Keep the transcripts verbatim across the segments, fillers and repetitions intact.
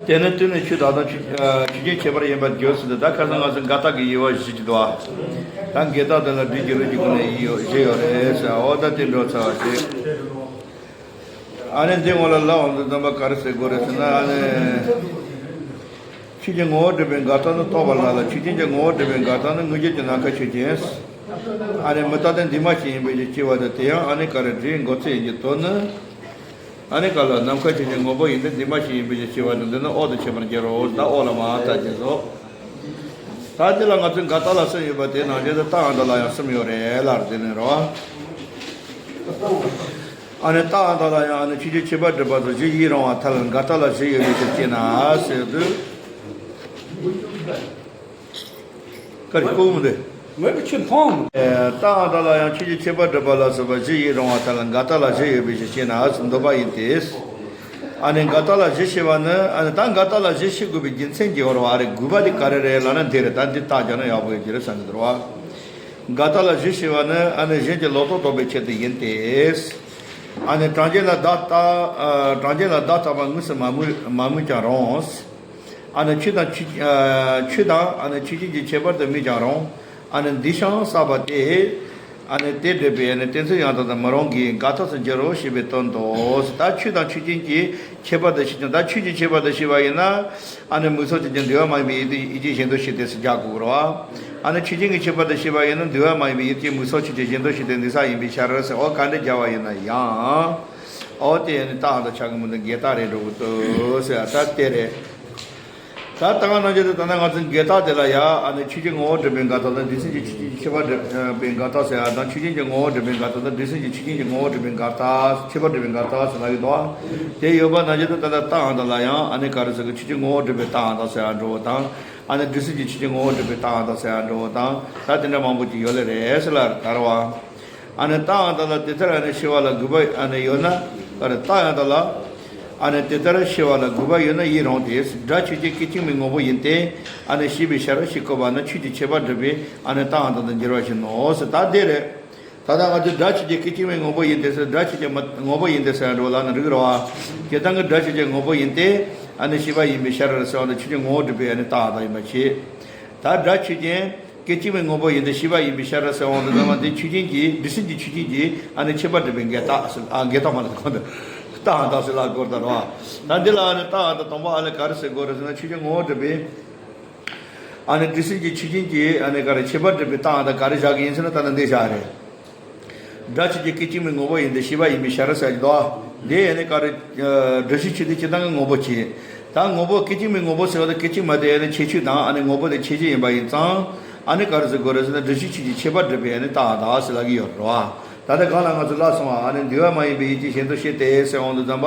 དེ་ནི་དུས་ནི་ཆོས་དག་དང་ཆོས་ཆོས་ཅན་ཁྱད་པར་ཡིན་པར་འགྱུར་ཟེར་ཏེ། ད་ཁ་སང་ང་ཚོ་འགལ་རྟགས་ཀྱི་དབྱེ་བ་བཞི་ཅིག་འདུག་ཨ། ད་འགལ་རྟགས་དེ་ལ་སྒྲའི་སྒྱུ་ལུས་ཀྱི་སྒོ་ནས་ཡིག་ཡོད་བཞི་ཡོད་རེད་ཟེར། འོ་ད་དེ་འགྲོ་ཚར་བ་རེད། ཨ་ནི་འདི་སྔོན་ལ་ལབ་འོང་དུས་ཙམ་པ་ག་རེ་ཟེར་དགོས་རེད་ཟེར་ན། ཨ་ནི་ཆོས་ཀྱི་ངོ་བོ་སྒྲུབ་པའི་འགལ་རྟགས་ནི་རྟོགས་པ་ལ་ལ། ཆོས་ཅན་གྱི་ངོ་བོ་སྒྲུབ་པའི་འགལ་རྟགས་ནི་དངོས་རྒྱུད་ཀྱི་ནམ་མཁའ་ཆོས་ཅན། ཨ་ནི་མི་རྟག་སྟེ་འདུས་མ་བྱས་ཡིན་པའི་ཕྱིར་ཞེས་པ་དང་། དེ་ཡང་ཨ་ནི་ག་རེ་སྒྲའི་འགོད་ཚུལ་ཡིན་གྱི་དོན་ནི། ཨ་ནི་ག་ལ་ནམ་མཁའ་ཆོས་ཅན་ངོ་བོ་ཡིན་ཏེ་འདུས་མ་བྱས་ཡིན་པའི་ཕྱིར་ཞེས་པ་དང་། འདི་ནི་འོག་ཏུ་མཆིས་པར་འགྱུར་རོ། ད་འོག་ལ་མར་ལྟ་ཅེས་སོ། ད་འདི་ལ་ང་ཚོས་འགལ་རྟགས་ལ་གསུམ་ཡོད་པ་དེ་ནང་བཞིན་དུ་རྟགས་ཡང་དག་ལ་ཡང་གསུམ་ཡོད་རེད་ལབ་དེ་ནི་རོ། ཨ་ནི་རྟགས་ཡང་དག་ལ་ཡང་ཨ་ནི་ཆོས་ཅན་ཁྱད་པར་སྒྲུབ་པ་སོགས་བཞི་ཡིན་རུང་བ་ཐལ། འགལ་རྟགས་ལ་བཞི་ཡོད་པའི་ཕྱིར་ཞེ་ན་ཟེར་དུས། ཀ་རི་ཀོ་མི་འདུག་ངོས་ཀྱི་ཆོས་མཐོང་། ཨེ། རྟགས་ཡང་དག་ལ་ཡང་ཆོས་ཅན་ཁྱད་པར་སྒྲུབ་པ་ལ་སོགས་པ་བཞི་ཡིན་རུང་བ་ཐལ། འགལ་རྟགས་ལ་བཞི་ཡོད་པའི་ཕྱིར་ཞེ་ན་ཟེར་འདོད་པ་ཡིན་ཏེ། ཨ་ནི་འགལ་རྟགས་ལ་བཞི་ཞེས་པ་ནི། ཨ་ནི་ད་འགལ་རྟགས་ལ་བཞི་ཞེས་དགོས་པའི་རྒྱུ་མཚན་གྱི་བར་བ་རེད། དགོས་པ་དེ་ག་རེ་རེད་ལབ་ན་འདི་རེད། ད་འདི་རྟགས་སྦྱར་ན་ཡག་པོ་ཡོད་ཀྱི་རེད་བསམ་གྱི་འདུག་བ། འགལ་རྟགས་ལ་བཞི་ཞེས་པ་ནི་ཨ་ནི་གཞན་གྱི་ལོག་རྟོག་ཟློག་པའི་ཆེད་དུ་ཡིན་ཏེ། ཨ་ནི་གྲངས་ཅན་ལ་བརྡ་བཏགས། ཨ། གྲངས་ཅན་ལ་བརྡ་བཏགས་པ་དངོས་སུ་མ་སྨོས་མ་སྨོས་ཀྱང་རུང་། ཨ་ནི་ཆོས་དང་ཆོས། ཨ། ཆོས་དང་ཨ་ནི་ཆོས་ཅན་གྱི་ཁྱད་པར་དུ་སྨོས་ཀྱང་རུང་། ཨ་ནི་འདུས་ཤིང་བསགས་པ་དེ། ཨ་ནི་དེ་སྒྲུབ་པའི་ཨ་ནི་གཏན་ཚིགས་ཡང་དག་དང་མི་རུང་གི་འགལ་རྟགས་སུ་འགྱུར་རོ་ཞེས་པའི་དོན་ཏོ། ད་ཆོས་དང་ཆོས་ཅན་གྱི་ཁྱད་པར་དུ་ཕྱེ་ཀྱང་། ད་ཆོས་ཀྱི་ཁྱད་པར་དུ་ཕྱེ་བ་ཡིན་ན། ཨ་ནི་མིག་སོགས་ཆོས་ཅན་འདུས་པ་མ་ཡིན་པའི་ཡུལ་དུ་ཡུལ་ཅན་གཞན་དུ་ཤེས་ཏེ་ཟེར་རྒྱག་དགོས་རེད་བ། ཨ་ནི་ཆོས་ཅན་གྱི་ཁྱད་པར་དུ་ཕྱེ་བ་ཡིན་ན་འདུས་པ་མ་ཡིན་པའི་ཡུལ་ཅན་མིག་སོགས་ཆོས་ཅན་གཞན་དུ་ཤེས་ཏེ་འདུས་ས་ཡིན་པའི་ཕྱིར་ཟེར། འོ་ག་འདྲ་སྦྱར་བ་ཡིན་ན་ཡང་། འོ་དེ་ཡང་ནི་རྟགས་ཡང་དག་ཆགས་ཀྱི་མི་འདུག་འགལ་རྟགས་རེད་འགྲོ་གི་འདུག་ཟེར། ད་དེ་རེད། ད་ལྟ་ང་རང་ཚོ་ད་ལྟ་ང་ཚོ་འགལ་རྟགས་དེ་ལ་ཡ། ཨ་ནི་ཆོས་ཅན་ངོ་བོ་སྒྲུབ་པའི་འགལ་རྟགས་དང་། འདུས་སེམས་ཀྱི་ཆོས་ཅན་གྱི་ཁྱད་པར་སྒྲུབ་པའི་འགལ་རྟགས་ཟེར་ཡ་དང་། ཆོས་ཅན་གྱི་ངོ་བོ་སྒྲུབ་པའི་འགལ་རྟགས་དང་། འདུས་སེམས་ཀྱི་ཆོས་ཅན་གྱི་ངོ་བོ་སྒྲུབ་པའི་འགལ་རྟགས། ཁྱད་པར་སྒྲུབ་པའི་འགལ་རྟགས་ཟེར་ལབ་ཀྱི་འདུག་དེ་ཡོད་པ་ནང་བཞིན་དུ་ད་ལྟ་རྟགས་ཡང་དག་ལ་ཡང་། ཨ་ནི་ག་རེ་ཟེར་གི། ཆོས་ཅན་ངོ་བོ་སྒྲུབ་པའི་རྟགས་ཡང་དག་ཟེར་ཡ་འགྲོ་བ་དང་། ཨ་ནི་འདུས་སེམས་ཀྱི་ཆོས་ཅན་ངོ་བོ་སྒྲུབ་པའི་རྟགས་ཡང་དག་ཟེར་ཡ་འགྲོ་བ་དང་། ད་དེ་འདྲ་མང་པོ་ཅིག་ཡོད་ལེ་རེད་ཟེར་ལ་དར་བ། ཨ་ནི་རྟགས་ཡང་དག་ལ་དེ་ལྟར་ཨ་ནི་ཕྱེ་བ་ལ་དགོས་པ་ཨ་ནི་ཡོད་ན། ག་རེ། རྟགས་ཡང་དག་ལ་ཨ་ནི་དེ་ལྟར་ཕྱེ་བ་ལ་དགོས་པ་ཡོད་ན་ཡིན་རུང་སྟེ། སྒྲ་ཆོས་ཅན་སྐད་ཅིག་མའི་ངོ་བོ་ཡིན་ཏེ། ཨ་ནི་ཞེས་པའི་ཕྱིར་ཞེས་བཀོད་པ་ནི་ཆོས་ཀྱི་ཁྱད་པར་སྒྲུབ་པའི་ཨ་ནི་རྟགས་ཡང་དག་ཏུ་འགྱུར་བ་བཞིན་ནོ་ཟེར། ད་དེ་རེད། ད་ལྟ་ང་ཚོས་སྒྲ་ཆོས་ཅན་སྐད་ཅིག་མའི་ངོ་བོ་ཡིན་ཏེ་ཟེར། སྒྲ་ཆོས་ཅན་མ་ངོ་བོ་ཡིན་ཏེ་ཟེར་འགྲོ་ལ་ནི་རིགས་རོ། སྤྱིར་བཏང་གི་སྒྲ་ཆོས་ཅན་ངོ་བོ་ཡིན་ཏེ། ཨ་ནི་ཞེས་པ་ཡིན་པའི་ཕྱིར་ཟེར་བ་ནི་ཆོས་ཅན་ངོ་བོ་སྒྲུབ་པའི་ཨ་ནི་རྟགས་ཡང་དག་ཡིན་པ་བྱས། ད་སྒྲ་ཆོས་ཅན་སྐད་ཅིག་མའི་ངོ་བོ་ཡིན་ཏེ་ཞེས་པ་ཡིན་པའི་ཕྱིར་ཟེར་བ་འདི་ཚང་མ་འདི་ཆོས་ཅན་གྱི། འདུས་སེམས་ཀྱི་ཆོས་ཅན་གྱི་ཨ་ནི་ཁྱད་པར་སྒྲུབ་པའི་འགལ་རྟགས་ཟེར། ཨ། འགལ་རྟགས་མ་རེད། གོང་དུ་རྟགས་ཡང་དག་ཟེར་ལབ་དགོས་ད་རོ། ད་འདི་ལ་ཨ་ནི་རྟགས་ཡང་དག་དང་པོ་ཨ་ནི་ག་རེ་ཟེར་དགོས་རེད་ཟེར་ན། ཆོས་ཅན་ངོ་བོ་སྒྲུབ་པའི། ཨ་ནི་འདུས་སེམས་ཀྱི་ཆོས་ཅན་གྱི་ཨ་ནི་ག་རེ་ཁྱད་པར་སྒྲུབ་པའི་རྟགས་ཡང་དག་ག་རེ་བཞག་གི་ཡིན་ཟེར་ན། ད་ནི་འདི་བཞག་རེད། སྒྲ་ཆོས་ཅན་སྐད་ཅིག་མའི་ངོ་བོ་ཡིན་ཏེ་ཞེས་པ་ཡིན་པའི་ཕྱིར་ཟེར་གྱི་འདུག་འདི་ཨ་ནི་ག་རེ། སྒྲ་བྱས་ཆོས་ཅན་སྤྱིར་བཏང་གི་ངོ་བོ་བྱས། ད་ངོ་བོ་སྐད་ཅིག་མའི་ངོ་བོ་ཟེར་བ་དེ་སྐད་ཅིག་མ་དེ་ཨ་ནི་ཁྱད་ཆོས་དང་ཨ་ནི་ངོ་བོ་དེ་ཁྱད་ཆོས་ཡིན་པ་ཡིན་ཙང་། ཨ་ནི་ག་རེ་ཟེར་དགོས་རེད་ཟེར་ན། སྒྲ་བྱས་ཆོས་ཅན་ཁྱད་པར་སྒྲུབ་པའི་ཨ་ནི་རྟགས་ཡང་དག་ཟེར་ལབ་ཀྱི་ཡོད་རེད་བ། ད་ལྟ་གོང་ལ་ང་ཚོས་ལབ་སོང་བ། ཨ་ནི་འདུས་པ་མ་ཡིན་པའི་ཡུལ་ཅན་གཞན་དུ་ཤེས་ཏེ་ཟེར་འོང་དུས་ཙམ་པ།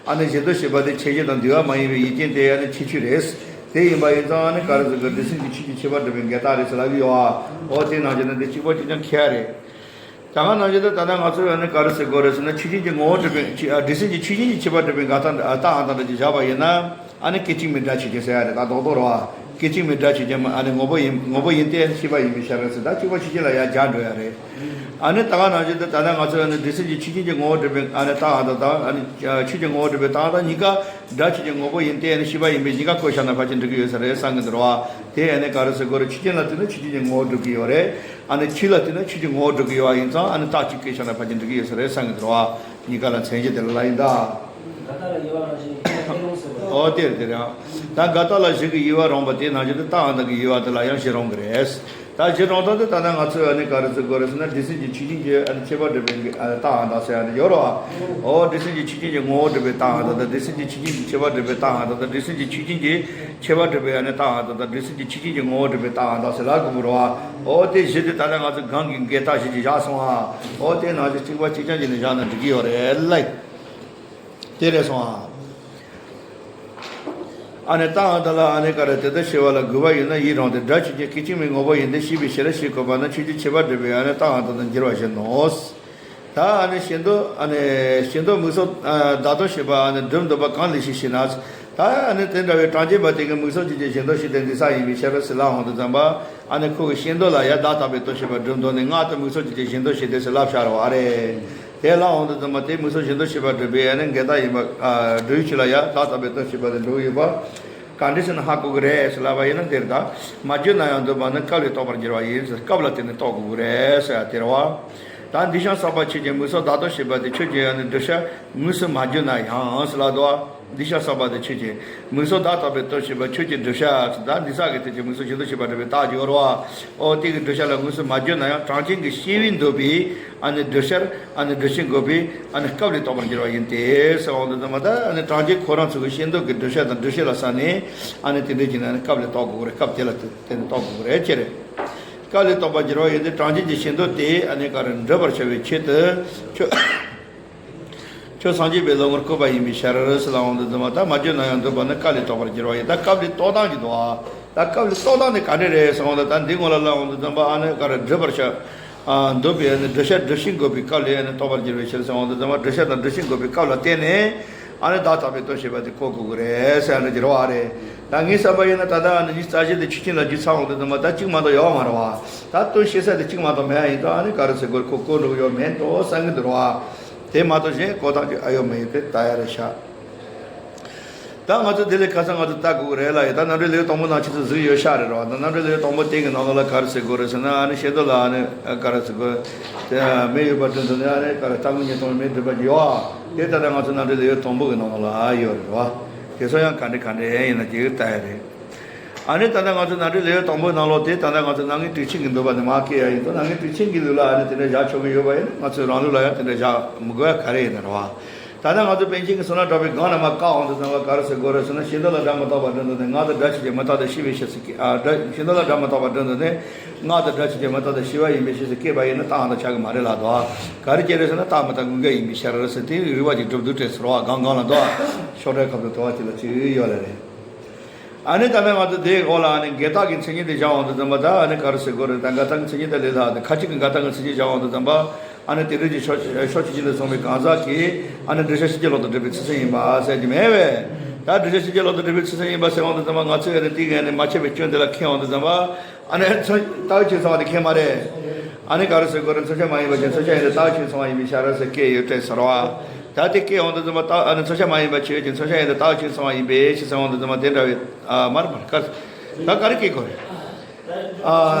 ཨ་ནི་གཞན་དུ་ཤེས་པ་དེ་ཁྱད་ཆོས་དང་། འདུས་པ་མ་ཡིན་པའི་ཡུལ་ཅན་དེ་ཨ་ནི་ཁྱད་ཆོས་རེད། དེ་ཡིན་པ་ཡིན་ཙང་ཨ་ནི་ག་རེ་ཟེར་དགོས། འདུས་སེམས་ཀྱི་ཆོས་ཅན་ཁྱད་པར་སྒྲུབ་པའི་འགལ་རྟགས་རེད་ཟེར་ལབ་ཀྱི་ཡོད་བ། འོ་དེ་ནང་བཞིན་ན་འདི་གཅིག་པ་གཅིག་རྐྱང་ཁྱད་རེད། ད་ག་ནང་བཞིན་དུ་ད་ལྟ་ང་ཚོས་ཨ་ནི་ག་རེ་ཟེར་དགོས་རེད་ཟེར་ན། ཆོས་ཅན་གྱི་ངོ་བོ་སྒྲུབ་པའི་ཆོས། ཨ། འདུས་སེམས་ཀྱི་ཆོས་ཅན་གྱི་ཁྱད་པར་སྒྲུབ་པའི་འགལ་རྟགས་རྟགས་ཡང་དག་འདྲ་ཅིག་བཞག་པ་ཡིན་ན། ཨ་ནི་སྐད་ཅིག་མའི་སྒྲ་ཆོས་ཅན་ཟེར་ཡ་རེད། ད་རྡོག་རྡོག་རེད་བ། སྐད་ཅིག་མའི་སྒྲ་ཆོས་ཅན་མ་ཨ་ནི་ངོ་བོ་ཡིན། ངོ་བོ་ཡིན་ཏེ་ཞེས་པ་ཡིན་པའི་ཕྱིར་ཟེར། ད་གཅིག་པ་གཅིག་རྐྱང་ལ་ཡ་སྦྱར་འགྲོ་ཡ་རེད། ཨ་ནི་ད་ག་ནང་བཞིན་དུ་ད་ལྟ་ང་ཚོས་ཨ་ནི་འདུས་སེམས་ཀྱི་ཆོས་ཅན་གྱི་ངོ་བོ་སྒྲུབ་པའི་ཨ་ནི་རྟགས་ཡང་དག་དང་། ཨ་ནི་ཆོས་ཅན་ངོ་བོ་སྒྲུབ་པའི་རྟགས་ཡང་དག་གཉིས་ཀ་སྒྲ་ཆོས་ཅན་ངོ་བོ་ཡིན་ཏེ་ཨ་ནི་ཞེས་པ་ཡིན་པའི་གཉིས་ཀ་བཀོད་བཞག་ན་ཕལ་ཆེར་འགྲིག་གི་ཡོད་ས་རེད་བསམ་གྱི་འདུག་ར་བ། དེ་ཨ་ནི་ག་རེ་ཟེར་དགོས་རེད། ཆོས་ཅན་ལ་ལྟོས་ན་ཆོས་ཅན་གྱི་ངོ་བོ་སྒྲུབ་ཀྱི་ཡོད་རེད། ཨ་ནི་ཆོས་ལ་ལྟོས་ན་ཆོས་ཀྱི་ངོ་བོ་སྒྲུབ་ཀྱི་ཡོད་པ་ཡིན་ཙང་། ཨ་ནི་རྟགས་གཅིག་བཀོད་བཞག་ན་ཕལ་ཆེར་འགྲིག་གི་ཡོད་ས་རེད་བསམ་གྱི་འདུག་ར་བ། གཉིས་ཀ་ལ་མཚན་གཞི་དེ་ལ་ལབ་ཡིན་ད། འགལ་རྟགས་ལ་དབྱེ་བ་རང་བཞིན་གྱི་ཁྱད་ཡོད་ཟེར་བ། ཨོ་དེ་རེད། དེ་རེད། ད་འགལ་རྟགས་ལ་བཞི་གི་དབྱེ་བ་རུང་བ་དེ་ནང་བཞིན་དུ་རྟགས་ཡང་དག་གི་དབྱེ་བ་དེ་ལ་ཡང་བཞི་རུང་གི་རེད། ད་བཞི་རུང་སྟངས་དེ་ད་ལྟ་ང་ཚོས་ཨ་ནི་ག་རེ་ཟེར་དགོས་རེད་ཟེར་ན། འདུས་སེམས་ཀྱི་ཆོས་ཅན་གྱི་ཨ་ནི་ཁྱད་པར་སྒྲུབ་པའི་ཨ་ནི་རྟགས་ཡང་དག་ཟེར་ཡ་ནི་ཡོད་རེད་བ། ཨོ་འདུས་སེམས་ཀྱི་ཆོས་ཅན་གྱི་ངོ་བོ་སྒྲུབ་པའི་རྟགས་ཡང་དག་དང་། འདུས་སེམས་ཀྱི་ཆོས་ཅན་གྱི་ཁྱད་པར་སྒྲུབ་པའི་རྟགས་ཡང་དག་དང་། འདུས་སེམས་ཀྱི་ཆོས་ཅན་གྱི་ཁྱད་པར་སྒྲུབ་པའི་ཨ་ནི་རྟགས་ཡང་དག་དང་། འདུས་སེམས་ཀྱི་ཆོས་ཅན་གྱི་ངོ་བོ་སྒྲུབ་པའི་རྟགས་ཡང་དག་ཟེར་ལབ་དགོས་ཀྱི་རེད་བ། ཨོ་དེ་བཞི་དེ་ད་ལྟ་ང་ཚོས་གོང་གི་འགལ་རྟགས་བཞི་ཅིག་བཞག་སོང་ཨ། ཨོ་དེ་ནང་བཞིན་གཅིག་པ་གཅིག་རྐྱང་གཅིག་ནས་བཞག་ན་འགྲིག་གི་ཡོད་རེད་ལ། དེ་རེད་སོང་ཨ། ཨ་ནི་རྟགས་ཡང་དག་ལ་ཨ་ནི་ག་རེ། དེ་ལྟར་ཕྱེ་བ་ལ་དགོས་པ་ཡོད་ན་ཡིན་རུང་སྟེ། སྒྲ་ཆོས་ཅན་སྐད་ཅིག་མའི་ངོ་བོ་ཡིན་ཏེ་ཞེས་པའི་ཕྱིར་ཞེས་བཀོད་པ་ནི་ཆོས་ཅན་ཁྱད་པར་སྒྲུབ་པའི་ཨ་ནི་རྟགས་ཡང་དག་ཏུ་འགྱུར་བ་བཞིན་ནོ། ད་ཨ་ནི་ཤེས་འདོད། ཨ་ནི་ཤེས་འདོད་མིག་སོགས་བདག་ལྟར་ཤེས་པ་ཨ་ནི་སྒྲུབ་འདོད་པ་གང་ལས་ཤེས་ཞེ་ན། ད་ཨ་ནི་དེ་འདྲ་བའི་གྲངས་ཅན་པ་དེ་གིས་མིག་སོགས་ཆོས་ཅན་གཞན་དུ་ཤེས་ཏེ་འདུས་ས་ཡིན་པའི་ཕྱིར་ཟེར་ལབ་འོང་དུས་ཙམ་པ། ཨ་ནི་ཁོ་གི་ཤེས་འདོད་ལ་ཡང་བདག་ལྟ་བུའི་དོན་བྱེད་པ་སྒྲུབ་འདོད་ནི་སྔར་དུ་མིག་སོགས་ཆོས་ཅན་གཞན་དུ་ཤེས་ཏེ་ཟེར་ལབ་བཞག་རེད་བ། ཨ་རེད། དེ་ལ་འོང་དུ་ཙམ་པ་དེ་དམིགས་སུ་བཞིན་དུ་ཤེས་པ་སྒྲུབ་པའི་ཨ་ནི་འགལ་ཟླ་ཡིན་པ། ཨ་སྒྲུབ་ཆོས་ལ་ཡང་བདག་ལྟ་བུའི་དོན་ཤེས་པ་དེ་འགྲོ་གི་ཡོད་པ། ག་འདྲ་ཞིག་ན་ཧ་གོ་གི་རེད་ཟེར་ལབ་པ་ཡིན་ན། དེར་ད་མ་བརྗོད་ན་ཡང་འདོད་པ་ནི་སྐབས་ལས་རྟོགས་པར་འགྱུར་བ་ཡིན་ཟེར། སྐབས་ལ་བརྟེན་ནས་རྟོགས་དགོས་ཀྱི་རེད་ཟེར་ཡ་དེ་རེད་བ། ད་འདི་ཤ་ཟ་བ་ཆོས་ཅན། དམིགས་སུ་བདག་ལྟར་ཤེས་པ་དེ་ཆོས་ཅན། ཡང་ནི་བསྒྲུབ་བྱ་དངོས་སུ་མ་བརྗོད་ན་ཡང་ཟེར་ལབ་འདུག་བ། འདི་ཤ་ཟ་བ་དེ་ཆོས་ཅན། དམིགས་སུ་བདག་ལྟ་བུའི་དོན་ཤེས་པ་ཆོས་ཅན། བསྒྲུབ་བྱ་ཟེར། ད་འདི་ས་གི་དེ་ཅན་དམིགས་སུ་བཞིན་དུ་ཤེས་པ་སྒྲུབ་པའི་རྟགས་ཀྱི་འོ་རེད་བ། ཨོ་དེ་གི་བསྒྲུབ་བྱ་ལ་དངོས་སུ་མ་བརྗོད་ན་ཡང་གྲངས་ཅན་གྱི་ཤེས་པས་འདོད་པའི་ཨ་ནི་བསྒྲུབ་བྱར་ཨ་ནི་སྒྲུབ་བྱེད་འགོད་པས་ཨ་ནི་སྐབས་ལས་རྟོགས་པར་འགྱུར་བ་ཡིན་ཏེ་ཟེར་འོང་དུ་ཙམ་པ། ད་ཨ་ནི་གྲངས་ཅན་ཁོ་རང་ཚོ་གི་ཤེས་འདོད་ཀྱི་བསྒྲུབ་བྱ་དང་བསྒྲུབ་བྱེད་ལ་བསམས་ནས་ཨ་ནི་དེ་འདྲ་བྱས་ནས་ཨ་ནི་སྐབས་ལས་རྟོགས་དགོས་རེད། སྐབས་དེ་ལ་བརྟེན་ནས་རྟོགས་དགོས་རེད། ཅེས་རེད། སྐབས་ལས་རྟོགས་པར་འགྱུར་བ་ཡིན་ཏེ། གྲངས་ཅན་གྱི་ཤེས་འདོད་དེ་ཨ་ནི་ག་རེ་འགྲུབ་པར་བྱ་བའི་ཆེད་དུ་ཆོས་ཆོས་སངས་རྒྱས་པའི་བློ་ངོར་བཀོད་པ་ཡིན་པའི་ཕྱིར་ཟེར་ལབ་འོང་དུ་ཙམ་པ། ད་མ་བརྗོད་ན་ཡང་འདོད་པ་ནི་སྐབས་ལས་རྟོགས་པར་འགྱུར་བ་ཡིན། ད་སྐབས་ལས་རྟོགས་སྟངས་ཀྱི་འདུག་ཨ། ད་སྐབས་ལས་རྟོགས་སྟངས་དེ་ག་འདྲ་རེད་ཟེར་འོང་དུ། ད་འདི་སྔོན་ལ་ལབ་འོང་དུ་ཙམ་པ་ཨ་ནི་ག་རེ་འགྲུབ་པར་བྱ། ཨ་འདོད་པའི་ཨ་ནི་བསྒྲུབ་བྱ་བསྒྲུབ་བྱེད་འགོད་པའི་སྐབས་ལས་ཨ་ནི་རྟོགས་པར་འགྱུར་བའི་ཕྱིར་ཟེར་འོང་དུ་ཙམ་པ། བསྒྲུབ་བྱ་དང་བསྒྲུབ་བྱེད་འགོད་པའི་སྐབས་ལ་བརྟེན་ནས་ཨ་ནི་བདག་ལྟ་བུའི་དོན་ཤེས་པ་དེ་གོ་དགོས་ཀྱི་རེད་ཟེར་ཨ་ནི་འགྱུར་བ་རེད། ད་ངས་བསམ་པ་ཡིན་ན་ད་ལྟ་ཨ་ནི་ཡིག་རྩ་ཆེན་དེ་ཆོས་ཅན་ལ་བསྒྱུར་ཚར་འོང་དུ་ཙམ་པ་ད་གཅིག་མ་གཏོགས་ཡོད་མ་རེད་བ། ད་དོན་ཤེས་ས་དེ་གཅིག་མ་གཏོགས་མེད་ཡ་ཡིན་ཙང་ཨ་ནི་ག་རེ་ཟེར་དགོས་རེད། ཁོ་གོ་འགྲོ་གི་ཡོད་མེད་འགྲོ་བསམ་གི་འདུག་རེད་བ། དེ་མ་གཏོགས་གཞན་གོ་ཐག་ཅིག་ཨ་ཡོད་མ་ཡོད་དེ་ད་ཡ་རེད་ཤག་ད་ང་ཚོ་དེ་ལས་ཁ་སང་ང་ཚོ་ལྟ་དགོས་ཀྱི་རེད་ལ་ཡ། ད་རྣམ་འགྲེལ་ལེའུ་དང་པོ་ནང་ཆེད་དུ་གཟིགས་ཡོད་ཤག་རེད་རོ། ད་རྣམ་འགྲེལ་ལེའུ་དང་པོ་དེ་གི་ནང་ལོགས་ལ་ག་རེ་ཟེར་དགོས་རེད་ཟེར་ན། ཨ་ནི་ཤེས་འདོད་ལ་ཨ་ནི་ག་རེ་ཟེར་དགོས། དེ་མེ་ཡོད་པ་བསྒྲུབ་འདོད་ནི་ཨ་ནི་ག་རེ་རྟག་དངོས་གཉིས་སྟོང་མེ་སྒྲུབ་པ་ཡོད་ཨ། དེ་ད་ལྟ་ང་ཚོ་རྣམ་འགྲེལ་ལེའུ་དང་པོ་གི་ནང་ལོགས་ལ་ཡོད་རེད་རོ། དེ་ཚོ་ཡང་ག་འདྲ་ག་འདྲ་ཡིན་ན་དེ་གི་ལྟ་ཡ་རེད། ཨ་ནི་ད་ལྟ་ང་ཚོ་རྣམ་འགྲེལ་ལེའུ་དང་པོའི་ནང་ལོགས་དེ་ད་ལྟ་ང་ཚོ་རྣམ་ངེས་དྲུག་ཅན་གྱི་འདོད་པ་ནི་མ་སྐྱེས་ཡ་ཡིན་ཙང་། རྣམ་ངེས་དྲུག་ཅན་གྱི་ལུགས་ལ་ཨ་ནི་དེ་འདྲ་བཞག་ཆོག་གི་ཡོད་པ་ཡིན་ན། ང་ཚོས་རང་ལུགས་ལ་ཡང་དེ་འདྲ་བཞག་མི་དགོས་ཡ་ག་རེ་ཡིན་ན་རེད་བ། ད་ལྟ་ང་ཚོ་པཎ་ཆེན་གྱི་གསུང་རབ་གྲགས་པའི་སྒང་ནས་མར་བཀག་འོང་དུས་ཙམ་པ་ག་རེ་ཟེར་དགོས་རེད་ཟེར་ན། ཤེས་འདོད་ལ་སྒྲ་མི་རྟག་པ་སྒྲུབ་འདོད་ནི་སྔར་དང་སྒྲ་ཕྱིན་ཅིང་མི་རྟག་སྟེ་ཤེས་པའི་ཕྱིར་ཟེར་གི། ཨ་སྒྲ་ཤེས་འདོད་ལ་སྒྲ་མི་རྟག་པ་སྒྲུབ་འདོད་ནི་སྔར་དང་སྒྲ་ཕྱིན་ཅིང་མི་རྟག་སྟེ་ཤེས་པ་ཡིན་པའི་ཕྱིར་ཟེར་སྐྱེས་པ་ཡིན་ན་རྟགས་ཡང་དག་ཆགས་ཀྱི་མ་རེད་ལབ་འདུག་ག་རེ་སྐྱེས་རེད་ཟེར་ན་རྟགས་མི་རྟག་དངོས་འགལ་ཡིན་པའི་ཕྱིར་ཟེར། དེ་རིགས་པ་ཅིག་གྲུབ་འདུག་སྤྲད་ཟེར་བ་སྒང་སྒང་ལ་འདུག་ཕྱོགས་སྒྲའི་ཁ་ཐུག་དོ་བ་ཅིག་ལ་ཅིག་ཡོད་ལ་རེད། ཨ་ནི་ད་ནི་ང་ཚོ་དེའི་འོག་ལ་ཨ་ནི་འགལ་རྟགས་ཀྱི་མཚན་ཉིད་དེ་བཞག་འོང་དུས་ཙམ་པ། ད་ཨ་ནི་ག་རེ་ཟེར་དགོས་རེད། ད་འགལ་རྟགས་ཀྱི་མཚན་ཉིད་དེ་ལས་ལྷག་སྟེ་ཁ་ཅིག་གིས་འགལ་རྟགས་ཀྱི་མཚན་ཉིད་བཞག་འོང་དུས་ཙམ་པ། ཨ་ནི་དེ་འདྲ་ཅིག་ཕྱོགས་ཕྱོགས་ཆོས་ཅན་དུ་སོང་བའི་གང་ཟག་གིས་ཨ་ནི་བསྒྲུབ་བྱ་ཕྱིན་ཅི་ལོག་ཏུ་སྒྲུབ་པའི་ཚུལ་གསུམ་ཡིན་པ་ཟེར་གྱི་མེད་པས། ད་བསྒྲུབ་བྱ་ཕྱིན་ཅི་ལོག་ཏུ་སྒྲུབ་པའི་ཚུལ་གསུམ་ཡིན་པ་ཟེར་འོང་དུས་ཙམ་པ། ང་ཚོས་ཨ་ནི་དེ་གི་ཨ་ནི་མ་ཁྱབ་པའི་སྐྱོན་དེ་ལ་མཁས་འོང་དུས་ཙམ་པ། ཨ་ནི་མཚོན་རྟགས་ཆོས་ཚང་བ་དེ་མཁས་མ་རེད། ཨ་ནི་ག་རེ་ཟེར་དགོས་རེད། མཚོན་བྱ་མ་ཡིན་པ་ཅན་མཚོན་བྱ་ཡིན་ཏེ་རྟགས་ཆོས་ཚང་བ་ཡིན་པའི་ཕྱིར་ཟེར་སྐད་ཡོད་སྤྲད་ཟེར་བ། ད་དེ་སྐད་འོང་དུས་ཙམ་པ། རྟགས་ཨ་ནི་མཚོན་བྱ་མ་ཡིན་པ་ཆོས་ཅན་མཚོན་བྱ་ཡིན་ཏེ་རྟགས་ཆོས་ཚང་བ་ཡིན་པའི་ཕྱིར་ཟེར་འོང་དུས་ཙམ་པ། དེ་འདྲ་བའི་ཨ་མར་མར་ག་ད་ག་རེ་སྐད་དགོས་རེད། ཨ་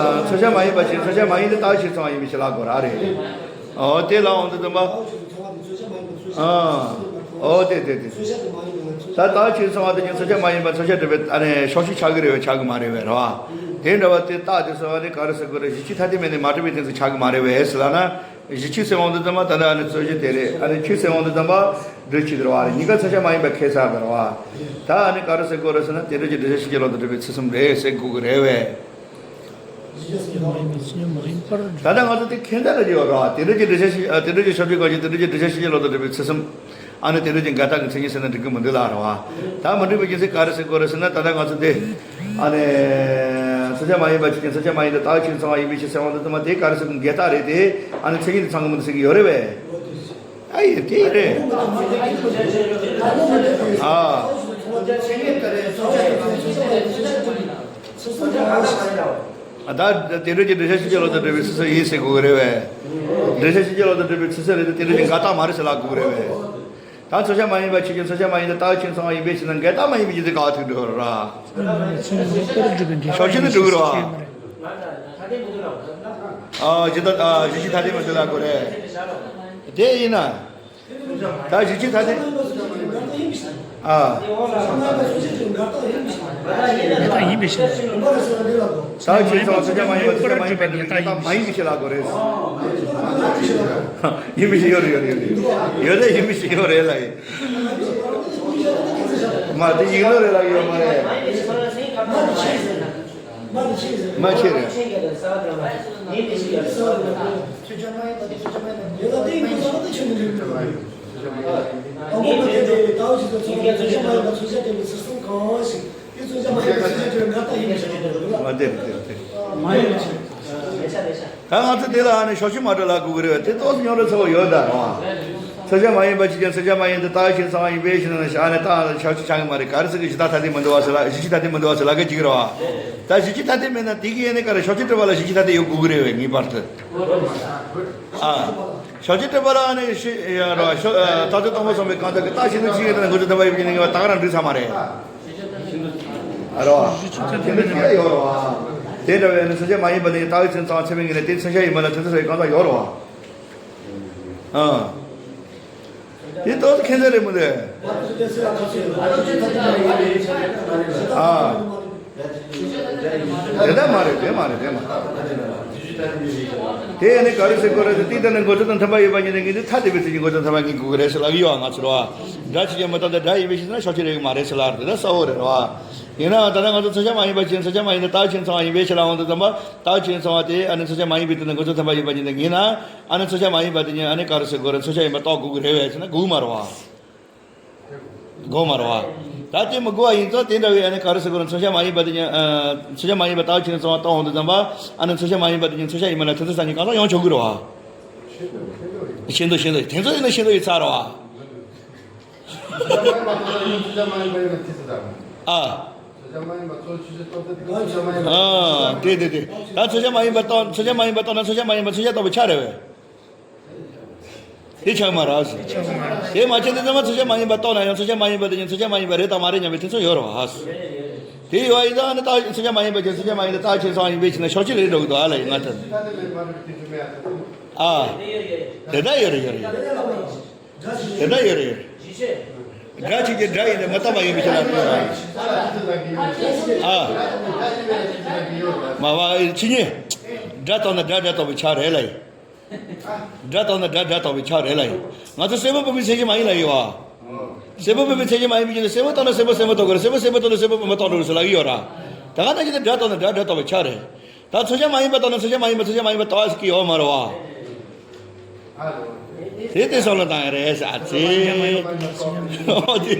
མཚོན་བྱ་མ་ཡིན་པ་ཅན་མཚོན་བྱ་མ་ཡིན་ཏེ་རྟགས་ཆོས་ཚང་བ་ཡིན་པའི་ཕྱིར་ལབ་དགོས་རེད། ཨ་རེད། ཨོ་དེ་ལབ་འོང་དུས་ཙམ་པ། ཨ་ཨོ་དེ་དེ་དེ། ད་རྟགས་ཆོས་ཚང་བ་དེ་ཀྱང་མཚོན་བྱ་མ་ཡིན་པ་མཚོན་བྱ་སྒྲུབ་པའི་ཨ་ནི་ཕྱོགས་ཆོས་ཆགས་ཀྱི་རེད་བས། ཆགས་ཀྱི་མ་རེད་བས་རེད་བ། དེ་འདྲ་བ་དེ་རྟགས་དེ་ཚོ་ཨ་ནི་ག་རེ་ཟེར་དགོས་རེད། གཞི་ཆོས་ཐ་དད་མིན་ནས་མ་གྲུབ་པའི་དོན་ཚོ་ཆགས་ཀྱི་མ་རེད་བས་ཟེར་ལབ་ན། གཞི་ཆོས་ཟེར་འོང་དུས་ཙམ་པ་ད་ལྟ་ཨ་ནི་རྩོད་གཞི་དེ་རེད། ཨ་ནི་ཆོས་ཟེར་འོང་དུས་ཙམ་པ་སྒྲུབ་བྱེད་དེ་རེད་བ། གཉིས་ཀ་མཚོན་བྱ་མ་ཡིན་པ་ཁེལ་ཚར་བ་རེད་བ། ད་ཨ་ནི་ག་རེ་ཟེར་དགོས་རེད་ཟེར་ན། དེ་འདྲ་ཅིག་བསྒྲུབ་བྱ་ཕྱིན་ཅི་ལོག་ཏུ་སྒྲུབ་པའི་ཚུལ་གསུམ་རེད་ཟེར་དགོས་ཀྱི་རེད་བས། ད་ལྟ་ང་ཚོ་དེ་ཁྱད་མཚར་རེ་ཡོད་རེད་བ། དེ་འདྲ་ཅིག་བསྒྲུབ་བྱ་ཕྱིན། ཨ་དེ་འདྲ་ཅིག་ཕྱོགས་ཆོས་གང་ཞིག་དེ་འདྲ་ཅིག་བསྒྲུབ་བྱ་ཕྱིན་ཅི་ལོག་ཏུ་སྒྲུབ་པའི་ཚུལ་གསུམ། ཨ་ནི་དེ་འདྲ་ཅིག་འགལ་རྟགས་ཀྱི་མཚན་ཉིད་ཟེར་ན་འགྲིག་གི་མི་འདུག་ལབ་རེད་བ། ད་མི་འགྲིག་པའི་རྒྱུ་མཚན་ག་རེ་ཟེར་དགོས་རེད་ཟེར་ན། ད་ལྟ་ང་ཚོ་དེ་ཨ་ནི་མཚོན་བྱ་མ་ཡིན་པ་ཆོས་ཅན་མཚོན་བྱ་མ་ཡིན་ཏེ་རྟགས་ཆོས་ཚང་བ་ཡིན་པའི་ཕྱིར་ཟེར་འོང་དུས་ཙམ་པ། དེ་ག་རེ་ཟེར་དགོས། འགལ་རྟགས་རེད་དེ། ཨ་ནི་མཚན་ཉིད་དེ་ཚང་གི་མི་འདུག་ཟེར་གྱི་ཡོད་རེད་བས། ཨ་ཡེ་དེ་རེད། ཨ། ཨ་ད་དེ་འདྲ་ཅིག་བསྒྲུབ་བྱ་ཕྱིན་ཅི་ལོག་ཏུ་སྒྲུབ་པའི་ཚུལ་གསུམ་ཡིན་ཟེར་དགོས་ཀྱི་རེད་བས། བསྒྲུབ་བྱ་ཕྱིན་ཅི་ལོག་ཏུ་སྒྲུབ་པའི་ཚུལ་གསུམ་རེད་དེ། དེ་འདྲ་ཅིག་འགལ་རྟགས་མ་རེད་ཟེར་ལབ་དགོས་ཀྱི་རེད་བས། ད་མཚོན་བྱ་མ་ཡིན་པ་ཆོས་ཅན་མཚོན་བྱ་མ་ཡིན་ཏེ་རྟགས་ཆོས་ཚང་བ་ཡིན་པའི་ཕྱིར་ན་འགལ་རྟགས་མ་ཡིན་པའི་རྒྱུ་མཚན་ག་བ་ཐུག་འགྲོ་ར། ཕྱོགས་ཆོས་ནི་འགྲོ་གི་ར། ཨ་གཞི་ད་ཨ་གཞི་ཆོས་ཐ་དད་མི་འདུག་ལབ་དགོས་རེད། དེ་ཡིན་ན། ད་གཞི་ཆོས་ཐ་དད། ཨ། འགལ་རྟགས་ཡིན་པའི་ཕྱིར། རྟགས་ཆོས་ཚང་མཚོན་བྱ་མ་ཡིན་པ་མཚོན་བྱ་མ་ཡིན་པ་མཚོན་བྱ་མ་ཡིན་པའི་ཕྱིར་ལབ་དགོས་རེད། ཡིན་པའི་ཕྱིར་ཡོད་རེད། ཡོད་རེད། ཡོད་རེད། ཡིན་པའི་ཕྱིར་ཡོད་རེད་ལ་ཡིན། མ་དེ་ཡིན་ནོ་རེད་ལ་ཡོད་མ་རེད། མ་ཆེ་རེད། མ་དེ་རེད། དེ་རེད། ད་ང་ཚོ་དེ་ལ་ཨ་ནི་ཕྱོགས་ཆོས་མ་འགྲོ་ལབ་དགོས་ཀྱི་རེད་བས། དེ་ཏོག་ཙམ་སྙོམས་རོལ་ཚ་བོ་ཡོད་ད་རེད་བ། མཚོན་བྱ་མ་ཡིན་པ་ཆོས་ཅན་མཚོན་བྱ་མ་ཡིན་ཏེ་རྟགས་ཆོས་ཚང་བ་ཡིན་པའི་ཕྱིར་ན་ཨ་ནི་རྟགས་ལ་ཕྱོགས་ཆོས་ཆགས་ཀྱི་མ་རེད། ག་རེ་ཟེར་གི་གཞི་རྟགས་ཐ་དད་མི་འདུག་བ་ཟེར་ལ། གཞི་ཆོས་ཐ་དད་མི་འདུག་བ་ཟེར་ལབ་མཁན་ཅིག་རེད་བ། ད་གཞི་ཆོས་ཐ་དད་མེད་ན་དེ་གི་ཨ་ནི་ག་རེ་ཕྱོགས་ཆོས་གྲུབ་པ་ལ་གཞི་ཆོས་ཐ་དད་ཡོད་དགོས་ཀྱི་རེད་བས། ངེས་པར་དུ། ཨ། ཕྱོགས་ཆོས་སྤྲོས་པ་ལ་ནི་ཤི་ཡ་རོ། ཤོ་ཨ་རྟགས་ཆོས་སྟོང་པ་སོང་བའི་གང་ཟག་གི་རྟགས་ཤིན་ཏུ་ཆེ་བའི་དེ་ནི་འགོག་བྱེད་ཐོབ་པ་ཡོད་པའི་ཉེན་ཁ་ད་ག་རང་འགྲིག་ས་མ་རེད། ཨ་རོ། ཤིན་ཏུ་ཆེ་ཡོད་རོ། དེ་འདྲ་བའི་ནི་མཚོན་བྱ་མ་ཡིན་པ་དེ་ནི་རྟགས་ཆོས་ཚང་བ་ཚད་མའི་ངོས་ནས་དེ་མཚོན་བྱ་ཡིན་པ་ལ་དེ་ཚོ་སོགས་ཀྱི་གང་ཟག་ཡོད་རོ། ཨ། དེ་ཏོག་ཙམ་ཁྱད་མཚར་རེད་མོ་དེ། ཨ། དེ་ལྟར་མ་རེད། དེ་མ་རེད། དེ་མ་རེད། དེ་ཡང་ནི་ག་རེ་ཟེར་དགོས་རེད་ཟེར། དེ་ལྟར་ན་འགོག་བྱ་དང་མཐུན་པ་ཡོད་པ་ཉིད་ནི་ངེས་འདུག་ཐ་དད་པའི་ཚུལ་གྱིས་འགོག་བྱ་དང་མཐུན་པ་ངེས་དགོས་ཀྱི་རེད་ཟེར་ལབ་ཀྱི་ཡོད་ང་ཚོར་བ། སྒྲ་ཆོས་ཅན་མི་རྟག་སྟེ་སྒྲ་ཡིན་པའི་ཕྱིར་ན་ཕྱོགས་ཆོས་རེད་ཀྱི་མ་རེད་ཟེར་ལབ་རེད། དེ་ལྟར་གསལ་བོ་རེད་བ། ཡིན་ནའང་ད་ལྟ་ང་ཚོ་མཚོན་བྱ་མ་ཡིན་པ་ཅན་མཚོན་བྱ་མ་ཡིན་ཏེ་རྟགས་ཆོས་ཚང་བ་ཡིན་པའི་ཕྱིར་ལ་འོང་དུས་ཙམ་པ། རྟགས་ཆོས་ཚང་བ་དེ་ཨ་ནི་མཚོན་བྱ་མ་ཡིན་པའི་དོན་དུ་འགོག་བྱ་དང་མཐུན་པ་ཡིན་པ་ཉིད་ནི་ངེས་ན། ཨ་ནི་མཚོན་བྱ་མ་ཡིན་པ་དེ་ཉིད་ཨ་ནི་ག་རེ་ཟེར་དགོས་རེད། མཚོན་བྱ་ཡིན་པ་རྟོགས་དགོས་ཀྱི་རེད་བས་ཟེར་ན་དགོས་མ་རེད་བ། དགོས་མ་རེད་བ། ད་དེ་མི་དགོས་པ་ཡིན་ཙང་དེ་འདྲ་བའི་ཨ་ནི་ག་རེ་ཟེར་དགོས་རེད། མཚོན་བྱ་མ་ཡིན་པ་དེ་ཉིད་ཨ། མཚོན་བྱ་མ་ཡིན་པ་རྟགས་ཆོས་ཚང་བ་རྟོགས་འོང་དུས་ཙམ་པ། ཨ་ནི་མཚོན་བྱ་མ་ཡིན་པ་དེ་ཉིད་མཚོན་བྱ་ཡིན་པ་ལ་དེ་ཚོ་སང་ཉིན་གང་ཟག་ཡོང་ཆོག་གི་རེད་བ། ཤེས་འདུག་ཤེས་འདུག་དེ་ཚོ་ཡིན་ན་ཤེས་འདུག་ཡིན་ཚར་བ། ཨ། ཨ། དེ་དེ་དེ། ད་མཚོན་བྱ་མ་ཡིན་པ་རྟོགས། མཚོན་བྱ་མ་ཡིན་པ་རྟོགས་ན་མཚོན་བྱ་མ་ཡིན་པ་མཚོན་བྱ་རྟོགས་པའི་ཆ་རེད་བས། དེ་ཆགས་མ་རེད། དེ་མ་ཆགས་དུས་ཙམ་པ་མཚོན་བྱ་མ་ཡིན་པ་རྟོགས་ན་ཡང་མཚོན་བྱ་མ་ཡིན་པ་དེ་ཉིད་མཚོན་བྱ་མ་ཡིན་པ་རེད་དང་མ་རེད་སྙམ་པའི་དེ་ཚོ་ཡོད་རེད་བ། དེ་ཡོད་པ་ཡིན་ཙང་ནི་རྟགས་མཚོན་བྱ་མ་ཡིན་པ་ཅན་མཚོན་བྱ་མ་ཡིན་ཏེ་རྟགས་ཆོས་ཚང་བ་ཡིན་པའི་ཕྱིར་ན་ཕྱོགས་ཆོས་ལས་འགྲོ་གི་འདུག་ཨ་ལ་ཡིན་ང་ལྟར། ཨ། དེ་འདྲ་ཡོད་རེད་ཡོད་རེད་ཡོད་རེད། དེ་འདྲ་ཡོད་རེད་ཡོད་རེད། སྒྲ་ཆོས་ཅན་སྒྲ་ཡིན་ཏེ་མི་རྟག་པ་ཡིན་པའི་ཕྱིར་ལ། ཨ། མ་བ་ཆོས་ཉིད། སྒྲ་རྟོགས་ན་སྒྲ་སྒྲ་རྟོགས་པའི་ཆ་རེད་ལ་ཡིན། སྒྲ་རྟོགས་ན་སྒྲ་སྒྲ་རྟོགས་པའི་ཆ་རེད་ལ་ཡིན། ང་ཚོ་སེར་པོ་བུད་མེད་མཚན་ཉིད་མ་ཡིན་ལ་ཡོད་བ། སེར་པོ་བུད་མེད་མཚན་ཉིད་མ་ཡིན་པའི་རྐྱེན་ནས་སེར་པོ་རྟོགས་ན་སེར་པོ་སེར་པོ་རྟོགས་དགོས་རེད། སེར་པོ་སེར་པོ་རྟོགས་ན་སེར་པོ་བུད་མེད་རྟོགས་འགྲོ་རེད་ཟེར་ལབ་ཀྱི་ཡོད་ར། ད་ག་ནང་བཞིན་དུ་སྒྲ་རྟོགས་ན་སྒྲ་སྒྲ་རྟོགས་པའི་ཆ་རེད། ད་མཚོན་བྱ་མ་ཡིན་པ་རྟོགས་ན་མཚོན་བྱ་མ་ཡིན་པ་མཚོན་བྱ་མ་ཡིན་པ་རྟོགས་ཟེར་གྱི་ཡོད་མ་རེད་བ། དེ་དེ་སོགས་ལ་བཏང་ཡ་རེད་ཟེར་ཨ་ཙི། ཨོ་དེ།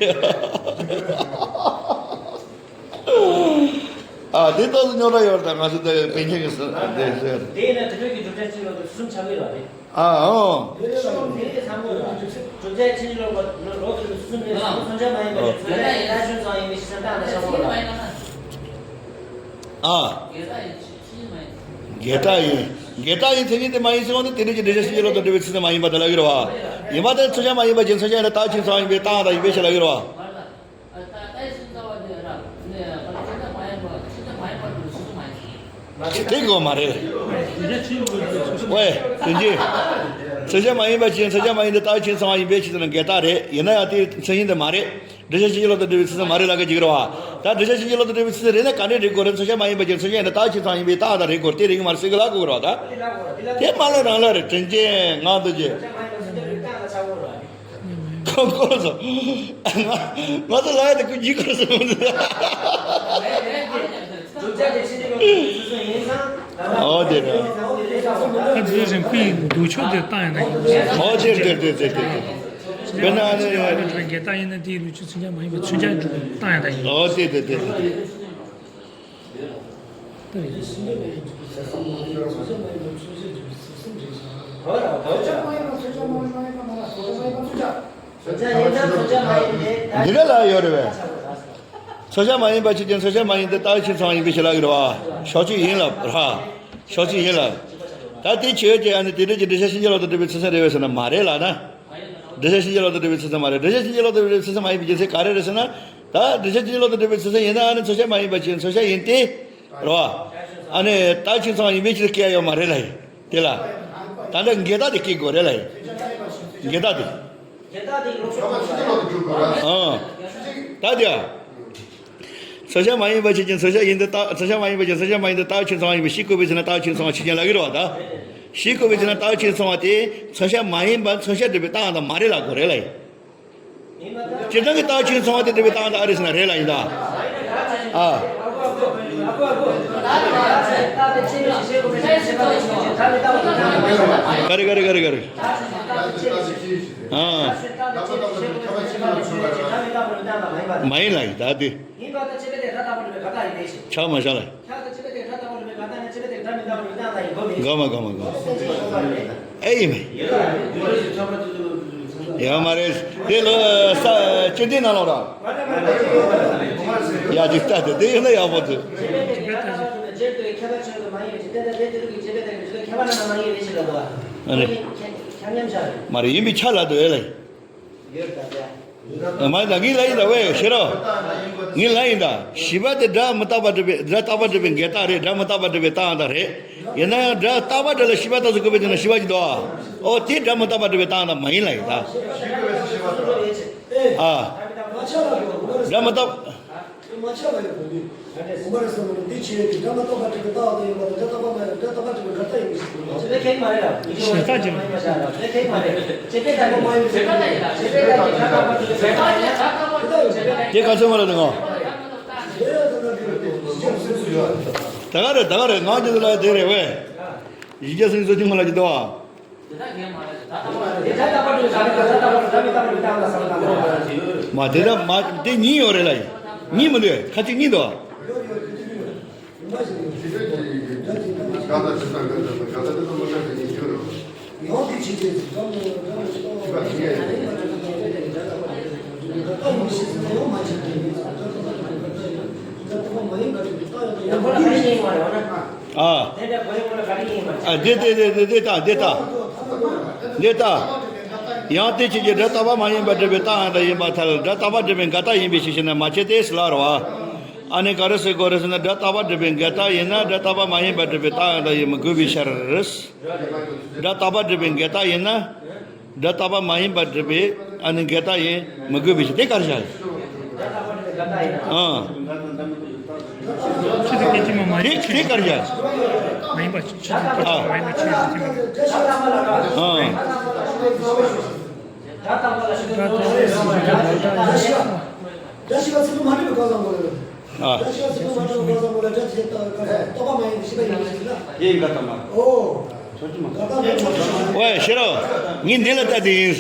ཨ་དེ་ཏོག་ཙམ་རྙོག་དྲ་ཡོད་རེད། ད་ང་ཚོ་དེ་པཎ་ཆེན་གྱི་སུ་དེ་ཟེར། དེས་ན་དེ་འཕྲོས་ཀྱི་བསྒྲུབ་བྱ་གཅིག་ལ་གསུམ་ཆགས་ཀྱི་ཡོད་རེད། ཨ་ཨོ། དེ་ནི་བསམ་བློ་དེ་བསམ་བློ་བསྒྲུབ་བྱ་ཕྱིན་ཅི་ལོག་པ་ལོག་ཏུ་གསུམ་ནས་མཚོན་བྱ་མ་ཡིན་པ་ལས་མཚོན་བྱ་ཡི་རྟགས་ཤུགས་ཙམ་ཡིན་པའི་ཕྱིར་བསམ་བཏང་ན་ཆགས་པ་རེད། ཨ། འགལ་རྟགས་ཡིན། འགལ་རྟགས་ཡིན་མཚན་ཉིད་དེ་མ་ཡིན་ཟེར་བ་ནི་དེ་འདྲ་ཅིག་འགྲེལ་བྱ་ཕྱིན་ཅི་ལོག་ཏུ་སྒྲུབ་པའི་ཚུལ་དེ་མ་ཡིན་པ་དེ་ལ་ཡོད་རེད་བ། ཡིན་པ་དེ་མཚོན་བྱ་མ་ཡིན་པ་ཅན་མཚོན་བྱ་ཡིན་ན་རྟགས་ཆོས་ཚང་བ་ཡིན་པའི་རྟགས་དང་ཡིན་པའི་ཕྱིར་ལ་ཡོད་རེད་བ། དེ་དགོས་མ་རེད། ཝེ། དོན་གྱིས། མཚོན་བྱ་མ་ཡིན་པ་ཅན་མཚོན་བྱ་མ་ཡིན་ཏེ་རྟགས་ཆོས་ཚང་བ་ཡིན་པའི་ཕྱིར་དེ་ནི་འགལ་རྟགས་རེད། ཡིན་ན་ཡང་དེ་མཚན་ཉིད་དེ་མ་རེད། འགྲེལ་བྱ་ཕྱིན་ཅི་ལོག་ཏུ་སྒྲུབ་པའི་ཚུལ་དེ་མ་རེད་ལབ་ཀྱི་ཅིག་རེད་བ། ད་འགྲེལ་བྱ་ཕྱིན་ཅི་ལོག་ཏུ་སྒྲུབ་པའི་ཚུལ་དེ་རེད་ན་ག་འདྲས་རེད་དགོས་རེད། མཚོན་བྱ་མ་ཡིན་པ་ཅན་མཚོན་བྱ་ཡིན་ན་རྟགས་ཆོས་ཚང་ཡིན་པའི་རྟགས་དང་རེད་དགོས་རེད། དེ་རེད་ཀྱི་མ་རེད་ཟེར་གི་ལབ་དགོས་རེད་བ་ད། དེ་མ་ལ་རང་ལ་རེད། དོན་གྱིས་ངག་འདོད་ཀྱི། ཁོ་ཁོ་སོ། ང་ང་ཚོ་ལ་ཡ་དེ་ཁོ་གཉིས་ཁོ་སོ། ཨོ་དེ་རེད། ཨ་ཙི་རིང་ཁོ་ཡི་འདུག་ཕྱོགས་དེ་བཏང་ཡང་ན་ཡིན། ཨོ་དེ་རེད་དེ་རེད་དེ་རེད་དེ་རེད། དཔེར་ན་ཨ་ནི། འགལ་རྟགས་ཡིན་ན་དེའི་ལུགས་ཆོས་མཚོན་བྱ་མ་ཡིན་པའི་མཚོན་བྱ་སྒྲུབ་པ་བཏང་ཡང་ན་ཡིན། ཨོ་དེ་དེ་དེ་རེད། འདི་ག་ལ་ཡོད་རེད་བས། མཚོན་བྱ་མ་ཡིན་པ་ཅན་མཚོན་བྱ་མ་ཡིན་ཏེ་རྟགས་ཆོས་ཚང་བ་ཡིན་པའི་ཕྱིར་ལ་ཡོད་རེད་བ། ཕྱོགས་ཆོས་ཡིན་ལབ་ར། ཕྱོགས་ཆོས་ཡིན་ལབ། ད་དེ་ཆོས་ཀྱི་ཨ་ནི་དེ་འདྲ་གྱི་འགྲེལ་བྱ་ཕྱིན་ཅི་ལོག་ཏུ་སྒྲུབ་པའི་ཚུལ་གསུམ་རེད་བས་ཟེར་ན་མ་རེད་ལབ་ན། འགྲེལ་བྱ་ཕྱིན་ཅི་ལོག་ཏུ་སྒྲུབ་པའི་ཚུལ་གསུམ་མ་རེད། འགྲེལ་བྱ་ཕྱིན་ཅི་ལོག་ཏུ་སྒྲུབ་པའི་ཚུལ་གསུམ་མ་ཡིན་པའི་རྒྱུ་མཚན་ག་རེ་རེད་ཟེར་ན། ད་འགྲེལ་བྱ་ཕྱིན་ཅི་ལོག་ཏུ་སྒྲུབ་པའི་ཚུལ་གསུམ་ཡིན་ན་ཨ་ནི་མཚོན་བྱ་མ་ཡིན་པ་ཅན་མཚོན་བྱ་ཡིན་ཏེ། རེད་བ། ཨ་ནི་རྟགས་ཆོས་ཚང་བ་ཡིན་པའི་ཕྱིར་སྐྱེ་ཡ་ཡོད་མ་རེད་ལ་ཡིན། དེ་ལ། ད་ལྟ་འགལ་རྟགས་དེ་སྐྱེ་དགོས་རེད་ལ་ཡིན། འགལ་རྟགས་དེ། འགལ་རྟགས་དེ་ལོག་ཕྱོགས་ཨང་། ད་དེ་ཡང་། མཚོན་བྱ་མ་ཡིན་པ་ཅན་གྱི་མཚོན་བྱ་ཡིན་ཏེ་རྟགས། མཚོན་བྱ་མ་ཡིན་པ་ཅན་མཚོན་བྱ་མ་ཡིན་ཏེ་རྟགས་ཆོས་ཚང་བ་ཡིན་པས་ཞེས་བཀོད་པའི་ཚེ་ན་རྟགས་ཆོས་ཚང་བ་ཆོས་ཅན་ལབ་ཀྱི་རེད་བ་ད། ཞེས་བཀོད་པའི་ཚེ་ན་རྟགས་ཆོས་ཚང་བ་དེ་མཚོན་བྱ་མ་ཡིན་པ་མཚོན་བྱ་སྒྲུབ་པའི་རྟགས་དང་མ་རེད་ལབ་དགོས་རེད་ལ་ཡིན། སྤྱིར་བཏང་གི་རྟགས་ཆོས་ཚང་བ་དེ་སྒྲུབ་པའི་རྟགས་དང་ཨ་རེ་ཟེར་ན་རེད་ལ་ཡིན་ད། ཨ། ག་རེ་ག་རེ་ག་རེ་ག་རེ། ཨ། མ་ཡིན་ལ་ཡིན་ད་དེ། ཆགས་མ་བྱ་ལ། དགའ་མ་དགའ་མ་དགའ་མ། ཨེ་ཡིན་མེད། ཡོད་མ་རེད། དེ་ལོ་ས་སྤྱིར་བཏང་ནང་ལོགས་ར། ཡ་ཅིག་ལྟ་དེ་དེ་ཡོད་ན་ཡག་པོ་འདུག་ཨ་ནི། མ་རེད། ཡིན་པའི་ཆ་ལ་དུ་ཨེ་ལ་ཡིན། མ་ཡིན་ད་ངས་ལ་ཡིན་ད་ཝེ་ཤེ་རོ། ངས་ལ་ཡིན་ད། བཞི་པ་དེ་སྒྲ་མི་རྟག་པ་སྒྲུབ་པའི་སྒྲ་རྟག་པ་སྒྲུབ་པའི་འགལ་རྟགས་རེད། སྒྲ་མི་རྟག་པ་སྒྲུབ་པའི་རྟགས་ཡང་དག་རེད། ཡིན་ན་ཡང་སྒྲ་རྟག་པ་སྒྲུབ་ལ་བཞི་པ་རྟགས་སུ་བཀོད་པའི་དེ་ན་བཞི་པ་ཅིག་འདུག་ཨ། ཨོ་དེ་སྒྲ་མི་རྟག་པ་སྒྲུབ་པའི་རྟགས་ཡང་དག་མ་ཡིན་ལ་ཡིན་ད། ཨ། སྒྲ་མི་རྟག་ཞེས་ཐག་བཅད་མ་རེད། ཞེས་ཐག་བཅད་མ་རེད། དེ་ག་ཚོད་མ་རེད་ནོ། ད་ག་རེད། ད་ག་རེད། ང་ཅི་ལ་དེ་རེད་ཝེ། གཞི་རྒྱ་སེང་བཟོ་ཐིང་མ་ལ་ཅི་དོ། མ་དེ་ད་མ་དེ་གཉིས་ཡོད་རེད་ལ། གཉིས་མི་འདུག་ཁ་ཅིག་གཉིས་འདུག་ཨ། ཨ་དེ་དེ་དེ་དེ་དེ་ལྟ་དེ་ལྟ། དེ་ལྟ། ཡང་དེ་ཕྱིན་གྱི་སྒྲ་རྟག་པ་མ་ཡིན་པར་སྒྲུབ་པའི་རྟགས་ཡང་དག་ཡིན་པར་ཐལ། སྒྲ་རྟག་པ་སྒྲུབ་པའི་འགལ་རྟགས་ཡིན་པའི་ཕྱིར་ཞེ་ན་མ་ཁྱབ་སྟེ་ཟེར་ལ་རོ། ཨ་ནི་ག་རེ་ཟེར་དགོས་རེད་ཟེར་ན། སྒྲ་རྟག་པ་སྒྲུབ་པའི་འགལ་རྟགས་ཡིན་ན་སྒྲ་རྟག་པ་མ་ཡིན་པར་སྒྲུབ་པའི་རྟགས་ཡང་དག་ཡིན་མི་དགོས་པའི་ཕྱིར། སྒྲ་རྟག་པ་སྒྲུབ་པའི་འགལ་རྟགས་ཡིན་ན། སྒྲ་རྟག་པ་མ་ཡིན་པར་སྒྲུབ་པའི་ཨ་ནི་འགལ་རྟགས་ཡིན་མི་དགོས་པའི་ཕྱིར། དེ་ག་རེ་བྱ། ཨང་། ཆོས་དང་སྐད་ཅིག་མ་མ་ཡིན་དེ་དེ་ག་རེ་བྱ། མ་ཡིན་པ་ཆོས་དང་སྐད་ཅིག་མ་མ་ཡིན་པ་ཆོས་ཀྱི་སྐད་མ་རེད། ཨང་། སྒྲ་རྟག་པ་ལ་ཞེ་དོགས་ཚོགས་ཞེས་པའི་ཁྱད་པར་ཅི་ཡང་མེད་པ་ལ། སྒྲ་ཞེས་པ་ཚིག་ཏུ་མ་འགྲིག་པའི་གང་ཟག་མོ་ལ། ཨ། སྒྲ་ཞེས་པ་ཚིག་ཏུ་མ་འགྲིག་པའི་གང་ཟག་མོ་ལ་སྒྲ་ཞེས་པ་གང་ཟག་རྟོག་པ་མ་ཡིན་པའི་ཤེས་པ་ཡིན་པའི་ཕྱིར་ན། དེ་འགལ་རྟགས་མ་རེད། ཨོ། ཆོས་ཅི་མ་རེད། འགལ་རྟགས་མེད་པའི་ཕྱིར་ན། ཝེ་ཤེ་རོ། ངས་འདི་ལ་ལྟ་དེ་ཡིན།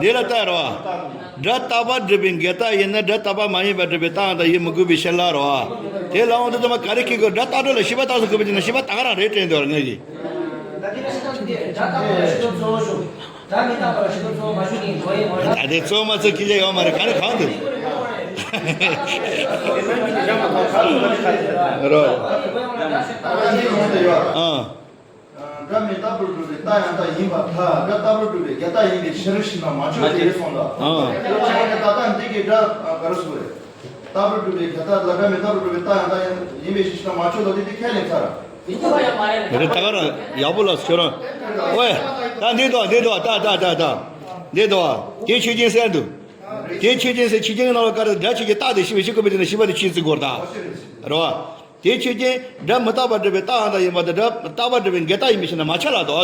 འདི་ལ་ལྟ་རོ། སྒྲ་རྟག་པ་སྒྲུབ་པའི་འགལ་རྟགས་ཡིན་ན་སྒྲ་རྟག་པ་མ་ཡིན་པར་སྒྲུབ་པའི་རྟགས་ཡང་དག་ཡིན་མི་དགོས་པའི་ཕྱིར་ལ་རོ། དེ་ལ་འོང་དུས་ཙམ་པ་ག་རེ་ཁེལ་དགོས། སྒྲ་རྟག་སྒྲུབ་ལ་བྱས་པ་རྟགས་སུ་བཀོད་པའི་ཕྱིར་ན་བྱས་པ་ད་ག་རང་རེད་དྲན་འདུག་ངས་ཀྱིས། ད་དེ་གཙོ་བོ་མ་ཚོ་སྐད་ཆ་ཡོད་མ་རེད། ག་རེ་གང་འདུག་རོ། ཨ། སྒྲ་མི་རྟག་པར་སྒྲུབ་པའི་རྟགས་ཡང་དག་ཡིན་པར་ཐལ། སྒྲ་རྟག་པར་སྒྲུབ་པའི་འགལ་རྟགས་ཡིན་པའི་ཕྱིར་ཞེ་ན་མ་ཆོག་ཅེས་གསུངས་ལ། ཨ། དེ་ལ་བྱས་ནས་ད་ལྟ་འདི་གི་སྒྲ་ག་རེ་ཟེར་དགོས་རེད། རྟག་པར་སྒྲུབ་པའི་འགལ་རྟགས་ལ་སྒྲ་མི་རྟག་པར་སྒྲུབ་པའི་རྟགས་ཡང་དག་ཡིན་པའི་ཕྱིར་ཞེ་ན་མ་ཆོག་ལ་དེ་དེ་ཁས་ལེན་ཚར། རེད། ད་ག་རང་ཡག་པོ་ལ་ཁྱོད་རང་། ཝེ། ད་འདི་འདུག་འདི་འདུག་ད་ད་ད་ད། འདི་འདུག་དེ་ཆོས་ཅན་ཟེར་འདུག་དེ་ཆོས་ཅན་ཟེར། ཆོས་ཅན་ནང་ལ་ག་རེ་སྒྲ་ཆོས་ཅན་རྟག་སྟེ་ཞེས་པའི་ཕྱིར་བཀོད་པའི་དེ་ན་བྱས་པ་དེ་ཆོས་ཅན་གོ་ར་ད། རེད་བ། དེ་ཆོས་ཅན་སྒྲ་མི་རྟག་པར་སྒྲུབ་པའི་རྟགས་ཡང་དག་ཡིན་པ་དང་སྒྲ་རྟག་པར་སྒྲུབ་པའི་འགལ་རྟགས་ཡིན་པའི་ཕྱིར་ན་མ་ཁྱབ་ལ་དོ།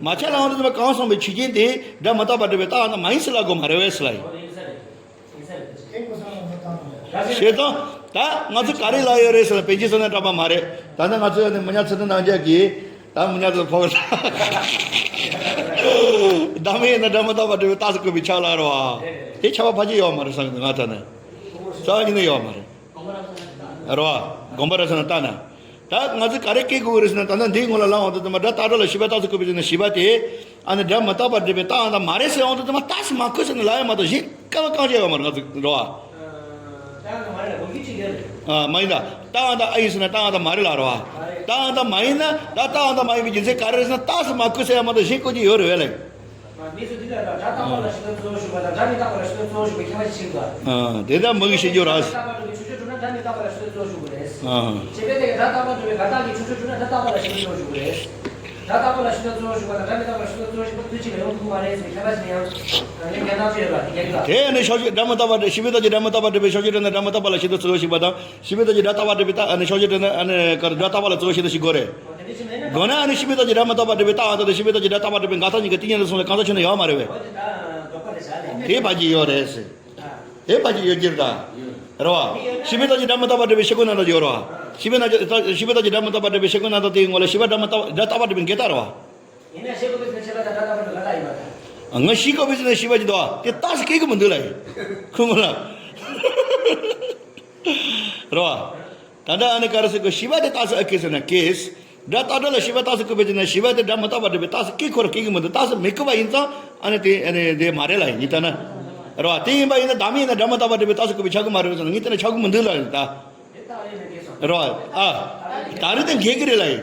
མ་ཁྱབ་ལ་འོང་དུས་ཙམ་པ་གང་གསུངས་པའི་ཆོས་ཅན་དེ་སྒྲ་མི་རྟག་པར་སྒྲུབ་པའི་རྟགས་ཡང་དག་མ་ཡིན་ཟེར་ལ་དགོས་མ་རེད་བས་ཟེར་ལ་ཡིན། ཞེས་དང་། ད་ང་ཚོ་ག་རེ་ལ་ཡོད་རེད་ཟེར་ན་པཎ་ཆེན་བསོད་ནམས་གྲགས་པ་མ་རེད། ད་ནི་ང་ཚོ་ཡོད་ནི་མི་ཉག་ཚུལ་ཁྲིམས་རྣམ་རྒྱལ་གྱིས། ད་མི་ཉག་ཚོ་ཕོག་ས། བདག་མེད་ཡིན་ན་སྒྲ་མི་རྟག་པར་སྒྲུབ་པའི་རྟགས་སུ་བཀོད་པའི་ཕྱིར་ལ་རོ། དེ་ཁྱབ་པ་ཕལ་ཆེར་ཡོད་མ་རེད་བསམ་གི་འདུག་ང་ད་ནི། རྩ་བ་ཉིད་ནས་ཡོད་མ་རེད། རེད་བ། དགོངས་པ་རབ་གསལ་ན་ལྟ་ན། ད་ང་ཚོས་ག་རེ་སྐྱེ་དགོས་རེད་ཟེར་ན། ད་ལྟ་འདིའི་སྔོན་ལ་ལབ་འོང་དུས་ཙམ་པ་སྒྲ་རྟག་སྒྲ་ལ་བྱས་པ་རྟགས་སུ་བཀོད་པའི་ཕྱིར་ན་བྱས་པ་དེ། ཨ་ནི་སྒྲ་མི་རྟག་པར་སྒྲུབ་པའི་རྟགས་ཡང་དག་མ་རེད་ཟེར་འོང་དུས་ཙམ་པ་རྟགས་སུ་མ་བཀོད་ཟེར་ནས་ལབ་ཡ་མ་གཏོགས་གཞན་སྐབས་གང་བྱས་ཡོད་མ་རེད་ང་ཚོ་རེད་བ། ཨ་མ་ཡིན་ད། རྟགས་ཡང་དག་ཨེ་ཡིན་ཟེར་ན་རྟགས་ཡང་དག་མ་རེད་ལ་རེད་བ། རྟགས་ཡང་དག་མ་ཡིན་ན་ད་རྟགས་ཡང་དག་མ་ཡིན་པའི་རྒྱུ་མཚན་ག་རེ་རེད་ཟེར་ན་རྟགས་སུ་མ་བཀོད་ཟེར་ཡ་མ་གཏོགས་གཞན་བཀོད་རྒྱུ་ཡོད་རེད་བས་ལ། མིང་ཚུལ་འདི་ལ་སྒྲ་རྟག་པ་ལ་བྱེད་དོན་གཙོ་བོ་ཞུགས་པ་དང་སྒྲ་མི་རྟག་པ་ལ་བྱེད་དོན་གཙོ་བོ་ཞུགས་པའི་ཁྱད་པར་ཅི་ཕྱེ་དགོས། ཨ། དེ་ལྟར་མི་གི་བྱེད་རྒྱུ་ར། སྒྲ་རྟག་པ་སྒྲུབ་པའི་ཆོས་ཅན་གྲུབ་ན་སྒྲ་མི་རྟག་པ་ལ་བྱེད་དོན་གཙོ་བོ་ཞུགས་དགོས་རེད། ཨ། བྱས་པས་དེ་ག་སྒྲ་རྟག་པ་སྒྲུབ་པའི་འགལ་རྟགས་ཀྱི་ཆོས་ཅན་གྲུབ་ན་སྒྲ་རྟག་པ་ལ་བྱེད་དོན་གཙོ་བོ་ཞུགས་དགོས་རེད། སྒྲ་རྟག་པ་ལ་བྱེད་དོན་གཙོ་བོ་ཞུགས་པ་དང་སྒྲ་མི་རྟག་པ་ལ་བྱེད་དོན་གཙོ་བོ་ཞུགས་པ་དེ་གཅིག་ལ་ཡོང་ཐུབ་ཀྱི་མ་རེད་ཟེར་ཁྱད་པར་ཅི་ཡང་། ལན་རྒྱག་སྟངས་ཅི་ཡོད་པ་དེ་རྒྱག་གི་ལ། དེ་ནི་ཕྱོགས་ཆོས་སྒྲ་མི་རྟག་པ་སྒྲུབ། བྱས་པས་དེ་ག་སྒྲ་མི་རྟག་པ་སྒྲུབ་པའི་ཆོས་ཅན་གྲུབ་ན་སྒྲ་མི་རྟག་པ་ལ་བྱེད་དོན་གཙོ་བོ་ཞུགས་པ་དང་། བྱས་པས་དེ་ག་སྒྲ་རྟག་པ་སྒྲུབ་པའི་རྟགས་ཨ་ནི་ཆོས་ཅན་གྲུབ་ན་ཨ་ནི་ག་རེ་སྒྲ་རྟག་པ་ལ་གཙོ་བོ་བྱེད་དོན་ཞིག་དགོས་རེད། དགོས་ན་ཨ་ནི་བྱས་པས་དེ་ག་སྒྲ་མི་རྟག་པ་སྒྲུབ་པའི་རྟགས་ཨ་ད་དང་བྱས་པས་དེ་ག་སྒྲ་རྟག་པ་སྒྲུབ་པའི་འགལ་རྟགས་གཉིས་ཀྱི་དེ་གཉིས་ལ་སོང་ལ་གང་ཟག་ཁྱོན་ནས་ཡོད་མ་རེད་བས། དེ་ཕལ་ཆེར་ཡོད་རེད་ཟེར། དེ་ཕལ་ཆེར་ཡོད་ཀྱི་རེད་ད། རེད་བ། བྱས་པས་དེ་ག་སྒྲ་མི་རྟག་པ་སྒྲུབ་པའི་ཤེས་དགོས་རྣམ་དག་ཅིག་ཡོད་རེད་བ། བྱས་པས་ན་བྱས་པས་དེ་ག་སྒྲ་མི་རྟག་པ་སྒྲུབ་པའི་ཤེས་དགོས་རྣམ་དག་དེའི་ངོ་ལ་བྱས་པ་སྒྲ་མི་རྟག་པ་སྒྲ་རྟག་པ་སྒྲུབ་པའི་འགལ་རྟགས་རེད་བ། ཡིན་ན་ཤེས་དགོས་པའི་ཚུལ་ནི་བྱས་པ་དང་སྒྲ་རྟག་པ་སྒྲུབ་པའི་འགལ་རྟགས་རེད་བ། ངས་ཤེས་དགོས་པའི་ཚུལ་ནི་བྱས་པ་ཅིག་འདུག་བ། དེ་རྟགས་སུ་སྐྱེ་གི་མི་འདུག་ལ་ཡིན། ཁུ་ངོ་ལ། རེད་བ། ད་ལྟ་ཨ་ནི་ག་རེ་ཟེར་དགོས། བྱས་པ་དེ་རྟགས་སུ་ཨེ་སྐྱེ་ཟེར་ན་སྐྱེ། སྒྲ་རྟག་སྒྲ་ལ་བྱས་པ་རྟགས་སུ་བཀོད་པའི་ཚུལ་ནི་བྱས་པ་དེ་སྒྲ་མི་རྟག་པ་སྒྲུབ་པའི་རྟགས་སུ་སྐྱེ་ཁོ་རང་སྐྱེ་གི་མི་འདུག་རྟགས་སུ་མི་བཀོད་པ་ཡིན་ཙང་ཨ་ནི་དེ་ཨ་ནི་དེ་མ་རེད་ལ་ཡིན། ཡིན་ད་ན། རེད་བ། དེ་ཡིན་པ་ཡིན་ན་བདག་མེད་ཡིན་ན་སྒྲ་མི་རྟག་པ་སྒྲུབ་པའི་རྟགས་སུ་བཀོད་པའི་ཆགས་ཀྱི་མ་རེད་ཟེར་ན་ངས་བལྟས་ན་ཆགས་ཀྱི་མི་འདུག་ལ་ཡིན་ད། རེད་བ། ཨ། ད་རེས་དེ་འགལ་གྱི་རེད་ལ་ཡིན།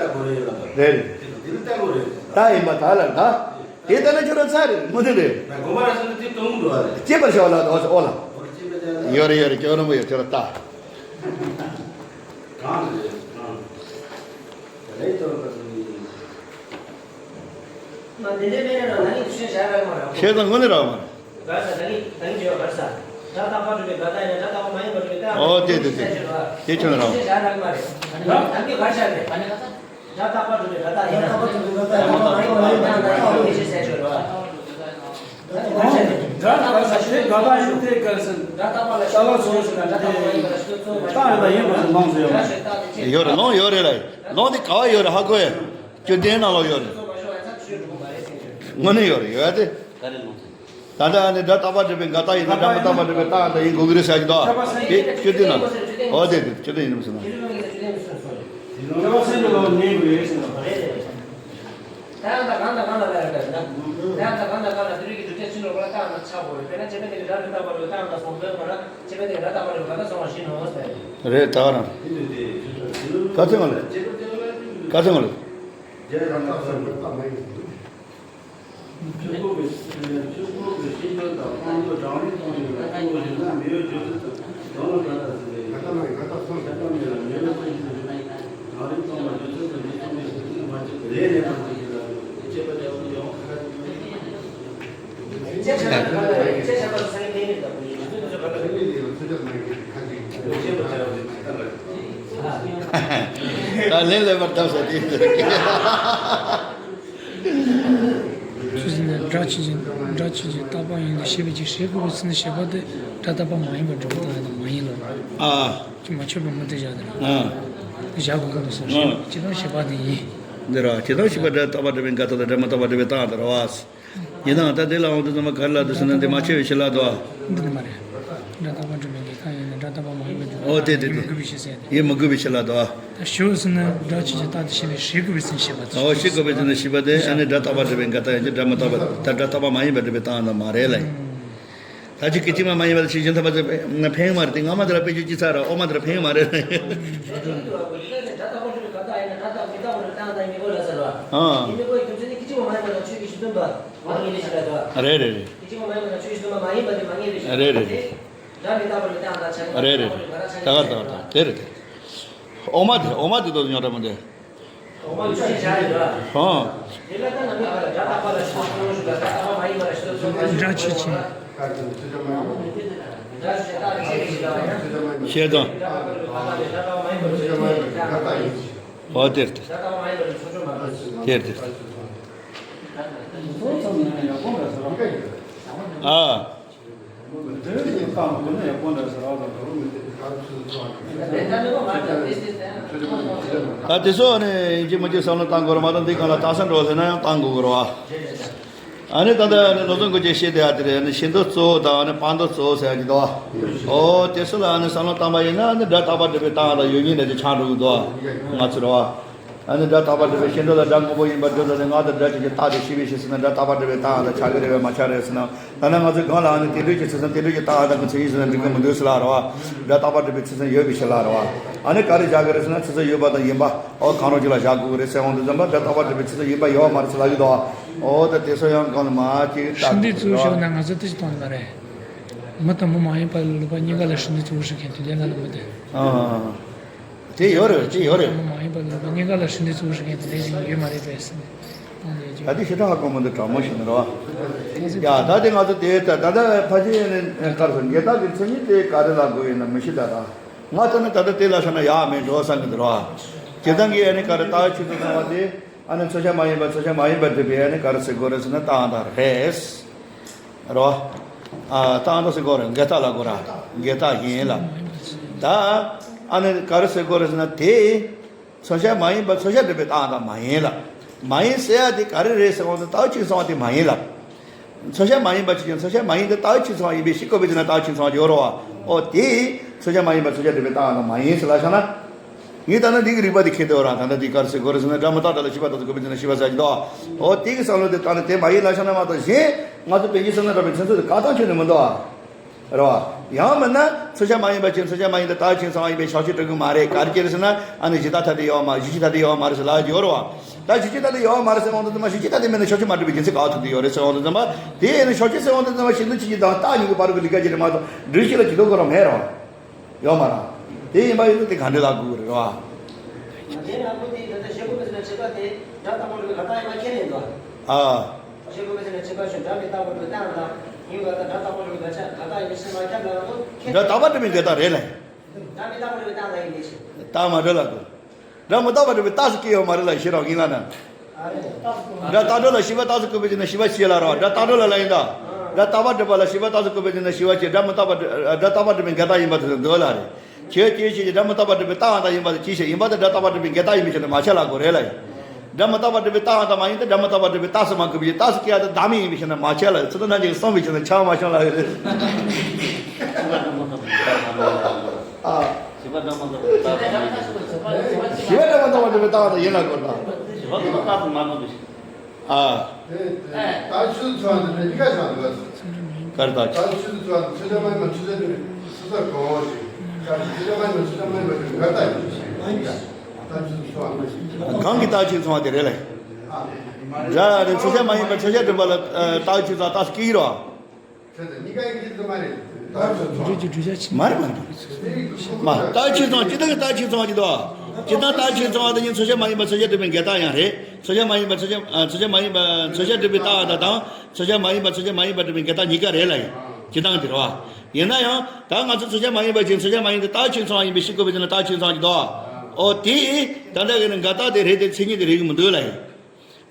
ལྟ་དགོས་རེད་ལ། རེད། དེ་དེ་ལ་ལྟ་དགོས་རེད། ད་ཡིན་པ་ད་ལ་ད། དེ་ལྟ་ན་ཁྱོད་རང་ཚར་རེད་མུ་མཐུད་རེད། ད་དགོངས་པ་ར་སོང་ན་དེ་གཏོང་འགྲོ་བ་རེད། སྐྱེས་པར་བྱ་བ་ལ་དོགས་སུ་ཨོ་ལ། ཡོད་རེད་ཡོད་རེད། ཁྱོད་རང་མོ་ཡོད་ཁྱོད་རང་ལྟ། གང་རེད་གང་། དེ་ལས་ཐོན་པ་དེ། ང་འདི་འདྲའི་དཔེ་རེད་ན་ང་ཡིན་ཤེས་བྱ་རག་མ་རེད། ཤེས་དང་དངོས་གནས་རག་མ་རེད། ག་ས་ད་ནི་ད་ནི་བརྗོད་པར་ས། སྒྲ་རྟག་པར་གྲུབ་པའི་དགག་རྟགས་ཡིན་ན་སྒྲ་རྟག་པ་མ་ཡིན་པར་གྲུབ་པའི་རྟགས། ཨོ་དེ་དེ་དེ། དེ་ཁྱོད་རང་། ཤེས་བྱ་རག་མ་རེད། ད་ནི་ག་ས་ད་ནི་བརྗོད་པར་ས་རེད། སྒྲ་རྟག་པར་གྲུབ་པའི་དགག་རྟགས་ཡིན་ན། སྒྲ་རྟག་པར་གྲུབ་པའི་དགག་རྟགས་ཡིན་ན་ཡིན་ཤེས་བྱ་རེད་བ། སྒྲ་རྟག་པ་ལ་ཞུགས་ཏེ་དགག་པ་ཞུགས་ཏེ་དགག་ཟིན། སྒྲ་རྟག་པ་ལ་ཞུགས་ཏེ་སྒྲ་རྟག་པ་མ་ཡིན་པ་ལ་ཞུགས་ཏེ། རྟགས་ཡིན་པ་ཡིན་པ་ལ་ལོངས་སུ་ཡོད་པ། ཡོད་རེད་ལོངས་ཡོད་རེད་ལ། ལོངས་དེ་ག་བ་ཡོད་རེད་ཧ་གོ་ཡ། སྐྱོ་ལྡན་ནང་ལོགས་ཡོད་རེད། དངོས་གནས་ཡོད་རེད་ཡོད་ཡ་དེ། ག་རེ་ལོངས་སུ། ད་ལྟ་ཨ་ནི་སྒྲ་རྟག་པ་སྒྲུབ་པའི་འགལ་རྟགས་ཡིན་ན་སྒྲ་མི་རྟག་པ་སྒྲུབ་པའི་རྟགས་དེ་ཡིན་དགོས་ཀྱི་རེད་ཟེར་གྱི་འདུག་དེ་སྐྱོ་ལྡན་ནང་། ཨོ་དེ་དེ་སྐྱོ་ལྡན་ཡིན་ནམ་ཟེར་ན། ད་ཡང་ད་གང་དང་གང་ལ་ལ་ཡོད་པས་ན། ད་ཡང་ད་གང་དང་གང་ལ་དེ་རིགས་ཀྱི་སྒྲུབ་བྱེད་ཕྱི་ནང་ལོགས་ལ་རྟགས་རྣམས་ཆགས་དགོས་རེད། དཔེར་ན་ཆེད་དཔེ་དེ་གི་སྒྲ་མི་རྟག་པ་ལོས་རྟགས་རྣམས་སོང་དོན་པ་ན་ཆེད་དཔེ་དེ་གི་སྒྲ་རྟག་པ་ལོས་ག་ད་སོང་བ་ཞིག་ནོ་ཟེར། རེད་ད་ག་རང་། ག་ཚོད་ང་ལ། ག་ཚོད་ང་ལ། ད་ལན་ལེན་པར་བཏབ་ས་དེ། ཚུལ་ཟིན་ནས་སྒྲ་ཆོས་ཅན། སྒྲ་ཆོས་ཅན་རྟག་པ་ཡིན་ཏེ་ཞེས་པའི་ཕྱིར། ཞེས་དགོས་པའི་ཚུལ་ནི་བྱེད་པ་སྟེ་སྒྲ་རྟག་པ་མ་ཡིན་པར་སྒྲུབ་པ་དང་ཡང་ན་མ་ཡིན་ལ། ཨ། ཅི་མ་ཆོད་པ་མུ་སྟེགས་བཞག་དེ་ལ། ཨ། བཞག་དགོས་ཀྱི་འདུག་ཟེར། ཨ། ཅི་ལྟར་ཞེས་པ་དེ་ཡིན། འདི་ར་ཅི་ལྟར་ཞེས་པ་སྒྲ་རྟག་པ་སྒྲུབ་པའི་འགལ་རྟགས་དང་སྒྲ་མི་རྟག་པ་སྒྲུབ་པའི་རྟགས་དང་ར་བ། ཡིན་ནའང་ད་དེ་ལའང་དེ་ཚང་མ་ག་རེ་ལབ་འདུག་ཟེར་ན་འདི་མ་ཆོད་པའི་ཕྱིར་ལབ་འདུག་ཨ། འདི་ནི་མ་རེད། སྒྲ་རྟག་པ་སྒྲུབ་པའི་འགལ་རྟགས་ཡིན་ན་སྒྲ་རྟག་པ་མ་ཡིན་པར་སྒྲུབ་པ་ཨོ་དེ་དེ་ཡིན་དེ། མི་དགོས་པའི་ཕྱིར་ཟེར་ཏེ། ཡིན་མི་དགོས་པའི་ཕྱིར་ལབ་འདུག་ཨ། ད་ཞུ་ཟེར་ན་སྒྲ་ཆོས་ཅན་རྟག་སྟེ་ཞེས་པའི་ཕྱིར་དགོས་པའི་ཚུལ་བྱེད་པ་ཚོ། ཨོ་ཞེས་དགོས་པའི་ཚུལ་ནི་བྱེད་པ་དེ་ཨ་ནི་སྒྲ་རྟག་པ་སྒྲུབ་པའི་འགལ་རྟགས་ཡིན་གྱི་སྒྲ་མི་རྟག་པ་ད་སྒྲ་རྟག་པ་མ་ཡིན་པར་སྒྲུབ་པའི་རྟགས་ཡིན་ན་མ་རེད་ལ། ད་ཅི་སྐད་ཅིག་མ་མ་ཡིན་པ་ལ་ཕྱིར་གཞན་ཐམས་ཅད་ཕན་ཡོན་མ་རེད་དེ་སྔ་མ་དེ་ལ་དཔེ་བརྗོད་ཅི་ཚར་ར་ཨོ་མ་དེ་ལ་ཕན་ཡོན་མ་རེད། ཨ། རེད་རེད་རེད། རེད་རེད་རེད། རེད་རེད་རེད། ད་ག་རེད་ད་ག་རེད་ད་ག་རེད་ད་ག་རེད་རེད་རེད། དེ་རེད་དེ། ཨོ་མ་དེ་ཨོ་མ་དེ་དོ་ཉོ་ར་མོ་དེ། ཨོ་མ་དེ་ཤེས་བྱ་རེད་ད། ཧོ། དེ་ལ་ད་ནམ་མཁའ་ལ་སྒྲ་རྟག་པ་ལ་ཞུགས་ཞུགས་ཞུགས་ལ་སྒྲ་རྟག་པ་མ་ཡིན་པ་ལ་ཞུགས་ཞུགས་པ་ཞིག་སྒྲ་ཆོས་ཅན། སྒྲ་ཆོས་ཅན་རྟག་ཏུ་ཆད་པའི་ཕྱིར་ལ་བ་ཡང་། ཤེས་དང་། སྒྲ་རྟག་པ་ལ་སྒྲ་རྟག་པ་མ་ཡིན་པ་ལ་ཞུགས་ཞུགས་པ་ཞིག་སྒྲ་རྟག་པ་མ་ཡིན་པ་ལ་ཞུགས་ཞུགས་པ་ཞིག་ཨོ་དེ་རེད། སྒྲ་རྟག་པ་མ་ཡིན་པ་ལ་ཞུགས་ཞུགས་མ་རེད། དེ་རེད་དེ་རེད། ཨ། ད་དེ་ཚོ་ནི་ཡིན་གཅིག་མིན་གཅིག་བསམ་བློ་བཏང་དགོས་རེད་མ་གཏོགས་འདི་སྒང་ལ་རྟགས་གསལ་འགྲོ་ཟེར་ན་ཡང་བཏང་དགོས་ཀྱི་རེད་བ། ཨ་ནི་ད་ལྟ་ནི་ནོར་བཟང་སྐུ་ཅན་བཤད་བསྡད་ཡ་དེ་རེད། ཨ་ནི་ཤེས་འདོད་གཙོ་བོ་དང་ཨ་ནི་དཔག་འདོད་གཙོ་བོ་ཟེར་ཡ་གི་འདུག་བ། ཨོ་དེ་ཚོ་ལ་ཨ་ནི་བསམ་བློ་བཏང་པ་ཡིན་ན་ཨ་ནི་སྒྲ་རྟག་པ་སྒྲུབ་པའི་རྟགས་ལ་ཡོད་ཉིད་འདྲ་ཅིག་ཆགས་འགྲོ་གི་འདུག་བ། ང་ཚོ་རེད་བ། ཨ་ནི་སྒྲ་རྟག་པ་སྒྲུབ་པའི་ཤེས་འདོད་ལ་སྒྲ་དངོས་པོ་ཡིན་པར་སྒྲུབ་ལ་ནི་ངག་དང་སྒྲ་གཅིག་གི་རྟགས་དེ་ཤེས་པའི་ཕྱིར་ཟེར་ན་སྒྲ་རྟག་པ་སྒྲུབ་པའི་རྟགས་ལ་ཆགས་ཀྱི་རེད་བས་མ་ཆགས་རེད་ཟེར་ན། ད་ནི་ང་ཚོའི་སྒང་ལ་ཨ་ནི་དེ་འདྲ་ཅིག་ཟེར་ན་དེ་འདྲ་ཅིག་རྟགས་དང་གི་མཚན་ཉིད་ཟེར་ན་འགྲིག་གི་མི་འདུག་ཟེར་ལ་རེད་བ། སྒྲ་རྟག་པ་སྒྲུབ་པའི་ཚུལ་ཚན་ཡོད་པའི་ཕྱིར་ལ་རེད་བ། ཨ་ནི་ག་རེ་བཞག་གི་རེད་ཟེར་ན་ཚུལ་ཚན་ཡོད་པ་དང་ཡིན་པ་ཨོ་གང་རུང་ཅིག་ལ་བཞག་དགོས་ཀྱི་རེད་ཟེར་འོང་དུས་ཙམ་པ་སྒྲ་རྟག་པ་སྒྲུབ་པའི་ཚུལ་ཚན་ཡིན་པ་ཡོད་མ་རེད་ཟེར་ལབ་ཀྱི་འདུག་བ། ཨོ་ད་དེ་ཚོ་ཡང་སྒང་ལ་མ་ཅིག་ཧྲི་ལྟ་འདི་གི་གཙོ་བོ་རེད་བ། ཞིག་ན་ང་ཚོ་དེ་ཅིག་གཏོང་ནི་མ་རེད། མི་དང་མི་མ་ཡིན་པ་ལ་ལུག་པ་གཉིས་ཀ་ལ་ཧྲི་འདི་གཙོ་བོ་ཞིག་མཁན་དེ་ལས་ལ་ལ་མི་དེ། ཨ། དེ་ཡོད་རེད་དེ་ཡོད་རེད། མ་ཡིན་པ་ལ་ལུག་པ་གཉིས་ཀ་ལ་ཧྲི་འདི་གཙོ་བོ་ཞིག་མཁན་དེ་ལས་ཡོད་མ་རེད་པས་ཟེར་ནས། ད་དེ་ཞེ་དྲག་ཧ་གོ་མི་འདུག་དྲང་མོ་ཞིག་ནི་རོ། ཡ་ད་དེ་ང་ཚོ་དེ་ད་ད་ད་ཕལ་ཆེར་ནི་གར་སོང་འགལ་རྟགས་ཀྱི་མཚན་ཉིད་དེ་ག་རེ་ལ་གོ་ཡིན་ན་མི་ཤེས་ད་ར། ང་ཚོ་ནི་ད་ལྟ་དེ་ལ་ཤོད་ན་ཡག་མེད་འགྲོ་བསམ་གྱི་འདུག་རོ། སྤྱིར་བཏང་གི་ཨ་ནི་ག་རེ་རྟགས་ཆོས་ཚུལ་ཚང་བ་དེ་ཨ་ནི་མཚོན་བྱ་མ་ཡིན་པ་མཚོན་བྱ་མ་ཡིན་པར་སྒྲུབ་པའི་ཨ་ནི་ག་རེ་ཟེར་དགོས་རེད་ཟེར་ན་རྟགས་དང་རེད། རོ། ཨ་རྟགས་དང་ཟེར་དགོས་རེད། འགལ་རྟགས་ལ་གོ་ར། འགལ་རྟགས་ཡིན་ལ། ད་ཨ་ནི་ག་རེ་ཟེར་དགོས་རེད་ཟེར་ན་དེ། མཚོན་བྱ་མ་ཡིན་པ་མཚོན་བྱ་སྒྲུབ་པའི་རྟགས་དང་མ་ཡིན་ལ། མ་ཡིན་ཟེར་ཡ་དེ་ག་རེ་རེད་ཟེར་བ་དེ་རྟགས་ཆོས་ཚང་བ་དེ་མ་ཡིན་ལ། མཚོན་བྱ་མ་ཡིན་པ་ཆོས་ཅན་མཚོན་བྱ་མ་ཡིན་ཏེ་རྟགས་ཆོས་ཚང་བ་ཡིན་པའི་ཕྱིར་ཁོ་བོས་བྱས་ན་རྟགས་ཆོས་ཚང་བ་ཡོད་རོ་བ། ཨོ་དེ་མཚོན་བྱ་མ་ཡིན་པ་མཚོན་བྱ་སྒྲུབ་པའི་རྟགས་དང་མ་ཡིན་ཟེར་ལ་ཤ་ན། ངས་ད་ནི་འདི་གི་རིགས་པ་དེ་ཁྱེར་ཏེ་འོ་རང་ད་ལྟ་འདི་གར་སེ་གོ་རེ་ཟེར་ན་སྒྲ་མི་རྟག་སྒྲ་ལ་ཤེས་པ་རྟགས་སུ་གོ་བའི་ཚེ་ན་ཤེས་པ་ཟེར་གྱི་འདུག་ཨོ་དེ་གི་བསམ་བློ་དེ་ད་ནི་དེ་མ་ཡིན་ལ་ཤ་ན་མ་གཏོགས་གཞན་ང་ཚོ་པཎ་ཆེན་བསོད་ནམས་གྲགས་པའི་མཚན་ཚུལ་དེ་ག་དང་ཁྱོན་ནས་མི་འདུག་ཨ། རེད་བ། ཡང་མིན་ན་མཚོན་བྱ་མ་ཡིན་པ་ཅན་མཚོན་བྱ་མ་ཡིན་ཏེ་རྟགས་ཆོས་ཚང་བ་ཡིན་པའི་ཕྱོགས་ཆོས་གྲུབ་ཀྱི་མ་རེད་ག་རེ་བྱས་རེད་ཟེར་ན་ཨ་ནི་གཞི་རྟགས་ཐ་དད་ཡོད་མ་གཞི་གཞི་ཐ་དད་ཡོད་མ་རེད་ཟེར་ལབ་ཀྱི་ཡོད་རེད་བ། ད་གཞི་གཞི་ཐ་དད་ཡོད་མ་རེད་ཟེར་འོང་དུས་ཙམ་པ་གཞི་གཞི་ཐ་དད་མེད་ན་ཕྱོགས་ཆོས་མ་གྲུབ་པའི་རྒྱུ་མཚན་ག་བ་ཐུག་གི་ཡོད་རེད་ཟེར་འོང་དུས་ཙམ་པ་དེ་ཡིན་ན་ཕྱོགས་ཆོས་ཟེར་འོང་དུས་ཙམ་པ་གཞི་འདུས་ཆོས་ཅན་དང་རྟགས་གཉིས་ཀྱི་བར་གྱི་ལས་ཀ་ཅིག་རེད་མ་གཏོགས་འདུས་ཆོས་ལ་གྱི་ལོ་གོ་རང་མེད་རེད་བ། ཡོད་མ་རེད། དེ་ཡིན་པ་ཡིན་ན་དེ་ག་འདྲ་ལབ་དགོས་ཀྱི་རེད་བ། དེ་ནས་ཨ་ཁུ་དེ་ད་ལྟ་ཞེ་གོ་མི་ཟེར་ན་ཆེ་བ་དེ་སྒྲ་རྟག་པ་ལུགས་ལ་རྟགས་ཡིན་པ་ཁས་ལེན་འདུག་ཨ། ཨ། ཞེ་གོ་མི་ཟེར་ན་ཆེ་བ་ཞུ་སྒྲ་མི་རྟག་པ་ལུགས་རྟགས་དང་ཡིན་པ་དང་སྒྲ་རྟག་པ་ལུགས་ལ་ཆ་རྟགས་ཡིན་ཕྱིར་མ་ཁྱབ་ལ་ཁོ་ཁས་སྒྲ་རྟག་པ་སྒྲུབ་པའི་འགལ་རྟགས་རེད་ལ། སྒྲ་མི་རྟག་པ་ལུགས་རྟགས་ལ་ཡིན་མི་ཕྱིར། རྟགས་མ་རེད་ལ་གོ། སྒྲ་མི་རྟག་པ་སྒྲུབ་པའི་རྟགས་སུ་སྐྱེ་ཡོད་མ་རེད་ལ་ཤེས་རོགས་ཡིན་ལ་ན། སྒྲ་རྟག་སྒྲུབ་ལ་ཤེས་པ་རྟགས་སུ་བཀོད་པའི་རྗེས་ནས་ཤེས་པ་སྐྱེ་ལ་རོ། སྒྲ་རྟག་སྒྲུབ་ལ་ལ་ཡིན་ད། སྒྲ་རྟག་པ་སྒྲུབ་པ་ལ་ཤེས་པ་རྟགས་སུ་བཀོད་པའི་རྗེས་ནས་ཤེས་པ་སྐྱེ། སྒྲ་མི་རྟག་པ་སྒྲུབ་སྒྲ་རྟག་པ་སྒྲུབ་པའི་འགལ་རྟགས་ཡིན་པ་དེ་ཚོ་འདོད་ལ་རེད། ཁྱོད་སྐྱེ་ཤེས་ཀྱི་སྒྲ་མི་རྟག་པ་སྒྲུབ་པའི་རྟགས་དང་ཡིན་པ་དེ་ཅི་ཞིག་ཡིན་པ་དེ་སྒྲ་རྟག་པ་སྒྲུབ་པའི་འགལ་རྟགས་ཡིན་པའི་ཕྱིར་ན་མ་ཁྱབ་ལ་གོ་རེད་ལ་ཡིན། སྒྲ་མི་རྟག་པ་སྒྲུབ་པའི་རྟགས་དང་མ་ཡིན་ཏེ་སྒྲ་མི་རྟག་པ་སྒྲུབ་པའི་རྟགས་སུ་མ་བཀོད་པའི་རྟགས་སུ་སྐྱེ་ཡ་དེ་བདག་མེད་ཡིན་པའི་ཕྱིར་ན་མ་ཁྱབ་ལ་ཡིན། ཚུལ་དུ་ན་ཅིག་གསུངས་པའི་ཕྱིར་ན་ཆགས་མ་བྱུང་ལ་ཡིན། ཨ། བྱིས་པ་སྒྲ་མི་རྟག་པའི་རྟགས་དང་མ་ཡིན། བྱིས་པ་སྒྲ་མི་རྟག་པ་སྒྲུབ་པའི་རྟགས་དང་ཡིན་ལ་གོ་ད། བྱིས་པ་སྒྲ་མི་རྟག་པ་མ་གོ་བའི་ཕྱིར། ཨ། དེ་དེ་ད་ཆུ་ཚོད་ཚོད་འདི་ནས་གཉིས་ཀ་བྱ་འདུག་ག་གར་ད་ཆུ། ད་ཆུ་ཚོད་ཚོད་ཆུ་ཚོད་མ་ཡིན་པ་ཆུ་ཚོད་འདི་ཆུ་ཚོད་གང་བ་ཞིག་གར་ཆུ་ཚོད་མ་ཡིན་པ་ཆུ་ཚོད་མ་ཡིན་པ་ཞིག་འགལ་རྟགས་ཡིན་ཞིག་ད་ཆུ་ཚོད་ཚོད། གང་གི་རྟགས་ཆོས་ཚང་བ་དེ་རེད་ལ། ཨ། སྒྲ་ནི་མཚོན་བྱ་མ་ཡིན་པ་མཚོན་བྱ་སྒྲུབ་པ་ལ་རྟགས་ཆོས་ཚང་རྟགས་སུ་སྐྱེ་གི་རོ། ཁྱོད་ཚོ་གཉིས་ཀ་ཡིན་གྱི་འདུག་མ་རེད། ད་ཆོས་ཚོ། འགྲོས་ཀྱི་འགྲོས་བྱ་ཆེ། མ་རེད་མ་རེད། མ་རྟགས་ཆོས་ཚང་སྤྱི་བཏང་གི་རྟགས་ཆོས་ཚང་གི་འདུག་སྤྱི་བཏང་རྟགས་ཆོས་ཚང་བ་དེ་ཉིད་མཚོན་བྱ་མ་ཡིན་པ་མཚོན་བྱ་སྒྲུབ་པའི་འགལ་རྟགས་ཡང་རེད། མཚོན་བྱ་མ་ཡིན་པ་མཚོན་བྱ་མཚོན་བྱ་མ་ཡིན་པ་མཚོན་བྱ་སྒྲུབ་པའི་རྟགས་དང་དང་མཚོན་བྱ་མ་ཡིན་པ་མཚོན་བྱ་མ་ཡིན་པ་སྒྲུབ་པའི་འགལ་རྟགས་གཉིས་ཀ་རེད་ལ་ཡིན། སྤྱི་བཏང་དེ་རེད་བ། ཡིན་ན་ཡང་ད་ང་ཚོ་མཚོན་བྱ་མ་ཡིན་པ་ཅན་མཚོན་བྱ་མ་ཡིན་ཏེ་རྟགས་ཆོས་ཚང་བ་ཡིན་པའི་ཕྱིར་བཀོད་པའི་ཚེ་ན་རྟགས་ཆོས་ཚང་གི་འདུག་ཨོ་དེ་ད་ལྟ་གི་ནི་འགལ་རྟགས་དེ་རེད་དེ་མཚན་ཉིད་དེ་རེད་གི་མི་འདུག་ལ་ཡིན།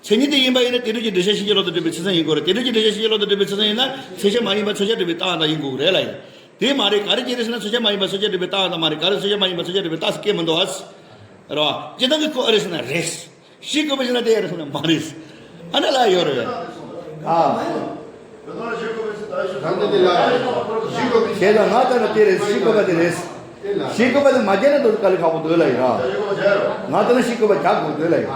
མཚན་ཉིད་དེ་ཡིན་པ་ཡིན་ན་དེ་འདྲ་ཅིག་འགྲེལ་བཤད་ཕྱིན་ཅི་ལོག་ཏུ་གྲུབ་པའི་ཚུལ་ཙམ་ཡིན་དགོས་རེད། དེ་འདྲ་ཅིག་འགྲེལ་བཤད་ཕྱིན་ཅི་ལོག་ཏུ་གྲུབ་པའི་ཚུལ་ཙམ་ཡིན་ན་མཚོན་བྱ་མ་ཡིན་པ་མཚོན་བྱ་གྲུབ་པའི་རྟགས་དང་ཡིན་དགོས་རེད་ལ་ཡིན། དེ་མ་རེད་ག་རེ་བྱས་རེད་ཟེར་ན་མཚོན་བྱ་མ་ཡིན་པ་མཚོན་བྱ་གྲུབ་པའི་རྟགས་དང་མ་རེད་ག་རེ་མཚོན་བྱ་མ་ཡིན་པ་མཚོན་བྱ་གྲུབ་པའི་རྟགས་སུ་སྐྱེ་མི་འདུག་ཨ། རེད་བ། སྤྱི་བཏང་གི་ཁོ་ཨེ་རེད་ཟེར་ན་རེད། ཤེས་དགོས་པ་ཞིག་ན་དེ་ཨེ་རེད་ཟེར་ན་མ་རེད། ཨ་ན་ལ་ཡོད་རེད། ཨ། དེ་ལ་ང་ལྟ་ན་དེ་རེད་ཤེས་དགོས་པ་དེ་རེད། ཤེས་དགོས་པ་དེ་མ་བརྒྱབ་ན་དོ་དཀའ་ལས་ཁག་པོ་འདུག་ལ་ཡིན་ར། ང་ལྟ་ན་ཤེས་དགོས་པ་རྒྱག་དགོས་འདུག་ལ་ཡིན།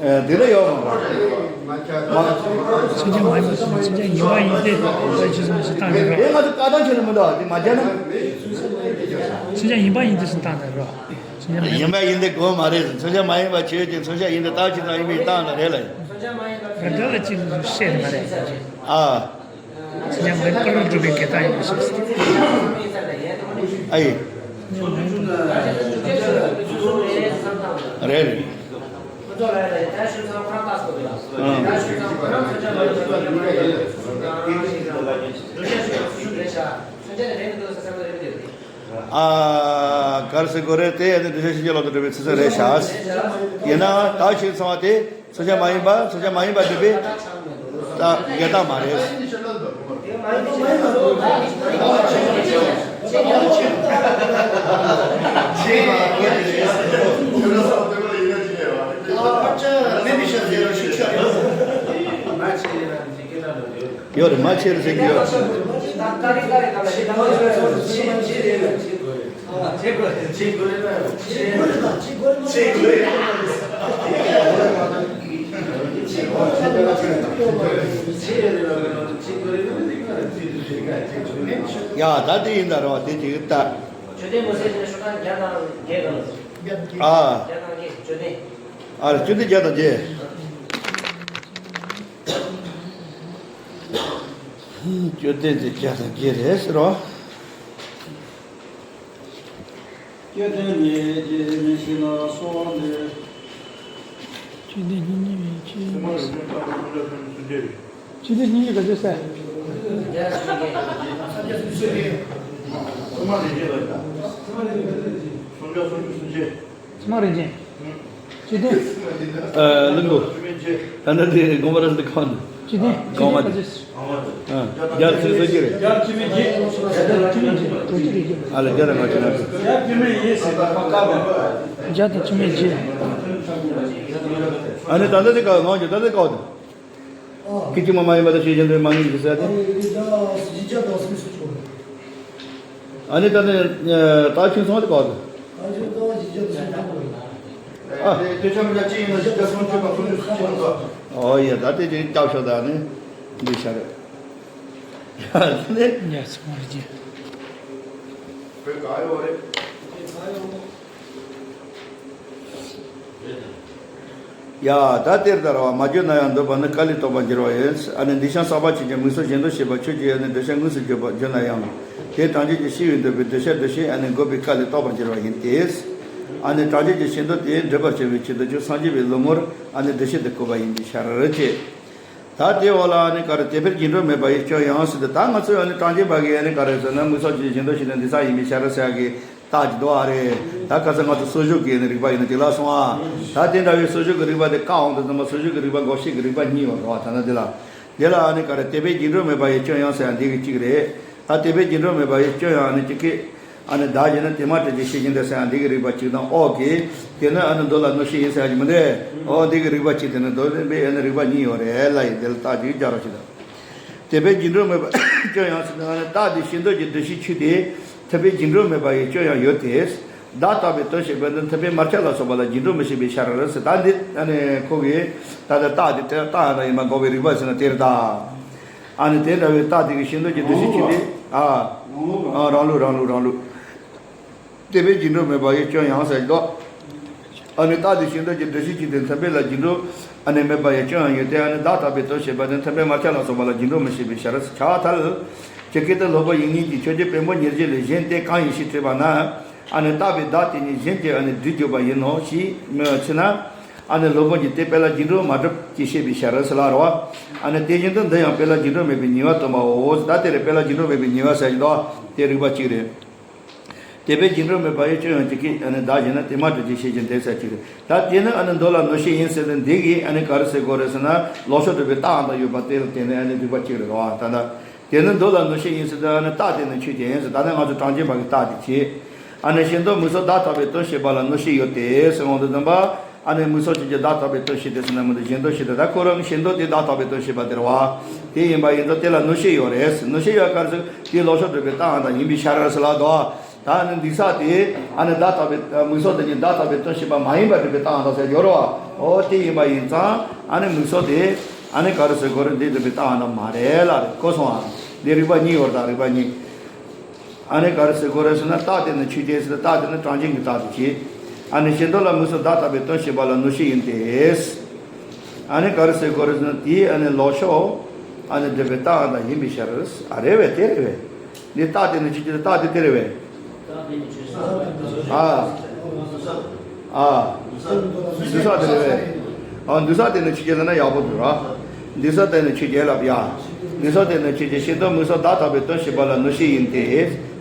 ཨེ་འདི་ལ་ཡོད་མ་རེད། མཚོན་བྱ་མ་ཡིན་པ་མཚོན་བྱ་ཡིན་པ་ཡིན་ཏེ་ད་ཅི་སོང་ཞིག་བཏང་ནས་རོ། དེ་ང་ཚོ་བཀའ་ཐང་ཆོད་ནས་མི་འདུག་དེ་མ་བརྒྱབ་ན། མཚོན་བྱ་ཡིན་པ་ཡིན་ཏེ་སུ་བཏང་ནས་རོ། མཚོན་བྱ་མ་ཡིན་ཡིན་པ་ཡིན་ཏེ་དགོས་མ་རེད། མཚོན་བྱ་མ་ཡིན་པ་ཆོས་ཅན་མཚོན་བྱ་ཡིན་ཏེ་རྟགས་ཅི་ཙམ་ཡིན་པའི་རྟགས་ལ་རེད་ལ་ཡིན། ད་ལྟ་ལ་ཅི་ལུགས་བཤད་མ་རེད། ཨ། མཚོན་བྱ་མ་ཡིན་པར་སྒྲུབ་པའི་འགལ་རྟགས་ཡིན་པ་ཞིག་ཨ་ཡིན། རེད་རེད། ཨ། ག་རེ་ཟེར་དགོས་རེད་དེ་ཡང་ནི་འགྲེལ་བཤད་ཕྱིན་ཅི་ལོག་ཏུ་གྲུབ་པའི་ཚུལ་ཙམ་རེད་ཤག་ཡིན་ནའང་རྟགས་ཆོས་ཚང་བ་དེ་མཚོན་བྱ་མ་ཡིན་པ་མཚོན་བྱ་མ་ཡིན་པ་སྒྲུབ་པའི་རྟགས་འགལ་རྟགས་མ་རེད། ཡོད་རེད་མ་ཆེ་རེད་ཟེར་གྱི་ཡོད། ཡ་ད་དེ་ཡིན་ད་རོ་དེ་ཅིག་ད། ཨ། ཨ་རེ་བཅུ་དེ་བརྒྱ་དང་བརྒྱད། བཅུ་དེ་དེ་བརྒྱ་དང་བརྒྱད་རེད་ཟེར་རོ། བཅུ་དེ་ཉིད་ཀྱི་མིང་ཚིག་ལ་སོགས་ཏེ། ཆོས་ལྡན་སྙིང་རྗེ་མེད་ཆོས། ཚད་མ་རིགས་གཞུང་ལྟར་དུ་སུམ་བརྒྱ་སུམ་ཅུ་སོ་བརྒྱད་རེད། ཆོས་ལྡན་སྙིང་རྗེ་ག་ཚོད་ཟེར། ཚད་མ་རིགས་གཞུང་ལ་ཡིན་ད། སུམ་བརྒྱ་སུམ་ཅུ་སོ་བརྒྱད། ཚད་མ་རིགས་གཞུང་། ཆོས་ལྡན། ཨ། ལུང་གོ། ད་ནི་དེ་དགོངས་པ་རེད་འདི་གང་འདི། ཆོས་ལྡན། གང་མ་དེ། ཨ། བརྒྱ་དང་བཅུ་མེད་བརྒྱད་རེད། བརྒྱ་དང་བཅུ་མེད་བརྒྱད། བརྒྱ་དང་བཅུ་མེད་བརྒྱད། ཨ་ལ་བརྒྱ་དང་ང་བཅུ་ན་བཅུ། བརྒྱ་དང་བཅུ་མེད་བརྒྱད། ཨ་ནི་ད་ལྟ་དེ་ག་ང་ཅི་ད་ལྟ་ག་དེ། ཨ། ཁྱེད་ཀྱི་མ་མ་ཡིན་པ་དང་ཤེས་བཞིན་དུ་མ་ངེས་ཀྱི་ཟེར་ཏེ། ཨ་ནི་ད་ནི་ད་ཆུང་སོང་བ་དེ་ག་དེ། ཨ། ཨོ་ཡ་ད་དེ་ཅིག་སྐྱབས་ཤོག་ད་ནི་འདི་ཤ་རེད། ཡ་ནི། ཡ་སོང་བ་རེད། བོད་ག་ཡོད་རེད། ཡ། ད་དེར་ལྟར་བ་མ་བརྗོད་ན་ཡང་འདོད་པ་ནི་དཀའ་ལས་རྟོགས་པར་འགྱུར་བ་ཡིན། ཨ་ནི་འདི་ཤ་བསགས་པ་ཆོས་ཀྱི་དམིགས་སུ་གཞན་དོན་བྱེད་པ་ཆོས་ཀྱི་ཨ་ནི་འདོད་ཆགས་དངོས་སུ་བརྗོད་པ་བརྗོད་ན་ཡང་། དེ་གྲངས་ཅན་གྱི་ཤེས་པས་འདོད་པའི་འདོད་ཆགས་འདོད་ཆགས་ཨ་ནི་འགོག་པའི་དཀའ་ལས་རྟོགས་པར་འགྱུར་བ་ཡིན་ཏེ། ཨ་ནི་གྲངས་ཅན་གྱི་ཤེས་འདོད་དེ་འགྲུབ་པར་བྱ་བའི་ཆེད་དུ་ཁྱོད་སངས་རྒྱས་པའི་བློ་ངོར་ཨ་ནི་འདོད་ཆགས་དེ་བཀོད་པ་ཡིན་པའི་ཕྱིར་ཅེས། ད་དེའི་འོག་ལ་ཨ་ནི་ག་རེ། དེ་འཕེལ་རྒྱས་འགྲོ་མེད་པ་ཡི་སྐྱོན་ཡང་ཟེར་ཏེ། ད་ང་ཚོས་ཨ་ནི་གྲངས་ཅན་པ་གིས་ཨ་ནི་ག་རེ་ཟེར་ན་དམིགས་སུ་ཅི་གཞན་དོན་བྱེད་ན་འདི་ས་ཡིན་པའི་ཕྱིར་ཟེར་ཡ་གི་རྟགས་ཀྱི་འདུག་ཨ་རེད། ད་ཁ་སང་ང་ཚོ་གསོག་འཇོག་གི་ནི་རིགས་པ་ཡིན་ན་ཅིག་ལ་སོང་ཨ། ད་དེ་འདྲ་བའི་གསོག་འཇོག་གི་རིགས་པ་དེ་བཀག་འོང་དུས་ཙམ་པ་གསོག་འཇོག་གི་རིགས་པ་འགོག་བྱེད་ཀྱི་རིགས་པ་གཉིས་ཡོད་རེད་བ། ད་ནི་དེ་ལ་དེ་ལ་ཨ་ནི་ག་རེ། དེ་འཕེལ་རྒྱས་འགྲོ་མེད་པ་ཡི་སྐྱོན་ཡང་ཟེར་ཡང་འདི་གི་གཅིག་རེད། ད་དེ་འཕེལ་རྒྱས་འགྲོ་མེད་པ་ཡི་སྐྱོན་ཡང་ཨ་ནི་གཅིག་གི་ཨ་ནི་བདག་གཞན་ནི་དེ་མ་དྲན་ཅིང་ཤེས་བཞིན་ཏེ་ཟེར་ཡང་འདི་གི་རིགས་པ་གཅིག་དང་། ཨོ་ཀེ། དེ་ནི་ཨ་ནི་མདོ་ལ་གནོད་བྱེད་ཡིན་ཟེར་ཡང་གཅིག་མི་འདུག་ཨོ་འདི་གི་རིགས་པ་གཅིག་དེ་ནི་མདོ་ལ་འཕེལ་ཨ་ནི་རིགས་པ་གཉིས་ཡོད་རེད་ལ་ཡིན། དེ་ལ་རྟགས་གཅིག་སྦྱར་རོགས་བྱེད་དང་། དེ་འཕེལ་རྒྱས་འགྲོ་མེད་པ་སྐྱོན་ཡང་ཟེར་ན་ཨ་ནི་རྟགས་དེ་ཤེས་འདོད་ཀྱི་འདུ་ཤེས་ཆོས་དེ་མཐུན་དཔེ་རྒྱས་འགྲོ་མེད་པ་ཡི་སྐྱོན་ཡང་ཡོད་དེ། བདག་ལྟ་བུའི་དོན་བྱེད་པ་འདི་མཐུན་དཔེ་མར་ཁྱབ་ལ་སོགས་པ་ལ་རྒྱས་འགྲོ་མི་བྱེད་པའི་ཕྱིར་ཟེར། ད་འདི་ཨ་ནི་ཁོ་གིས་ད་ལྟ་རྟགས་དེ་དེ་རྟགས་ཡང་དག་ཡིན་པ་འགོག་པའི་རིགས་པ་ཟེར་ན་དེ་རེད་ད། ཨ་ནི་དེ་འདྲ་བའི་རྟགས་དེ་གི་ཤེས་འདོད་ཀྱི་འདུ་ཤེས་ཆོས་དེ། ཨ། ཨ། རང་ལུགས་རང་ལུགས་རང་ལུགས། དེ་འཕེལ་རྒྱས་འགྲོ་མེད་པ་ཡི་སྐྱོན་ཡང་ཟེར་གྱི་འདུག་ཨ་ནི་རྟགས་དེ་ཤེས་འདོད་ཀྱི་འདུ་ཤེས་ཆོས་དེ་མཐུན་དཔེ་ལ་རྒྱས་འགྲོ་ཨ་ནི་མེད་པ་ཡི་སྐྱོན་ཡང་ཡོད་དེ། ཨ་ནི་བདག་ལྟ་བུའི་དོན་བྱེད་པ་དེ་མཐུན་དཔེ་མར་ཁྱབ་ལ་སོགས་པ་ལ་རྒྱས་འགྲོ་མི་བྱེད་པའི་ཕྱིར་ཟེར། ཕྱག་འཚལ། ཇི་སྐད་དུ་སློབ་དཔོན་དབྱིག་གཉེན་གྱིས་ཁྱོད་ཀྱི་པད་མོ་ཉེར་བཞི་ལས་གཞན་ཏེ་གང་ཡིན་ཞེས་དྲིས་པ་ན། ཨ་ནི་རྟག་པའི་བདག་དེ་ཉིད་གཞན་གྱིས་ཨ་ནི་བསྡུས་བརྗོད་པ་ཡིན་ནོ་ཞེས་སྨྲས་པའི་ཚེ་ན། ཨ་ནི་སློབ་དཔོན་གྱིས་དེ་དཔེ་ལ་རྒྱས་འགྲོ་མ་གྲུབ་ཅེས་བཤད་པའི་ཕྱིར་ཟེར་ལ་རོ། ཨ་ནི་དེ་བཞིན་དུ་འདི་ཡང་དཔེ་ལ་རྒྱས་འགྲོ་མེད་པའི་ཉེས་པ་སྟོན་པའོ། ད་དེ་རེད། དཔེ་ལ་རྒྱས་འགྲོ་མེད་པའི་ཉེས་པ་ཟེར་གྱི་འདུག་དེ་རིགས་པ་གཅིག་རེད། དེ་འཕེལ་རྒྱས་འགྲོ་མེད་པ་ཡི་སྐྱོན་ཡང་གཅིག་གིས་ཨ་ནི་བདག་གཞན་ནི་དེ་མ་དྲན་ཅིང་ཤེས་བཞིན་ཏེ་ཟེར་གཅིག་རེད། ད་དེ་ནི་ཨ་ནི་མདོ་ལ་གནོད་བྱེད་ཡིན་ཟེར་ཏེ་འདི་གིས་ཨ་ནི་ག་རེ་ཟེར་དགོས་རེད་ཟེར་ན། ལོག་ཕྱོགས་སྒྲུབ་པའི་རྟགས་ཡང་དག་ཡོད་པ་དེ་ལ་བརྟེན་ནས་ཨ་ནི་སྒྲུབ་པ་གཅིག་རེད་བ། ད་ལྟ་དེ་ནི་མདོ་ལ་གནོད་བྱེད་ཡིན་ཟེར་ཏེ་ཨ་ནི་རྟགས་དེ་ནི་ཆོས་ཅན་ཡིན་ཟེར། ད་ནི་ང་ཚོ་གྲངས་ཅན་པ་གི་རྟགས་དེ་བྱེད། ཨ་ནི་ཤེས་འདོད་དམིགས་སུ་བདག་ལྟ་བུའི་དོན་བྱེད་པ་ལ་གནོད་བྱེད་ཡོད་དེ་ཟེར་འོང་དུས་ཙམ་པ། ཨ་ནི་དམིགས་སུ་ཆོས་ཅན་བདག་ལྟ་བུའི་དོན་བྱེད་དེ་ཟེར་ན་མི་འདུག་གཞན་དོན་བྱེད་དེ། ད་ཁོ་རང་ཤེས་འདོད་དེ་བདག་ལྟ་བུའི་དོན་བྱེད་པ་དེ་རེད་བ། དེ་ཡིན་པ་ཡིན་ཙང་དེ་ལ་གནོད་བྱེད་ཡོད་རེད། གནོད་བྱེད་ཡོད་ག་རེ་ཟེར། དེ་ལོག་ཕྱོགས་སྒྲུབ་པའི་རྟགས་ཡང་དག་ཡིན་པའི་ཕྱིར་ཟེར་ལ་དོ། ད་ནི་འདུག་ས་དེ་ཨ་ནི་བདག་ལྟ་བུའི་དམིགས་སུ་དེ་ཉིད་བདག་ལྟ་བུའི་དོན་བྱེད་པ་མ་ཡིན་པར་སྒྲུབ་པའི་རྟགས་ཡང་དག་ཟེར་ཡོད་རེད་བ། འོ་དེ་ཡིན་པ་ཡིན་ཙང་ཨ་ནི་དམིགས་སུ་དེ་ཨ་ནི་ག་རེ་ཟེར་དགོས་རེད། འདི་སྒྲུབ་པའི་རྟགས་ཡང་དག་མ་རེད་ལ་རེད། གོ་སོང་ཨ། འདི་རིགས་པ་གཉིས་ཡོད་རེད། ད་རིགས་པ་གཉིས། ཨ་ནི་ག་རེ་ཟེར་དགོས་རེད་ཟེར་ན། རྟགས་དེ་ནི་ཆོས་ཅན་ཟེར་ཏེ། རྟགས་དེ་ནི་གྲངས་ཅན་གྱི་རྟགས་དེ་བྱེད། ཨ་ནི་ཤེས་འདོད་ལ་དམིགས་སུ་བདག་ལྟ་བུའི་དོན་བྱེད་པ་ལ་གནོད་བྱེད་ཡིན་ཏེ། ཨ་ནི་ག་རེ་ཟེར་དགོས་རེད་ཟེར་ན། དེའི་ཨ་ནི་ལོག་ཕྱོགས་ཨ་ནི་སྒྲུབ་པའི་རྟགས་ཡང་དག་ཡིན་པའི་ཕྱིར། ཨ་རེད་བས། དེ་རེད་བས། འདི་རྟགས་དེ་ནི་ཆོས་ཅན། རྟགས་དེ་དེ་རེད་བས། ཨ། ཨ། འདུག་ས་དེ་རེད་བས། ཨ། འདུག་ས་དེ་ནི་ཆོས་ཅན་ལབ་ན་ཡག་པོ་འདུག་ར། འདུག་ས་དེ་ནི་ཆོས་ཅན་ལབ་ཡ། འདུག་ས་དེ་ནི་ཆོས་ཅན། ཤེས་འདོད་དམིགས་སུ་བདག་ལྟ་བུའི་དོན་བྱེད་པ་ལ་གནོད་བྱེད་ཡིན་ཏེ།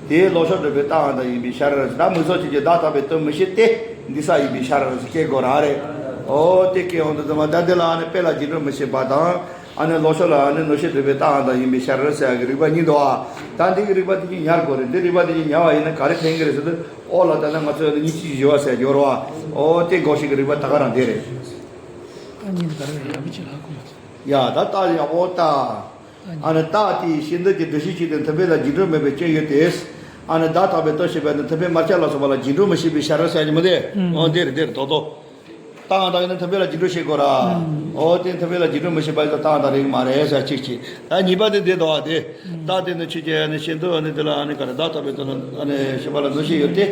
དེའི་ལོག་ཕྱོགས་སྒྲུབ་པའི་རྟགས་ཡང་དག་ཡིན་པའི་ཕྱིར། ད་དམིགས་སུ་ཆོས་ཅན་བདག་ལྟ་བུའི་དོན་མི་བྱེད་དེ་འདུག་ས་ཡིན་པའི་ཕྱིར་ཟེར་སྐྱེ་དགོས་ར་རེད། འོ་དེ་སྐྱེ་འོང་དུས་ཙམ་པ། ད་འདི་ལ་ཨ་ནི་དཔེ་ལ་རྒྱས་འགྲོ་མི་བྱེད་པ་དང་། ཨ་ནི་ལོག་ཕྱོགས་ལ་ཨ་ནི་གནོད་བྱེད་སྒྲུབ་པའི་རྟགས་ཡང་དག་ཡིན་པའི་ཕྱིར་ཟེར་ཡ་གི་རིགས་པ་གཉིས་འདུག་ཨ། ད་འདི་གི་རིགས་པ་དེ་གཉིས་ཉར་དགོས་རེད། འདི་རིགས་པ་དེ་གཉིས་ཉར་བ་ཡིན་ན་ག་རེ་ཕན་གི་རེད་ཟེར་དུས། ཨོ་ལ་ད་ནི་ང་ཚོས་ཨ་ནི་གཉིས་ཆར་བཞི་བ་ཟེར་ཡ་ཡོད་རེད་བ། ཨོ་དེ་འགོག་བྱེད་ཀྱི་རིགས་པ་ད་ག་རང་དེ་རེད། ད་གཉིས་འདི་ག་རེ་རེད། ཡག་པོ་ཅིག་ལ་གོ་མ་སོང་། ཡ། ད་རྟགས་ཡག་པོ་ལྟ། ཨ་ནི་རྟགས་དེའི་ཤེས་འདོད་ཀྱི་འདུ་ཤེས་གཅིག་དེ་མཐུན་དཔེ་ལ་རྒྱས་འགྲོ་མེད་པའི་སྐྱོན་ཡོད་དེ། ཨ་ནི་བདག་ལྟ་བུའི་དོན་བྱེད་པ་ནི་མཐུན་དཔེ་མར་ཁྱབ་ལ་སོགས་པ་ལ་རྒྱས་འགྲོ་མི་བྱེད་པའི་ཕྱིར་ཟེར་གྱི་མི་འདུག་ཨང་། འདི་རེད། འདི་རེད། དོ་དོ། རྟགས་ཡང་དག་ཡིན་ན་མཐུན་དཔེ་ལ་རྒྱས་འགྲོ་བྱེད་དགོས་ར། ཨོ་དེ་མཐུན་དཔེ་ལ་རྒྱས་འགྲོ་མི་བྱེད་པ་ཡིན་ཙང་རྟགས་ཡང་དག་རེད་མ་རེད་ཟེར་གཅིག་བྱས། ད་གཉིས་པ་དེ་འདི་འདུག་ཨ། དེ་རྟགས་དེ་ནི་ཆོས་ཅན། ཨ་ནི་ཤེས་འདོད་ཨ་ནི་དེ་ལ་ཨ་ནི་ག་རེ། བདག་ལྟ་བུའི་དོན་ཨ་ནི་བྱེད་པ་ལ་གནོད་བྱེད་ཡོད་དེ།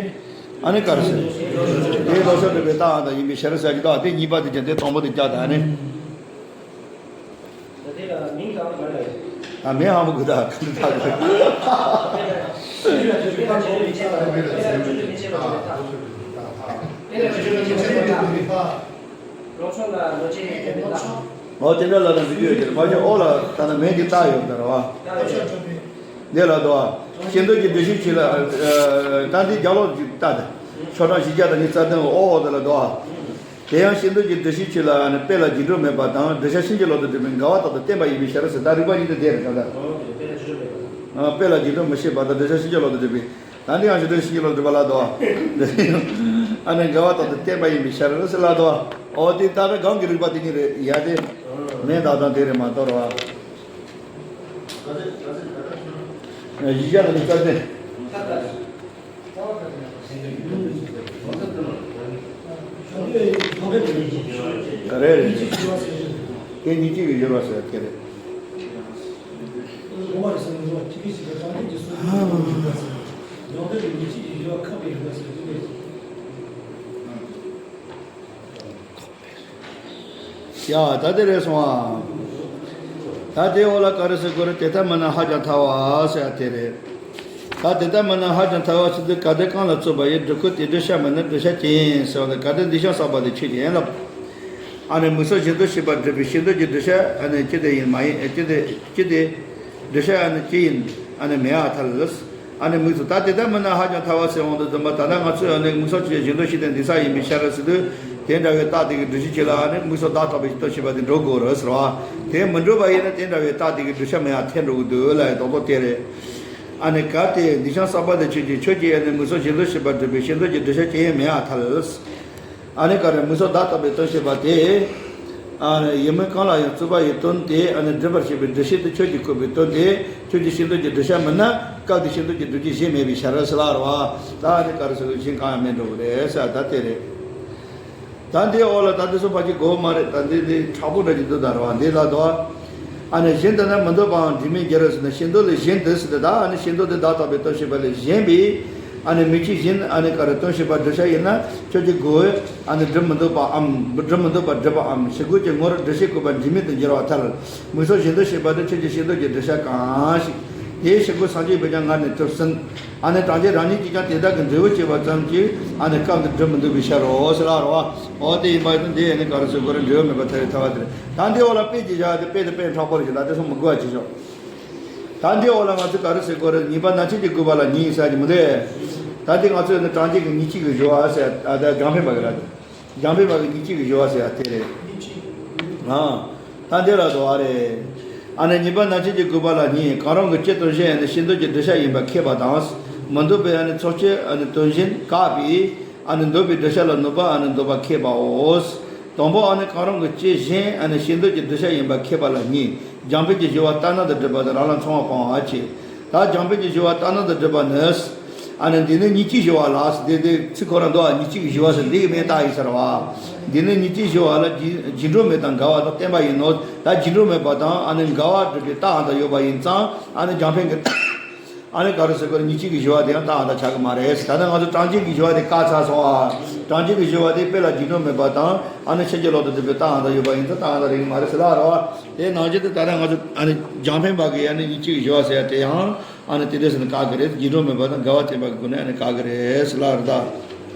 ཨ་ནི་ག་རེ་ཟེར། དེའི་ལོག་ཕྱོགས་སྒྲུབ་པའི་རྟགས་ཡང་དག་ཡིན་པའི་ཕྱིར་ཟེར་གྱི་འདུག་ཨ། དེ་གཉིས་པ་དེ་ཀྱང་དེ་དང་པོ་དེ་བརྒྱབ་ད་ཨ་ནི། ད་དེ་ལ་མིང་དང་མ་ལ་ཡོད། ཨ། མིང་ཧ་མ་གོ་ད། ག་འདྲ་ད་གོ། དེ་ལ་ཆོས་ཅན་མི་བྱེད་པ་རེད། དེ་ལ་ཆོས་ཅན་མི་བྱེད་པ་རེད། ལོ་ཆུང་ལ་ལོ་ཆེན་ཡོད་དེ་མེད་ད། འོ་དེ་འདྲ་ལ་ལ་འཛུགས་རྒྱུ་ཡོད་དེ་མ་གཞི་ཨོ་ལ་ད་ལྟ་མེད་ཀྱི་རྟགས་ཡོད་ད་ར་བ། ད་ཡོད། འདི་ལ་དོ། ཤིན་ཏུ་གྱི་འདུ་ཤེས་ཆེ་ལ། ད་འདི་རྒྱ་ལོ་ཅིག་ལྟ་དེ། ཤོག་གྲངས་བཞི་བརྒྱ་དང་ཉི་ཤུ་རྩ་བདུན་ཨོ་ཨོ་དེ་ལ་དོ། དེ་ཡང་ཤིན་ཏུ་གྱི་འདུ་ཤེས་ཆེ་ལ་ནི་དཔེ་ལ་རྒྱུ་འགྲོ་མེད་པ་དང་འདུ་བྱེད་ཕྱིན་ཅི་ལོག་ཏུ་སྒྲུབ་པའི་འགལ་བ་དག་ཏུ་བརྟེན་པ་ཡིན་པའི་ཕྱིར་ཟེར། ད་རིགས་པ་གཉིས་དེ་དེ་རེད་ད་ལྟ། དཔེ་ལ་རྒྱུ་འགྲོ་མི་བྱེད་པ་དང་འདུ་བྱེད་ཕྱིན་ཅི་ལོག་ཏུ་སྒྲུབ་པའི། ད་འདི་ཡང་ཞེ་འདོད་ཕྱིན་ཅི་ལོག་སྒྲུབ་པ་ལ་དོ། ཨ་ནི་འགལ་བ་དག་ཏུ་བརྟེན་པ་ཡིན་པའི་ཕྱིར་ཟེར་ལ་དོ། འོ་དེ་ད་ལྟ་གང་གི་རིགས་པ་དེ་གཉིས་རེད་ཡ་དེ། མེད་ད་དང་དེ་རེད་མ་གཏོགས་ར་བ། གཞི་བཞག་ནི་རྩ་ལྡན། རེད་རེད། དེ་ཉིད་ཀྱིས་སྦྱོར་བ་ཟེར་དེ་རེད། ཡ་ད་དེ་རེད་སོང་ཨ། ད་དེ་འོག་ལ་ག་རེ་ཟེར་དགོས་རེད། དེ་ལྟ་མིན་ན་ཧ་ཅང་ཐལ་བ་ཟེར་ཡ་དེ་རེད། ད་དེ་ལྟ་མིན་ན་ཧ་ཅང་ཐལ་བ་ཟེར་དུས་གལ་ཏེ་གང་ལ་རྩོད་པ་ཡིན་སྒྲུབ་ཁུལ་དེ་བསྒྲུབ་བྱ་མིན་ན་བསྒྲུབ་བྱ་ཅི་ཡིན་ཟེར་བ་དང་། གལ་ཏེ་འདི་ཤང་བསགས་པ་དེ་ཆོས་ཅན་ཡིན་ལབ། ཨ་ནི་མིག་སོགས་གཞན་དུ་ཤེས་པ་སྒྲུབ་པའི་ཤིན་ཏུ་གྱི་གདུལ་བྱ་ཨ་ནི་ཅི་སྟེ་ཡིན་མ་ཡིན་ཨ་ཅི་སྟེ་ཅི་སྟེ་གདུལ་བྱ་ཨ་ནི་ཅི་ཡིན་ཨ་ནི་མེད་པར་ཐལ། ཨ་ནི་མིག་སོགས་ད་དེ་ལྟ་མིན་ན་ཧ་ཅང་ཐལ་བ་ཟེར་འོང་དུས་ཙམ་པ་ད་ལྟ་ང་ཚོས་ཨ་ནི་མིག་སོགས་ཀྱི་གཞན་དུ་ཤེས་དེ་འདི་ས་ཡིན་པའི་ཕྱིར་ཟེར་དུས་དེ་འདྲ་བའི་རྟགས་དེ་གི་སྒྲུབ་བྱེད་ཆེ་ལ་ཨ་ནི་མིག་སོགས་བདག་རྟོགས་པའི་གཞན་དུ་ཤེས་པ་དེ་འགྲོ་དགོས་རེད་ཟེར་བ། དེ་མི་འགྲུབ་པ་ཡིན་ན་དེ་འདྲ་བའི་རྟགས་དེ་གི་གདུལ་བྱ་མེད་པར་ཐལ་འགྲོ་གི་འདུག་ལ་ཡི་དོགས་པ་དེ་རེད། ཨ་ནི་གལ་ཏེ་འདི་ཤང་བསགས་པ་དེ་ཆོས་ཅན་ཆོས་ཅན་ཡང་ནི་མིག་སོགས་གཞན་དུ་ཤེས་པ་སྒྲུབ་པའི་ཤིན་ཏུ་གྱི་གདུལ་བྱ་ཅི་ཡིན་མེད་པར་ཐལ། ཨ་ནི་ག་རེ་མིག་སོགས་བདག་རྟོགས་པའི་དོན་བྱེད་པ་དེ། ཨ་ནི་ཡིན་མིན་གང་ལ་ཡང་རྩོད་པ་ཡི་དོན་དེ་ཨ་ནི་སྒྲུབ་པར་བྱེད་པའི་སྒྲུབ་བྱེད་དེ་ཆོས་ཀྱི་འཁོར་བའི་དོན་དེ་ཆོས་ཅན་ཤིན་ཏུ་གྱི་གདུལ་བྱ་མིན་ན་སྐབས་དེ་ཤིན་ཏུ་གྱི་གདུལ་བྱའི་གཞན་མེད་པའི་ཕྱིར་ཟེར་ལ་རེད་བ། ད་ཨ་ནི་ག་རེ་ཟེར་གཞན་གང་ཡང་མེད་འགྲོ་གི་རེད་ཟེར་ད་དེ་རེད། ད་འདི་འོག་ལ་ད་འདི་ཚོ་ཕལ་ཆེར་གོ་མ་རེད། ད་འདི་འདི་དྲག་པོ་འདྲ་ཅིག་འདུག་ད་རེད་བ། འདི་ལ་དོ། ཨ་ནི་གཞན་དུ་ན་མི་འདོད་པའང་འབྲེལ་མེད་རྒྱུར་ཟེར་ན་ཤིན་ཏུ་ལས་གཞན་དུ་ཟེར་ཏེ་ད་ཨ་ནི་ཤིན་ཏུ་དེ་བདག་རྟོགས་པའི་དོན་བྱེད་པ་ལས་གཞན་པའི་ཨ་ནི་མིག་ཅན་གཞན་ཨ་ནི་ག་རེ་དོན་བྱེད་པ་སྒྲུབ་བྱ་ཡིན་ན་ཆོས་ཀྱི་སྒོ་ཨ་ནི་སྒྲུབ་མི་འདོད་པའམ་སྒྲུབ་མི་འདོད་པ་སྒྲུབ་པའམ་ཕྱི་རྒོལ་གྱི་ངོར་སྒྲུབ་བྱེད་བཀོད་པ་འབྲེལ་མེད་དུ་འགྱུར་བར་ཐལ། མིག་སོགས་གཞན་དུ་ཤེས་པ་དེ་ཆོས་ཅན་ཤིན་ཏུ་གྱི་གདུལ་བྱ་གང་ཞིག་དེའི་ཕྱི་རྒོལ་སངས་རྒྱས་པས་ཀྱང་སྔར་ནས་ཐོབ་ཟིན། ཨ་ནི་གྲངས་ཅན་རང་ཉིད་ཀྱིས་ཀྱང་དེ་དག་གི་འབྲས་བུ་བྱས་པ་ཙམ་གྱིས་ཨ་ནི་སྐབས་འདིར་སྒྲུབ་མི་འདོད་པའི་ཕྱིར་རོ་ཟེར་ལ་རོ། འོ་དེ་ཡིན་པ་ཡིན་ན་འདི་ཨ་ནི་ག་རེ་ཟེར་དགོས་རེད། འབྲས་བུ་མེད་པར་ཐལ་བའི་ཐལ་བ་དེ་རེད། ད་འདི་འོག་ལ་དཔེ་ཅིག་བཞག་དེ་དཔེ་དེ་དཔེ་མཁྲེགས་པོ་རེད་ཅིག་ད་དེ་སོང་མི་དགོས་པ་ཅིག་ཤོག་ད་འདི་འོག་ལ་ང་ཚོས་ག་རེ་ཟེར་དགོས་རེད། ཉེས་པ་སྣ་ཚོགས་ཀྱིས་གོས་པ་ལ་ཉེས་ཟེར་གྱི་མི་འདུག་ད་འདི་ང་ཚོས་ནི་གྲངས་ཅན་གྱི་ཉེས་བྱས་ཀྱི་སྦྱོར་བ་ཟེར་ད་རྒྱང་འཕེན་པ་གི་རེད། རྒྱང་འཕེན་པ་གི་ཉེས་བྱས་ཀྱི་སྦྱོར་བ་ཟེར་ཡ་དེ་རེད། ཨ། ད་འདི་ལ་དོ་བ་རེད། ཨ་ནི་ཉེས་པ་སྣ་ཚོགས་ཀྱིས་གོས་པ་ལ་ཉེས། གང་རུང་གི་སྤྱིར་དོན་གཞན་ཡང་ནི་ཤིན་ཏུ་གྱི་གདུལ་བྱ་ཡིན་པ་ཁེགས་པ་དང་། མི་འདོད་པའི་ཨ་ནི་ཚོགས་སྤྱིར་ཨ་ནི་དོན་གཞན་བཀག་པའི་ཨ་ནི་འདོད་པའི་གདུལ་བྱ་ལ་གནོད་པ་ཨ་ནི་འདོད་པ་ཁེགས་པའོ། དང་པོ་ཨ་ནི་གང་རུང་གི་སྤྱིར་གཞན་ཨ་ནི་ཤིན་ཏུ་གྱི་གདུལ་བྱ་ཡིན་པ་ཁེགས་པ་ལ་ཉེས། རྒྱང་འཕེན་གྱི་སྦྱོར་བ་ལྟར་སྣང་དུ་སྒྲུབ་པ་དང་རང་ལ་མཚུངས་པ་སྤང་བ་བྱེད། ད་རྒྱང་འཕེན་གྱི་སྦྱོར་བ་ལྟར་སྣང་དུ་སྒྲུབ་པ་ནི། ཨ་ནི་འདི་ནི་ཉེས་བྱས་སྦྱོར་བ་ལ་ཟེར་དེ་དེ་ཚིག་ཁོ་རང་འདུག་ཨ་ཉེས་བྱས་ཀྱི་སྦྱོར་བ་ཟེར་འདི་གི་མིང་བཏགས་ཡིན་ཟེར་བ། འདི་ནི་ཉེས་བྱས་སྦྱོར་བ་ལ་རྒྱུ་རྒྱུ་འགྲོ་མེད་དང་འགལ་བ་དང་བརྟེན་པ་ཡིན་ནོ། ད་རྒྱུ་འགྲོ་མེད་པ་དང་ཨ་ནི་འགལ་བ་སྒྲུབ་པའི་རྟགས་དང་ཡོད་པ་ཡིན་ཙང་ཨ་ནི་རྒྱང་འཕེན་གྱི་ཨ་ནི་ག་རེ་ཟེར་དགོས་རེད། ཉེས་བྱས་ཀྱི་སྦྱོར་བ་དེ་ཡང་རྟགས་དང་ཆགས་ཀྱི་མ་རེད། ད་ནི་ང་ཚོ་གྲངས་ཅན་གྱི་སྦྱོར་བ་དེ་བཀག་ཚར་སོང་ཨ། གྲངས་ཅན་གྱི་སྦྱོར་བ་དེ་དཔེ་ལ་རྒྱུ་འགྲོ་མེད་པ་དང་ཨ་ནི་ཕྱིན་ཅི་ལོག་ཏུ་སྒྲུབ་པའི་རྟགས་དང་ཡོད་པ་ཡིན་ཙང་རྟགས་དང་རེག་གི་མ་རེད་ཟེར་ལ་རེད་བ། དེ་ནང་བཞིན་དུ་ད་ལྟ་ང་ཚོ་ཨ་ནི་རྒྱང་འཕེན་པ་གི་ཨ་ནི་ཉེས་བྱས་ཀྱི་སྦྱོར་བ་ཟེར་ཡ་དེ་ཡང་ཨ་ནི་དེ་འདྲ་ཟེར་ནས་བཀག་གི་རེད། རྒྱུ་འགྲོ་མེད་པ་དང་འགལ་བ་བརྟེན་པ་གི་སྒོ་ནས་ཨ་ནི་བཀག་གི་རེད་ཟེར་ལ་རེད་ད།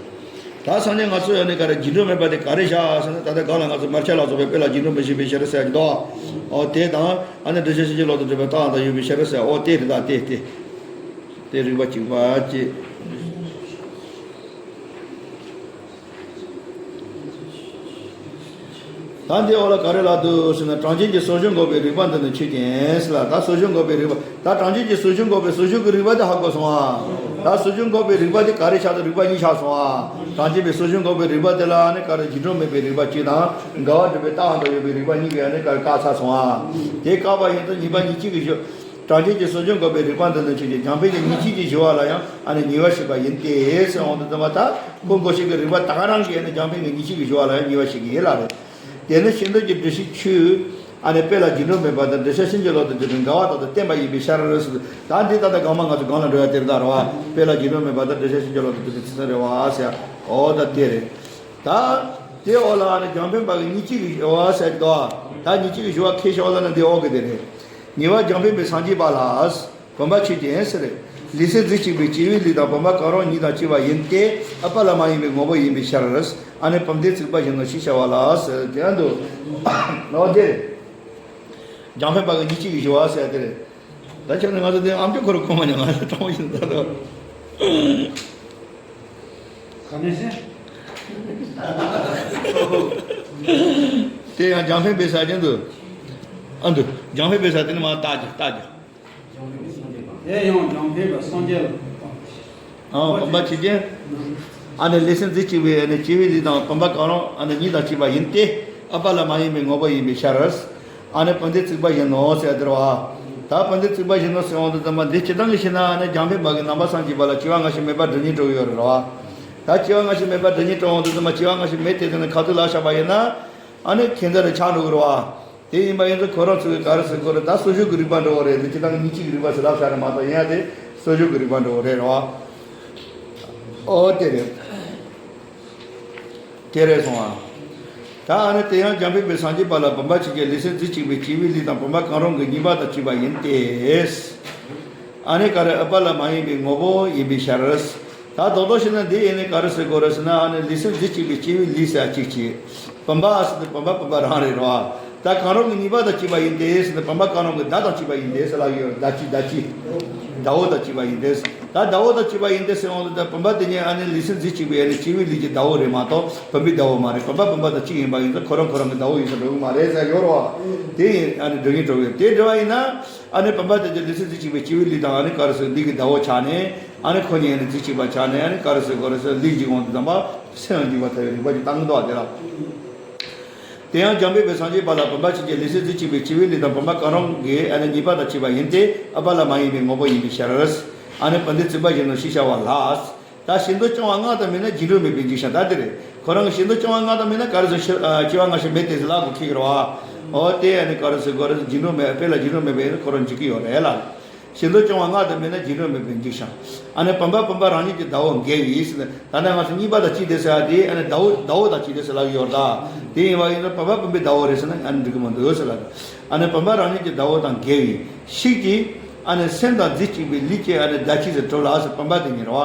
ད་སང་ཉིན་ང་ཚོས་ཨ་ནི་ག་རེ་རྒྱུ་འགྲོ་མེད་པ་དེ་ག་རེ་བཞག་ཟེར་ན་ད་ལྟ་སྒང་ལ་ང་ཚོ་དམར་ཆ་ལ་སོགས་པའི་དཔེ་ལ་རྒྱུ་འགྲོ་མི་བྱེད་པའི་ཕྱིར་ཟེར་གྱི་འདུག་འོ་དེ་དང་ཨ་ནི་འདུ་བྱེད་ཕྱིན་ཅི་ལོག་ཏུ་སྒྲུབ་པའི་རྟགས་དང་ཡོད་པའི་ཕྱིར་ཟེར། འོ་དེ་རེད་ད་དེ་དེ་དེ་རིགས་པ་གཅིག་པ་གཅིག་ད་འདི་འོག་ལ་ག་རེ་ལབ་འདུག་ཟེར་ན། གྲངས་ཅན་གྱི་ཟོ་ཞུགས་འགོག་པའི་རིགས་པ་འདི་ནི་ཆོས་ཅན་ཟེར་ལ། ད་ཟོ་ཞུགས་འགོག་པའི་རིགས་པ། ད་གྲངས་ཅན་གྱི་ཟོ་ཞུགས་འགོག་པའི་ཟོ་ཞུགས་ཀྱི་རིགས་པ་དེ་ཧ་གོ་སོང་ཨ། ད་ཟོ་ཞུགས་འགོག་པའི་རིགས་པ་དེ་ག་རེ་ཆགས་འདུག་རིགས་པ་གཉིས་ཆགས་སོང་ཨ། གྲངས་ཅན་པའི་ཟོ་ཞུགས་འགོག་པའི་རིགས་པ་དེ་ལ་ནི་ག་རེ་རྒྱུ་འགྲོ་མེད་པའི་རིགས་པ་གཅིག་དང་འགལ་བ་སྒྲུབ་པའི་རྟགས་དང་ཡོད་པའི་རིགས་པ་གཉིས་ཀྱིས་ནི་ག་རེ་བཀག་ཚར་སོང་ཨ། དེ་བཀག་པ་ཡིན་ཙང་ཉེས་པ་ཉེས་བྱས་ཀྱི་སྦྱོར། གྲངས་ཅན་གྱི་ཟོ་ཞུགས་འགོག་པའི་རིགས་པ་འདི་ནི་ཆོས་ཅན། རྒྱང་འཕེན་གྱི་ཉེས་བྱས་ཀྱི་སྦྱོར་བ་ལ་ཡང་ཨ་ནི་ཉེས་པ་བྱེད་པ་ཡིན་ཏེ་ཟེར་འོང་དུས་ཙམ་པ་ད་ཁོ་འགོག་བྱེད་ཀྱི་རིགས་པ་ད་ག་རང་གིས་ནི་རྒྱང་འཕེན་གྱི་ཉེས་བྱས་ཀྱི་སྦྱོར་བ་ལ་ཡང་ཉེས་པ་བྱེད་ཀྱི་ཡིན་ལ་རེད། དེ་ནི་ཤིན་ཏུ་གྱི་སྒྲུབ་བྱེད་ཆོས། ཨ་ནི་དཔེ་ལ་རྒྱུ་འགྲོ་མེད་པ་དང་འདུ་བྱེད་ཕྱིན་ཅི་ལོག་ཏུ་སྒྲུབ་པའི་འགལ་བ་དག་ཏུ་བརྟེན་པ་ཡིན་པའི་ཕྱིར་ཟེར། ད་འདི་ད་ལྟ་སྒང་མ་ང་ཚོ་སྒང་ལ་འགྲོ་ཡ་དེ་རེད་ད་རེད་བ། དཔེ་ལ་རྒྱུ་འགྲོ་མེད་པ་དང་འདུ་བྱེད་ཕྱིན་ཅི་ལོག་ཏུ་སྒྲུབ་པའི་ཚུལ་ཙམ་རེད་བ་ཟེར། འོ་ད་དེ་རེད། ད་དེ་འོག་ལ་ཨ་ནི་རྒྱང་འཕེན་པ་གི་ཉེས་བྱས་ཀྱི་སྦྱོར་བ་ཟེར་གྱི་འདུག་ད་ཉེས་བྱས་ཀྱི་སྦྱོར་བ་ཁས་ཤོག་ལ་ན་འདི་འོག་གི་དེ་རེད། ཉེས་པ་རྒྱང་འཕེན་པའི་སངས་རྒྱས་པ་ལ། བུམ་པ་ཆོས་ཅན་ཟེར། ལུས་སེམས་རྫས་གཅིག་པའི་སྐྱེ་བོའི་ལུས་དང་བུམ་པ་གང་རུང་ཉིད་དང་བཅས་པ་ཡིན་ཏེ། ཨ་པ་ལ་མ་ཡིན་པའི་ངོ་བོ་ཡིན་པའི་ཕྱིར། ཨ་ནི་བུམ་པའི་ཚིག་པ་བཞིན་ནོ་ཞེས་བྱ་བ་ལ་ཟེར་དེ་ཡང་འདུག་ལོ་དེ་རེད། རྒྱང་འཕེན་པ་གི་ཉིད་གཅིག་གི་ཞུ་བ་ཟེར་དེ་རེད། ད་ཁྱོད་ནི་ང་ཚོ་དེ་ཨམ་ཅོག་ཁོ་རུ་གོ་མ་མྱོང་ང་ཚོ་དྲང་བཞིན་ད་དོ། ག་ནས་ཟེར། དེ་ཡང་རྒྱང་འཕེན་པའི་ས་ཅན་དུ། ཨ་འདུ་རྒྱང་འཕེན་པའི་ས་དེ་ནི་མ་བརྟག་རྒྱུ་བརྟག་རྒྱུ། དེ་ཡང་རྒྱང་འཕེན་པ་སངས་རྒྱས་ལ། ཨ་བུམ་པ་ཆོས་ཅན། ཨ་ནི་ལུས་སེམས་རྫས་གཅིག་པའི་ཨ་ནི་སྐྱེ་བོའི་ལུས་དང་བུམ་པ་གང་རུང་ཨ་ནི་ཉིད་དང་བཅས་པ་ཡིན་ཏེ། ཨ་པ་ལ་མ་ཡིན་པའི་ངོ་བོ་ཡིན་པའི་ཕྱིར། ཨ་ནི་བུམ་པའི་ཚིག་པ་བཞིན་ནོ་ཟེར་དེ་རེད་བ། ད་བུམ་པའི་ཚིག་པ་བཞིན་ནོ་ཟེར་འོང་དུས་ཙམ་པ་འདི་སྤྱིར་བཏང་གི་ཕྱིར་ན་ཨ་ནི་རྒྱང་འཕེན་པ་གི་རྣམ་པ་སངས་རྒྱས་པ་ལ་སྐྱེ་བ་སྔ་ཕྱི་མེད་པར་སྒྲུབ་སྙིང་བྲོ་གི་ཡོད་རེད་བ། ད་སྐྱེ་བ་སྔ་ཕྱི་མེད་པར་སྒྲུབ་སྙིང་བྲོ་འོང་དུས་ཙམ་པ་སྐྱེ་བ་སྔ་ཕྱི་མེད་དེ་ཚོ་ནི་ཁ་ཐུག་ལ་བཞག་པ་ཡིན་ན། ཨ་ནི་ཁྱད་མཚར་རེ་ཆགས་འགྲོ་གི་རེད་བ། དེ་ཡིན་པ་ཡིན་ཚེ་ཁོ་རང་ཚོ་གི་ག་རེ་ཟེར་དགོས་རེད། ད་རྩོད་གཞུང་གི་རིགས་པ་འགྲོ་བ་རེད། འདི་སྤྱིར་བཏང་གི་མི་གཅིག་གི་རིགས་པ་ཟེར་ལབ་བྱ་རེད་མ་གཏོགས་ཡིན་ཡ་དེ་རྩོད་གཞུང་གི་རིགས་པ་འགྲོ་བ་རེད་རེད་བ། ཨོ་དེ་རེད། དེ་རེད་སོང་ཨ། ད་ཨ་ནི་དེ་ཡང་རྒྱང་འཕེན་པའི་སངས་རྒྱས་པ་ལ་བུམ་པ་ཆོས་ཅན་ལུས་སེམས་རྫས་གཅིག་པའི་སྐྱེ་བོའི་ལུས་དང་བུམ་པ་གང་རུང་གི་ཉིད་པ་དང་བཅས་པ་ཡིན་ཏེ། ཨ་ནི་ག་རེ་ཨ་པ་ལ་མ་ཡིན་པའི་ངོ་བོ་ཡིན་པའི་ཕྱིར། ད་རྡོག་རྡོག་བྱས་ན་འདི་ཡིན་ནི་ག་རེ་ཟེར་དགོས་རེད་ཟེར་ན་ཨ་ནི་ལུས་སེམས་རྫས་གཅིག་པའི་སྐྱེ་བོའི་ལུས་ཟེར་གཅིག་བྱས། བུམ་པ་ཟེར་ཏེ་བུམ་པ་བུམ་པ་རང་རེད་རོ། ད་གང་རུང་གི་ཉིད་པ་དང་བཅས་པ་ཡིན་ཏེ་ཟེར་ཏེ་བུམ་པ་གང་རུང་གི་བརྡ་དང་བཅས་པ་ཡིན་ཏེ་ཟེར་ལབ་ཡོད་རེད། བརྡ་གཅིག་བརྡ་གཅིག་ཟླ་བོ་དང་བཅས་པ་ཡིན་ཏེ། ད་ཟླ་བོ་དང་བཅས་པ་ཡིན་ཏེ་ཟེར་འོང་དུས་ད་བུམ་པ་དེ་ཉིད་ཨ་ནི་ལུས་སེམས་རྫས་གཅིག་པའི་ཨ་ནི་སྐྱེ་བོའི་ལུས་ཀྱི་ཟླ་བོ་རེད་མ་གཏོགས་བུམ་པའི་ཟླ་བོ་མ་རེད། བུམ་པ་བུམ་པ་དང་གཅིག་ཡིན་པ་ཡིན་ཙང་ཁོ་རང་ཁོ་རང་གི་ཟླ་བོ་ཡིན་ས་འགྲོ་གི་མ་རེད་ཟེར་ཡོད་རོ། དེ་ཡིན་ཨ་ནི་འགྲོ་ངེས་འགྲོ་གི་ཡོད་དེ་འདྲ་བ་ཡིན་ན། ཨ་ནི་བུམ་པ་དེ་ཚོ་ལུས་སེམས་རྫས་གཅིག་པའི་སྐྱེ་བོའི་ལུས་དང་ཨ་ནི་ག་རེ་ཟེར་ལུས་ཀྱི་ཟླ་བོ་ཆགས་ནས་ཨ་ནི་ཁོ་གཉིས་ཨ་ནི་རྫས་གཅིག་པ་ཆགས་ནས་ཨ་ནི་ག་རེ་ཟེར་དགོས་རེད་ཟེར་ལུས་འཇིག་འོང་དུས་ཙམ་པ་སེམས་ཡང་འཇིག་པར་ཐལ་བའི་རིགས་པ་ཅིག་བཏང་གི་འདུག་བ་དེ་ལ། དེ་ཡང་རྒྱང་འཕེན་པའི་སངས་རྒྱས་པ་ལ་བུམ་པ་ཆོས་ཅན་ལུས་སེམས་རྫས་གཅིག་པའི་སྐྱེ་བོའི་ལུས་དང་བུམ་པ་གང་རུང་གི་ཨ་ནི་ཉིད་པ་དང་བཅས་པ་ཡིན་ཏེ་ཨ་པ་ལ་མ་ཡིན་པའི་ངོ་བོ་ཡིན་པའི་ཕྱིར། ཨ་ནི་བུམ་པའི་ཚིག་པ་བཞིན་ནོ་ཞེས་བྱ་བ་ལ། ད་ཞེ་འདོད་སྐྱོང་བ་ལྔ་དང་མེད་ན་རྒྱུ་འགྲུལ་མེད་པའི་འཇིག་ཤིང་ད་དེ་རེད། ཁོ་རང་གི་ཞེ་འདོད་སྐྱོང་བ་ལྔ་དང་མེད་ན་ག་རེ་ཟེར་ཤི་ཨ་སྐྱེ་བ་སྔ་ཕྱི་མེད་དེ་ཟེར་ལབ་དགོས་ཁེགས་རེད་བ། ཨོ་དེ་ཨ་ནི་ག་རེ་ཟེར་དགོས་རེད། རྒྱུ་འགྲུལ་མེད་དཔེ་ལ་རྒྱུ་འགྲུལ་མེད་པས་ཁོ་རང་འཇིག་གི་ཡོད་རེད་ལ། ཞེ་འདོད་སྐྱོང་བ་ལྔ་དང་མེད་ན་རྒྱུ་འགྲུལ་མེད་པའི་འཇིག་ཤིང་། ཨ་ནི་བུམ་པ་བུམ་པ་རང་ཉིད་ཀྱི་ཟླ་བོ་འགལ་བའི་ཟེར་ན་ད་ནི་ང་ཚོ་གཉིས་པ་དང་གཅིག་དེ་ཟེར་བ་དེ་ཨ་ནི་ཟླ་བོ་ཟླ་བོ་དང་གཅིག་དེ་ཟེར་ལབ་ཡོད་རེད་ད། དེ་ཡིན་བ་ཡིན་ན་བུམ་པ་བུམ་པའི་ཟླ་བོ་རེད་ཟེར་ན་ཨ་ནི་འགྲིག་གི་མི་འདུག་ཟེར་ལབ། ཨ་ནི་བུམ་པ་རང་ཉིད་ཀྱི་ཟླ་བོ་དང་འགལ་བའི་ཤིག་གིས་ཨ་ནི་སེམས་དང་རྫས་གཅིག་པའི་ལུས་ཀྱི་ཨ་ནི་བརྡ་གཅིག་ཟེར་གྲུབ་ལ་ཟེར་བུམ་པ་དེ་ཉིད་རེད་བ།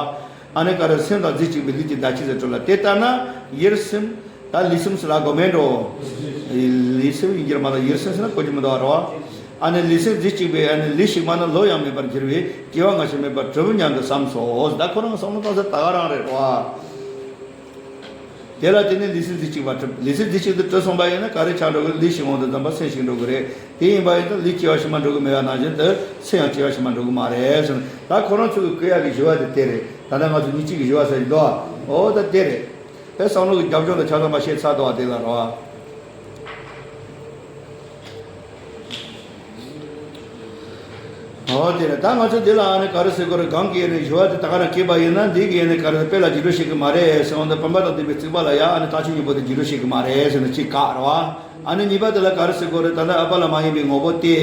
ཨ་ནི་ག་རེ་སེམས་དང་རྫས་གཅིག་པའི་ལུས་ཀྱི་བརྡ་གཅིག་ཟེར་གྲུབ་ལ་དེ་ལྟར་ན་ཡུལ་སེམས་ད་ལུས་སེམས་ཟེར་ལ་དགོས་མེད་འགྲོ། ལུས་སེམས་ཡིན་གྱི་རེད་མ་གཏོགས་ཡུལ་སེམས་ཟེར་ན་གོ་རྒྱུ་མི་འདུག་ར་བ། ཨ་ནི་ལུས་སེམས་རྫས་གཅིག་པའི་ཨ་ནི་ལུས་ཞིག་མ་ནི་ལོ་ཡང་མེད་པར་འགྱུར་བས་སྐྱེ་བ་སྔ་ཕྱི་མེད་པར་གྲུབ་སྙམ་དུ་བསམས་སོ། ད་ཁོ་རང་བསམ་བློ་བཏང་ས་ད་ག་རང་རེད་བ། དེ་ལ་བརྟེན་ནས་ལུས་སེམས་རྫས་གཅིག་པ་གྲུབ། ལུས་སེམས་རྫས་གཅིག་ཏུ་གྲུབ་སོང་པ་ཡིན་ན་ག་རེ་ཆགས་འགྲོ་གི། ལུས་ཞིག་འོང་དུས་ཙམ་པ་སེམས་ཞིག་འགྲོ་གི་རེད། དེ་ཡིན་པ་ཡིན་ཙང་ལུས་སྐྱེ་བ་ཕྱི་མ་འགྲོ་གི་མེད་པ་ནང་བཞིན་དུ་སེམས་ཡང་སྐྱེ་བ་ཕྱི་མ་འགྲོ་གི་མ་རེད་ཟེར་ན། ད་ཁོ་རང་ཚོ་གི་བཀོད་ཡག་གི་ཞུ་བ་དེ་དེ་རེད། ད་ལྟ་ང་ཚོ་མི་གཅིག་གི་ཞུ་བ་ཟེར་གྱི་འདུག་ཨ། འོ་ད་དེ་རེད། དེ་བསམ་བློ་གི་རྒྱབ་ལྗོངས་དང་ཆ་ཚང་པ་བཤད་ཚར་འདུག་ཨ་དེ་ལ་རོ། འོ་དེ་རེད། ད་ང་ཚོ་འདི་ལ་ཨ་ནི་ག་རེ་ཟེར་དགོས་རེད། གང་གི་ཨ་ནི་ཞུ་བ་དེ་ད་ག་རང་སྐྱེས་པ་ཡིན་ན་འདི་གི་ཨ་ནི་ག་རེ་དཔེ་ལ་རྒྱུ་འགྲུལ་བྱེད་གི་མ་རེད་ཟེར་འོང་དུས་བུམ་པ་དང་ལྡན་པའི་རྩིག་པ་ལ་ཡ་ཨ་ནི་རྟགས་ཆོས་གཉིས་པོ་དེ་རྒྱུ་འགྲུལ་བྱེད་གི་མ་རེད་ཟེར་ནས་གཅིག་བཀག་རེད་བ། ཨ་ནི་གཉིས་པ་དེ་ལ་ག་རེ་ཟེར་དགོས་རེད། ད་ལྟ་ཨ་པ་ལ་མ་ཡིན་པའི་ངོ་བོ་སྟེ།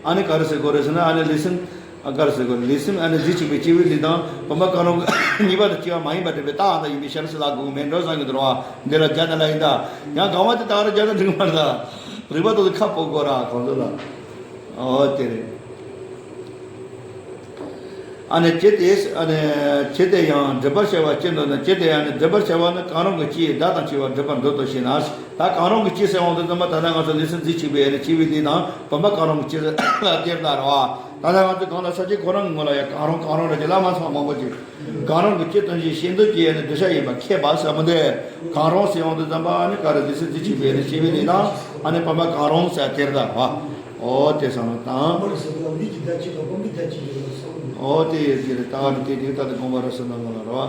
ཨ་ནི་ག་རེ་ཟེར་དགོས་རེད་ཟེར་ན་ཨ་ནི་ལུས་སེམས། ཨ་ག་རེ་ཟེར་དགོས་རེད། ལུས་སེམས་ཨ་ནི་རྫས་གཅིག་པའི་སྐྱེ་བོའི་ལུས་དང་བུམ་པ་གང་རུང་གཉིས་པ་དང་སྐྱེ་བ་མ་ཡིན་པ་འདྲ་བའི་རྟགས་ཨ་ནི་ཡིན་པའི་ཕྱིར་ཟེར་ལབ་དགོས་མེད་འགྲོ་བསམ་གྱི་འདུག་ར་བ། འདི་ལ་རྒྱ་ནི་ལ་ཡིན་ད། ཡང་གང་བ་དེ་ད་ག་རེ་རྒྱ་ནི་འགྲིག་མ་རེད་ད། རིག་པ་དེ་ཚོ་ཁ་ཕོག་དགོས་ར་གང་ཚོ་ལ། ཨོ་དེ་རེད། ཨ་ནི་ཇི་སྟེ་ཨ་ནི་ཇི་སྟེ་ཡང་སྒྲིབ་པར་བྱ་བ་ཅི་འདོད་ན། ཇི་སྟེ་ཨ་ནི་སྒྲིབ་པར་བྱ་བ་ནི་གང་རུང་གི་སྤྱིའི་བརྡ་དང་བཅས་པ་སྒྲུབ་པར་འདོད་དོ་ཞེ་ན། ད་གང་རུང་གི་སྤྱི་ཟེར་འོང་དུས་ཙམ་པ་ད་ལྟ་ང་ཚོ་ལུས་སེམས་རྫས་གཅིག་པའི་ཨ་ནི་སྐྱེ་བོའི་ལུས་དང་བུམ་པ་གང་རུང་གི་སྤྱི་ལ་དེར་ལྟར་བ། ད་ལྟ་ང་ཚོ་གང་ལ་ས་སྐྱེ་ཁོ་རང་གི་ངོ་ལ་ཡང་གང་རུང་གང་རུང་རེ་ཅིག་ལ་མ་སོང་བ་མང་པོ་ཅིག་གང་རུང་གི་སྤྱི་དོན་བཞིན་ཤེས་འདོད་ཀྱི་ཨ་ནི་གདུལ་བྱ་ཡིན་པ་མཁས་པ་ཟེར་མི་འདི། གང་རུང་ཟེར་འོང་དུས་ཙམ་པ་ཨ་ནི་ག་རེ་ལུས་སེམས་རྫས་གཅིག་པའི་ཨ་ནི་སྐྱེ་བོའི་ལུས་དང་ཨ་ནི་བུམ་པ་གང་རུང་ཟེར་དེར་ལྟར་བ། ཨོ་དེ་བསམ་བློ་བཏང་། ཨོ་དེ་ཡོད་ཀྱི་རེད། ད་ཨ་ནི་དེ་དེ་ལྟ་དུ་དགོངས་པ་རབ་གསལ་གནང་བ་ལ་རོ།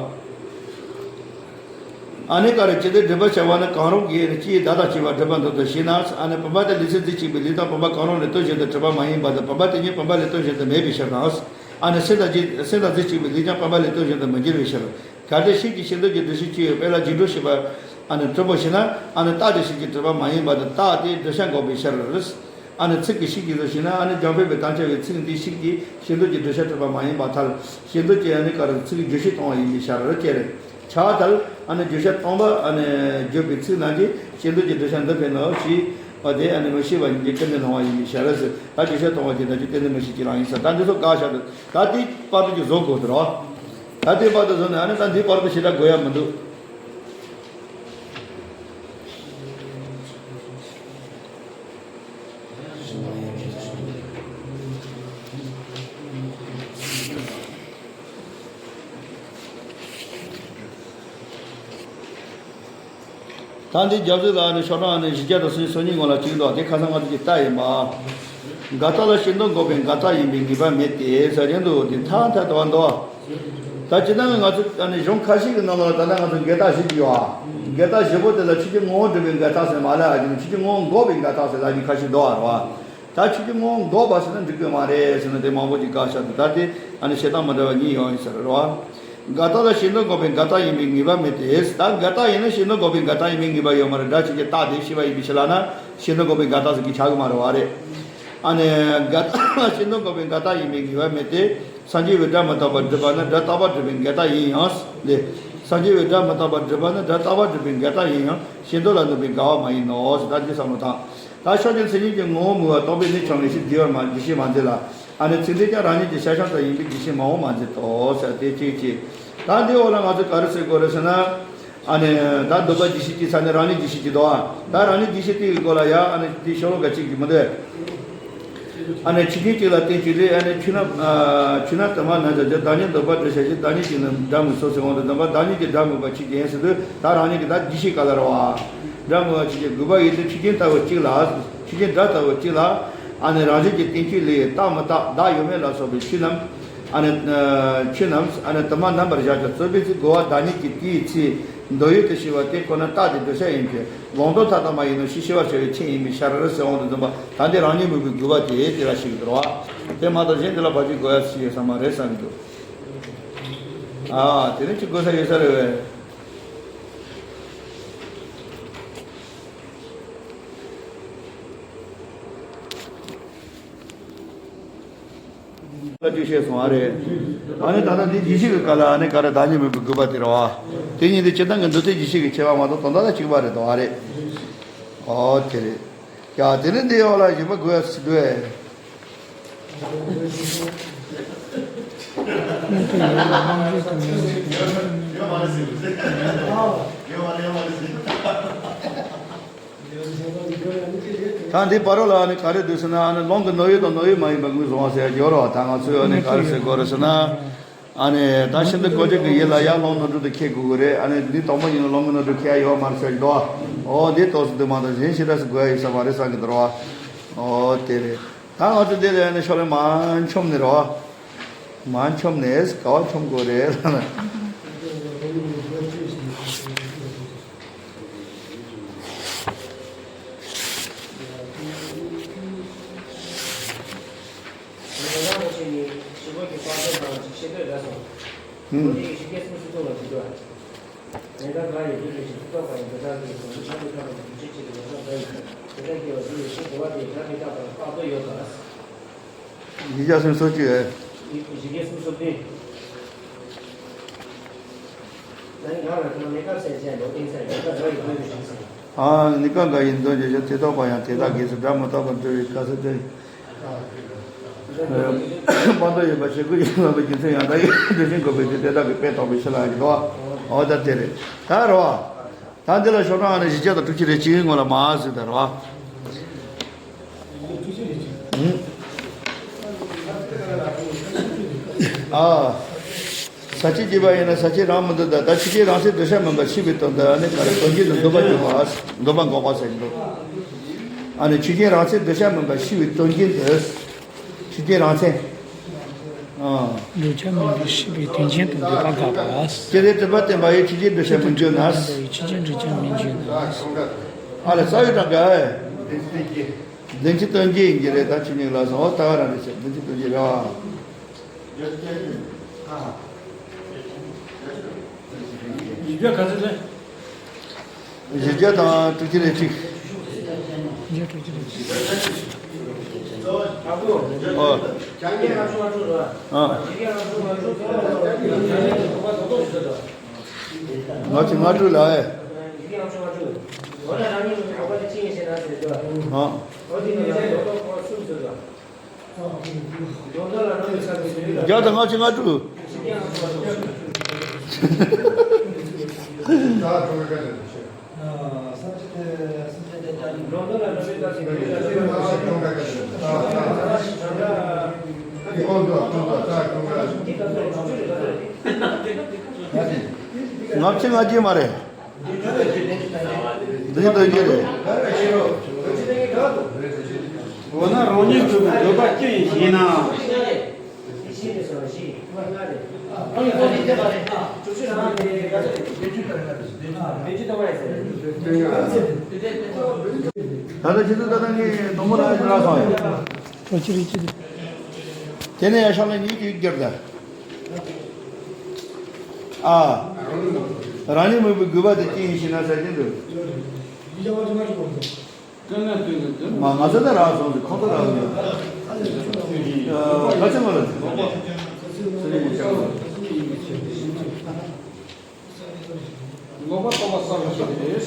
ཨ་ནི་ག་རེ་ཇི་སྟེ་སྒྲིབ་པར་བྱ་བ་ནི་གང་རུང་གི་ཨ་ནི་སྤྱིའི་བརྡ་དང་བཅས་པ་སྒྲུབ་པར་འདོད་དོ་ཞེ་ན། ཨ་ནི་བུམ་པ་དེ་ལུས་སེམས་རྫས་གཅིག་པའི་ལུས་དང་བུམ་པ་གང་རུང་ལས་དོན་གཞན་དུ་གྲུབ་པ་མ་ཡིན་པ་དང་བུམ་པ་དེ་ཉིད་བུམ་པ་ལས་དོན་གཞན་དུ་མེད་པའི་ཕྱིར་དང་། ཨ་ནི་སེམས་དང་རྫས་སེམས་དང་རྫས་གཅིག་པའི་ལུས་ཀྱང་བུམ་པ་ལས་དོན་གཞན་དུ་མི་འགྱུར་བའི་ཕྱིར། གལ་ཏེ་ཤིག་གི་ཤེས་འདོད་ཀྱི་འདུ་ཤེས་སྐྱེ་བའི་དཔེ་ལ་རྒྱུ་འགྲུལ་བྱེད་པ་ཨ་ནི་གྲུབ་པོ་ཞེ་ན། ཨ་ནི་རྟགས་དེ་ཤིག་གིས་གྲུབ་པ་མ་ཡིན་པ་དང་རྟགས་དེ་གདུལ་བྱ་འགོག་པའི་ཕྱིར། ཨ་ནི་ཚིག་གི་ཤིག་གིས་སོ་ཞེ་ན། ཨ་ནི་རྒྱང་འཕེན་པའི་དམ་བཅའ་བའི་ཚིག་འདིའི་ཤིག་གིས་ཤེས་འདོད་ཀྱི་གདུལ་བྱ་གྲུབ་པ་མ་ཡིན་པར་ཐལ། ཤེས་འདོད་ཀྱི་ཨ་ནི་ག་རེ་ཚིག་བརྗོད་གཞི་སྟོང་བ་ཡིན་པའི་ཕྱིར་ཅེས་རེད། བྱ་བ་ཐལ། ཨ་ནི་བརྗོད་བྱ་སྟོང་པ་ཨ་ནི་བརྗོད་པའི་ཚིག་རྣམས་ཀྱིས་ཤེས་འདོད་ཀྱི་གདུལ་བྱ་འདི་འཕེན་ནོ་ཞེས་ བ་དེ་ཨ་ནི་མི་ཤེས་པ་ཡིན་གྱི་ཀུན་ནས་སློང་བ་ཡིན་པའི་ཕྱིར་ཟེར། ད་ཅི་བཤད་གཏོང་བ་ཅི་ད་ཅི་གཏན་ནས་མི་ཤེས་ཅི་རང་ཡིན་ཟེར། ད་འདི་ཚོ་བཀག་བཞག་འདུག་ད་དེ་བར་དུ་ཅིག་བཟོ་དགོས་ཟེར་རོ། ད་དེ་བར་དུ་བཟོ་ནས་ཨ་ནི་ད་འདི་བར་དུ་ཞེ་དྲག་དགོས་ཡ་མི་འདུག་ད་འདི་རྒྱབ་ཟིག་ལ་ནི་ཤོག་གྲངས་ནི་བཞི་བརྒྱ་དང་སུམ་ཅུ་སོ་གཉིས་ངོ་ལ་གཅིག་འདུག་དེ་ཁ་སང་ང་ཚོ་གི་ལྟ་ཡིན་པ། འགལ་རྟགས་ལ་ཤེས་འདོད་འགོག་པའི་འགལ་རྟགས་ཡིན་པའི་ངེས་པ་མེད་དེ་ཟེར་རེད་འདུག་དེ་མཐའ་མཐའ་དུ་བ་འདུག་ད་ཇི་ལྟར་ང་ཚོ་ཨ་ནི་གཞུང་ཁ་ཤས་ཀྱི་ནང་ལ་ད་ལྟ་ང་ཚོ་འགལ་རྟགས་བཞི་ཅིག་ཡོད་ཨ། འགལ་རྟགས་བཞི་པོ་དེ་ལ་ཆོས་ཅན་ངོ་བོ་སྒྲུབ་པའི་འགལ་རྟགས་ཟེར་མ་ལབ་ཨ། ཆོས་ཅན་ངོ་བོ་འགོག་པའི་འགལ་རྟགས་ཟེར་ལབ་ཀྱི་ཁ་ཤས་འདུག་ཨ་རེད་བ། ད་ཆོས་ཅན་ངོ་བོ་འགོག་པ་ཟེར་ན་འགྲིག་གི་མ་རེད་ཟེར་ན་དེ་མང་པོ་ཅིག་བཀག་བཞག་འདུག་ད་དེ་ཨ་ནི་བཤད་སྟངས་མི་འདྲ་བ་གཉིས་ཡོད་ཡིན་ཟེར་རེད་བ། འགལ་རྟགས་ལ་ཤེས་འདོད་འགོག་པའི་འགལ་རྟགས་ཡིན་པའི་ངེས་པ་མེད་དེ། ད་འགལ་རྟགས་ཡིན་ན་ཤེས་འདོད་འགོག་པའི་འགལ་རྟགས་ཡིན་པའི་ངེས་པ་ཡོད་མ་རེད། སྒྲ་ཆོས་ཅན་རྟག་སྟེ་ཤེས་པ་ཡིན་པའི་ཕྱིར་ལབ་ན་ཤེས་འདོད་འགོག་པའི་འགལ་རྟགས་ཟེར་གྱི་ཆགས་ཀྱི་མ་རེད་བ་རེད། ཨ་ནི་འགལ་རྟགས་ལ་ཤེས་འདོད་འགོག་པའི་འགལ་རྟགས་ཡིན་པའི་ངེས་པ་མེད་དེ། སངས་རྒྱས་པའི་སྒྲ་མི་རྟག་པར་སྒྲུབ་པ་ནི་སྒྲ་རྟག་པར་སྒྲུབ་པའི་འགལ་རྟགས་ཡིན་ཡང་ལས། སངས་རྒྱས་པའི་སྒྲ་མི་རྟག་པར་སྒྲུབ་པ་ནི་སྒྲ་རྟག་པར་སྒྲུབ་པའི་འགལ་རྟགས་ཡིན་ཡང་ཤེས་འདོད་ལ་འདུག་པའི་འགལ་བ་མ་ཡིན་ནོ་ཟེར། ད་འདི་བསམ་བློ་བཏང་། ད་ཕྱོགས་ཀྱི་མཚན་ཉིད་ཀྱི་ངོ་བོ་མུ་བ་རྟོགས་པས་ནི་ཆོག་ངེས་ཤེས་བརྗོད་པར་མ་འགྱུར་ཞེས་མ་མཛད་ལ། ཨ་ནི་ཚིག་འདི་ཀྱང་རང་ཉིད་ཀྱི་ཤ་ཞེན་དུ་ཡིན་པའི་འགྱུར་ཞེས་མ་འོངས་མ་མཛད་དོ་ཟེར་ཏེ་གཅིག་གཅིག་ད་འདི་འོག་ལ་ང་ཚོས་ག་རེ་ཟེར་དགོས་རེད་ཟེར་ན། ཨ་ནི་ད་འདོད་པ་འགྱུར་ཤེས་ཀྱི་ས་ནས་རང་ཉིད་འགྱུར་ཤེས་ཀྱི་འདུག་ཨ། ད་རང་ཉིད་འགྱུར་ཤེས་དེ་གི་སྐོར་ལ་ཡ་ཨ་ནི་དེ་ཤོ་ལོ་ཀ་གཅིག་གི་མི་འདུག་ཨ་ནི་ཆོས་ཅན་གཅིག་ལ་རྟེན་གཅིག་རེད། ཨ་ནི་ཆོས་རྣམས་ཆོས་རྣམས་དུ་མ་ན་བྱ་བྱེད་བདག་ཉིད་འདོད་པར་འདོད་བྱ་བྱེད་བདག་ཉིད་ཀྱིས་ནི་སྒྲ་མི་སྲིད་ཟེར་འོང་དུ་འདོད་པ་བདག་ཉིད་ཀྱིས་སྒྲ་མི་དགོས་པ་ཆོས་ཅན་ཟེར་དུས་ད་རང་ཉིད་ཀྱི་ད་འགྱུར་ཤེས་ག་ལ་རེད་བ། སྒྲ་མི་དགོས་པ་ཆོས་ཅན་དགོས་པ་ཡིན་དུས་ཆོས་ཅན་ལྟ་བུ་གཅིག་ལ་ཆོས་ཅན་སྒྲ་ལྟ་བུ་གཅིག་ལ་ཨ་ནི་རང་བཞིན་གྱི་རྟེན་གཅིག་ལས་རྟག་མི་རྟག་བདག་ཡོད་མེད་ལ་སོགས་པའི་ཆོས་རྣམས། ཨ་ནི་ཆོས་རྣམས་ཨ་ནི་དུ་མ་རྣམ་པར་གཞག་ཀྱང་རྩོད་པའི་ཚེ་རྒོལ་བ་བདག་ཉིད་ཀྱི་དེའི་ཚེ་འདོད་ཡུལ་དུ་ཤེས་པ་དེ་ཁོ་ན་རྟག་སྟེ་འདོད་བྱ་ཡིན་གྱི་ལུང་དོན་མཐའ་དག་མ་ཡིན་ནོ་ཞེས་ཤེས་པར་བྱ་བའི་ཆོས་ཡིན་པའི་ཕྱིར་ཟེར་འོང་དུ་འཛིན་པ་ད་འདི་རང་ཉིད་མོས་པའི་དགོས་པ་དེ་དེ་ལ་ཞིག་འགྲོ་བ། དེ་མ་གཏོགས་གཞན་དེ་ལ་ཕར་ཅིག་དགོས་ཡ་ཞིག་ཡོད་ས་མ་རེད་བསམ་གྱི་འདུག་ཨ་དེ་ནི་ཅིག་དགོས་ས་ཡོད་ས་རེད་བས། ལ་ཅིག་བཤད་སོང་བ་རེད། ཨ་ནི་ད་ལྟ་འདི་འགྱུར་ཤེས་ཀྱི་སྐབས་ལ་ཨ་ནི་ག་རེ་བདག་ཉིད་མོས་པའི་དགོས་པ་དེ་རེད་བ། དེ་ཉིད་དེ་སྤྱིར་བཏང་གི་མདོ་སྡེ་འགྱུར་ཤེས་ཀྱི་ཁྱད་པར་མ་གཏོགས་དོན་དག་ལ་གཅིག་པ་རེད་དོ་བ་རེད། ཨོ་དེ་རེད། ཡ་དེ་ནི་འདི་ཡོག་ལ་ཞིབ་པ་དགོས་ཡ་སི་འདུག་ཨེ། དངོས་དོན་ཡོད་ལ་རྨང་གཞི་དང་ཡོད། ད་འདི་བར་རོ་ལ་ནི་ག་རེ་འདུག་ཟེར་ན་ཨ་ནི་ལུང་གི་ནོར་ཡོད་དང་ནོར་ཡོད་མ་ཡིན་པ་ངོས་བཟུང་བ་ཟེར་ཡ་ཡོད་རོ། ད་ང་ཚོས་ཨ་ནི་ག་རེ་ཟེར་དགོས་རེད་ཟེར་ན། ཨ་ནི་ད་ཤིན་ཏུ་ཀུན་རྫོབ་ཀྱི་ཡུལ་ལ་ཡང་ལུང་ནོར་འཁྲུལ་དུ་ཁེལ་དགོས་ཀྱི་རེད། ཨ་ནི་འདི་དང་པོ་ཡིན་ན་ལུང་གི་ནོར་འཁྲུལ་ཁེལ་ཡ་ཡོད་མ་རེད་ཟེར་གྱི་འདུག་འོ་འདི་ཏོག་ཙམ་འདུག་མ་གཏོགས་གཞན་ཞེ་དྲག་ཟེར་དགོས་ཡ་ཡོད་ས་མ་རེད་བསམ་གྱི་འདུག་རོ། འོ་དེ་རེད། ད་ང་ཚོ་འདི་ལ་ཡང་ནི་ཤོག་ལེ་མ་འཆོམ་ནི་རོ། མ་འཆོམ་ནས་ག་བ་འཆོམ་དགོས་རེད་ལ་ན། ཨུམ། ཡིག་བརྒྱ་སུམ་ཅུ་སོ་གཅིག་ཨེ། ཨ་ནི་གང་ག་ཡིན་དོན་བྱེད་ཕྱིར་དེ་རྟོགས་པ་ཡང་དེ་དག་གིས་སུ་སྒྲ་མི་རྟག་པར་འགྲོ་བའི་སྐབས་སུ་སྟེ། སྤངས་རྟོགས་ཡོད་པ་ཞེས་སྐུ་ཡི་ལམ་པའི་རྒྱུ་མཚན་ཡང་དག་གི་འདོད་ཆེན་འགོག་པའི་ཚུལ་དེ་དག་གིས་དཔེ་རྟོགས་པའི་ཕྱིར་ལ་ཡིན་ནོ། འོ་ད་དེ་རེད། ད་རོ། ད་འདི་ལ་ཤོག་གྲངས་ཨ་ནི་བཞི་བརྒྱ་དང་དྲུག་ཅུ་རེ་གཅིག་ངོ་ལ་མ་ཟིག་ད་རོ། ཨ། ས་བཅད་བརྒྱད་པ་ཡིན་ན་ས་བཅད་རང་མི་འདུག་ད་ད་ཆོས་ཅན་རང་མཚན་གདོད་བྱ་མིན་པ་ཤེས་པའི་དོན་དུ་ཨ་ནི་ག་རེ་དོན་རྐྱེན་དུ་འདོད་པ་འཇོག་པ། འདོད་པ་འགོག་པ་ཟེར་གྱི་འདུག་ཨ་ནི་ཆོས་ཅན་རང་མཚན་གདོད་བྱ་མིན་པ་ཤེས་པའི་དོན་རྐྱེན་དུ། ཆོས་ཅན་རང་མཚན། ཨ། གདོད་བྱ་མིན་པའི་ཤེས་པའི་དོན་རྐྱེན་དུ་འདོད་པ་འགོག་པ། སྤྱིར་སྒྲིབ་པ་བརྟེན་པ་ཡི་ཆོས་ཅན་གདོད་བྱ་མི་འཇོག་ན། ཆོས་ཅན་གདོད་བྱ་མི་འཇོག་ན། ཨ་ལ་ས་ཡོད་དང་འགལ་བས། བདེན་བཞིའི་དོན་རྐྱེན་ཡིན་གྱི་རེད། ད་ཆོས་ཉིད་ལ་སོང་ད་ག་རང་རེད་ཟེར་བདེན་བཞིའི་དོན་རྐྱེན་རེད་བ། ཡིག་བརྒྱ་ག་ཚོད་རེད། བཞི་བརྒྱ་དང་དྲུག་ཅུ་རེ་གཅིག་བཞི་བརྒྱ་དྲུག་ཅུ་རེ་གཅིག་ཨོ། ཨ། ང་ཚོ་ལྔ་དྲུག་ལ་ཨེ། ཨ། བརྒྱ་དང་ལྔ་བཅུ་ང་དྲུག་ལྔ་བཅུ་ང་བརྒྱད་མ་རེད། འདི་འདི་གྱི་རེད། འོ་ན་རང་ཉིད་ཀྱི་དགོས་པ་ཅི་ཡིན་ཞེ་ན། ད་ལྟ་ཁྱེད་ཚོ་ད་ལྟ་ངས་དོག་མོ་རང་རང་སོང་ཡ། ཁོ་ཅི་རེད་ཅི་རེད། དེ་ནས་ཡར་ཤོག་ལ་ཉིད་ཀྱིས་བསྒྱུར་ད། ཨ། རང་ཉིད་མོས་པའི་དགོས་པ་དེ་ཅི་ཡིན་ཞེ་ན་ཟེར་གྱིན་འདུག་མ་ང་ཚོ་ད་རག་སོང་ཟེར་ཁོང་ཚོ་རག་སོང་། ཨ། ག་ཚོད་མ་རེད། ལོག་པར་རྟོག་པ་གསལ་བའི་ཆེད་དུ་རེད།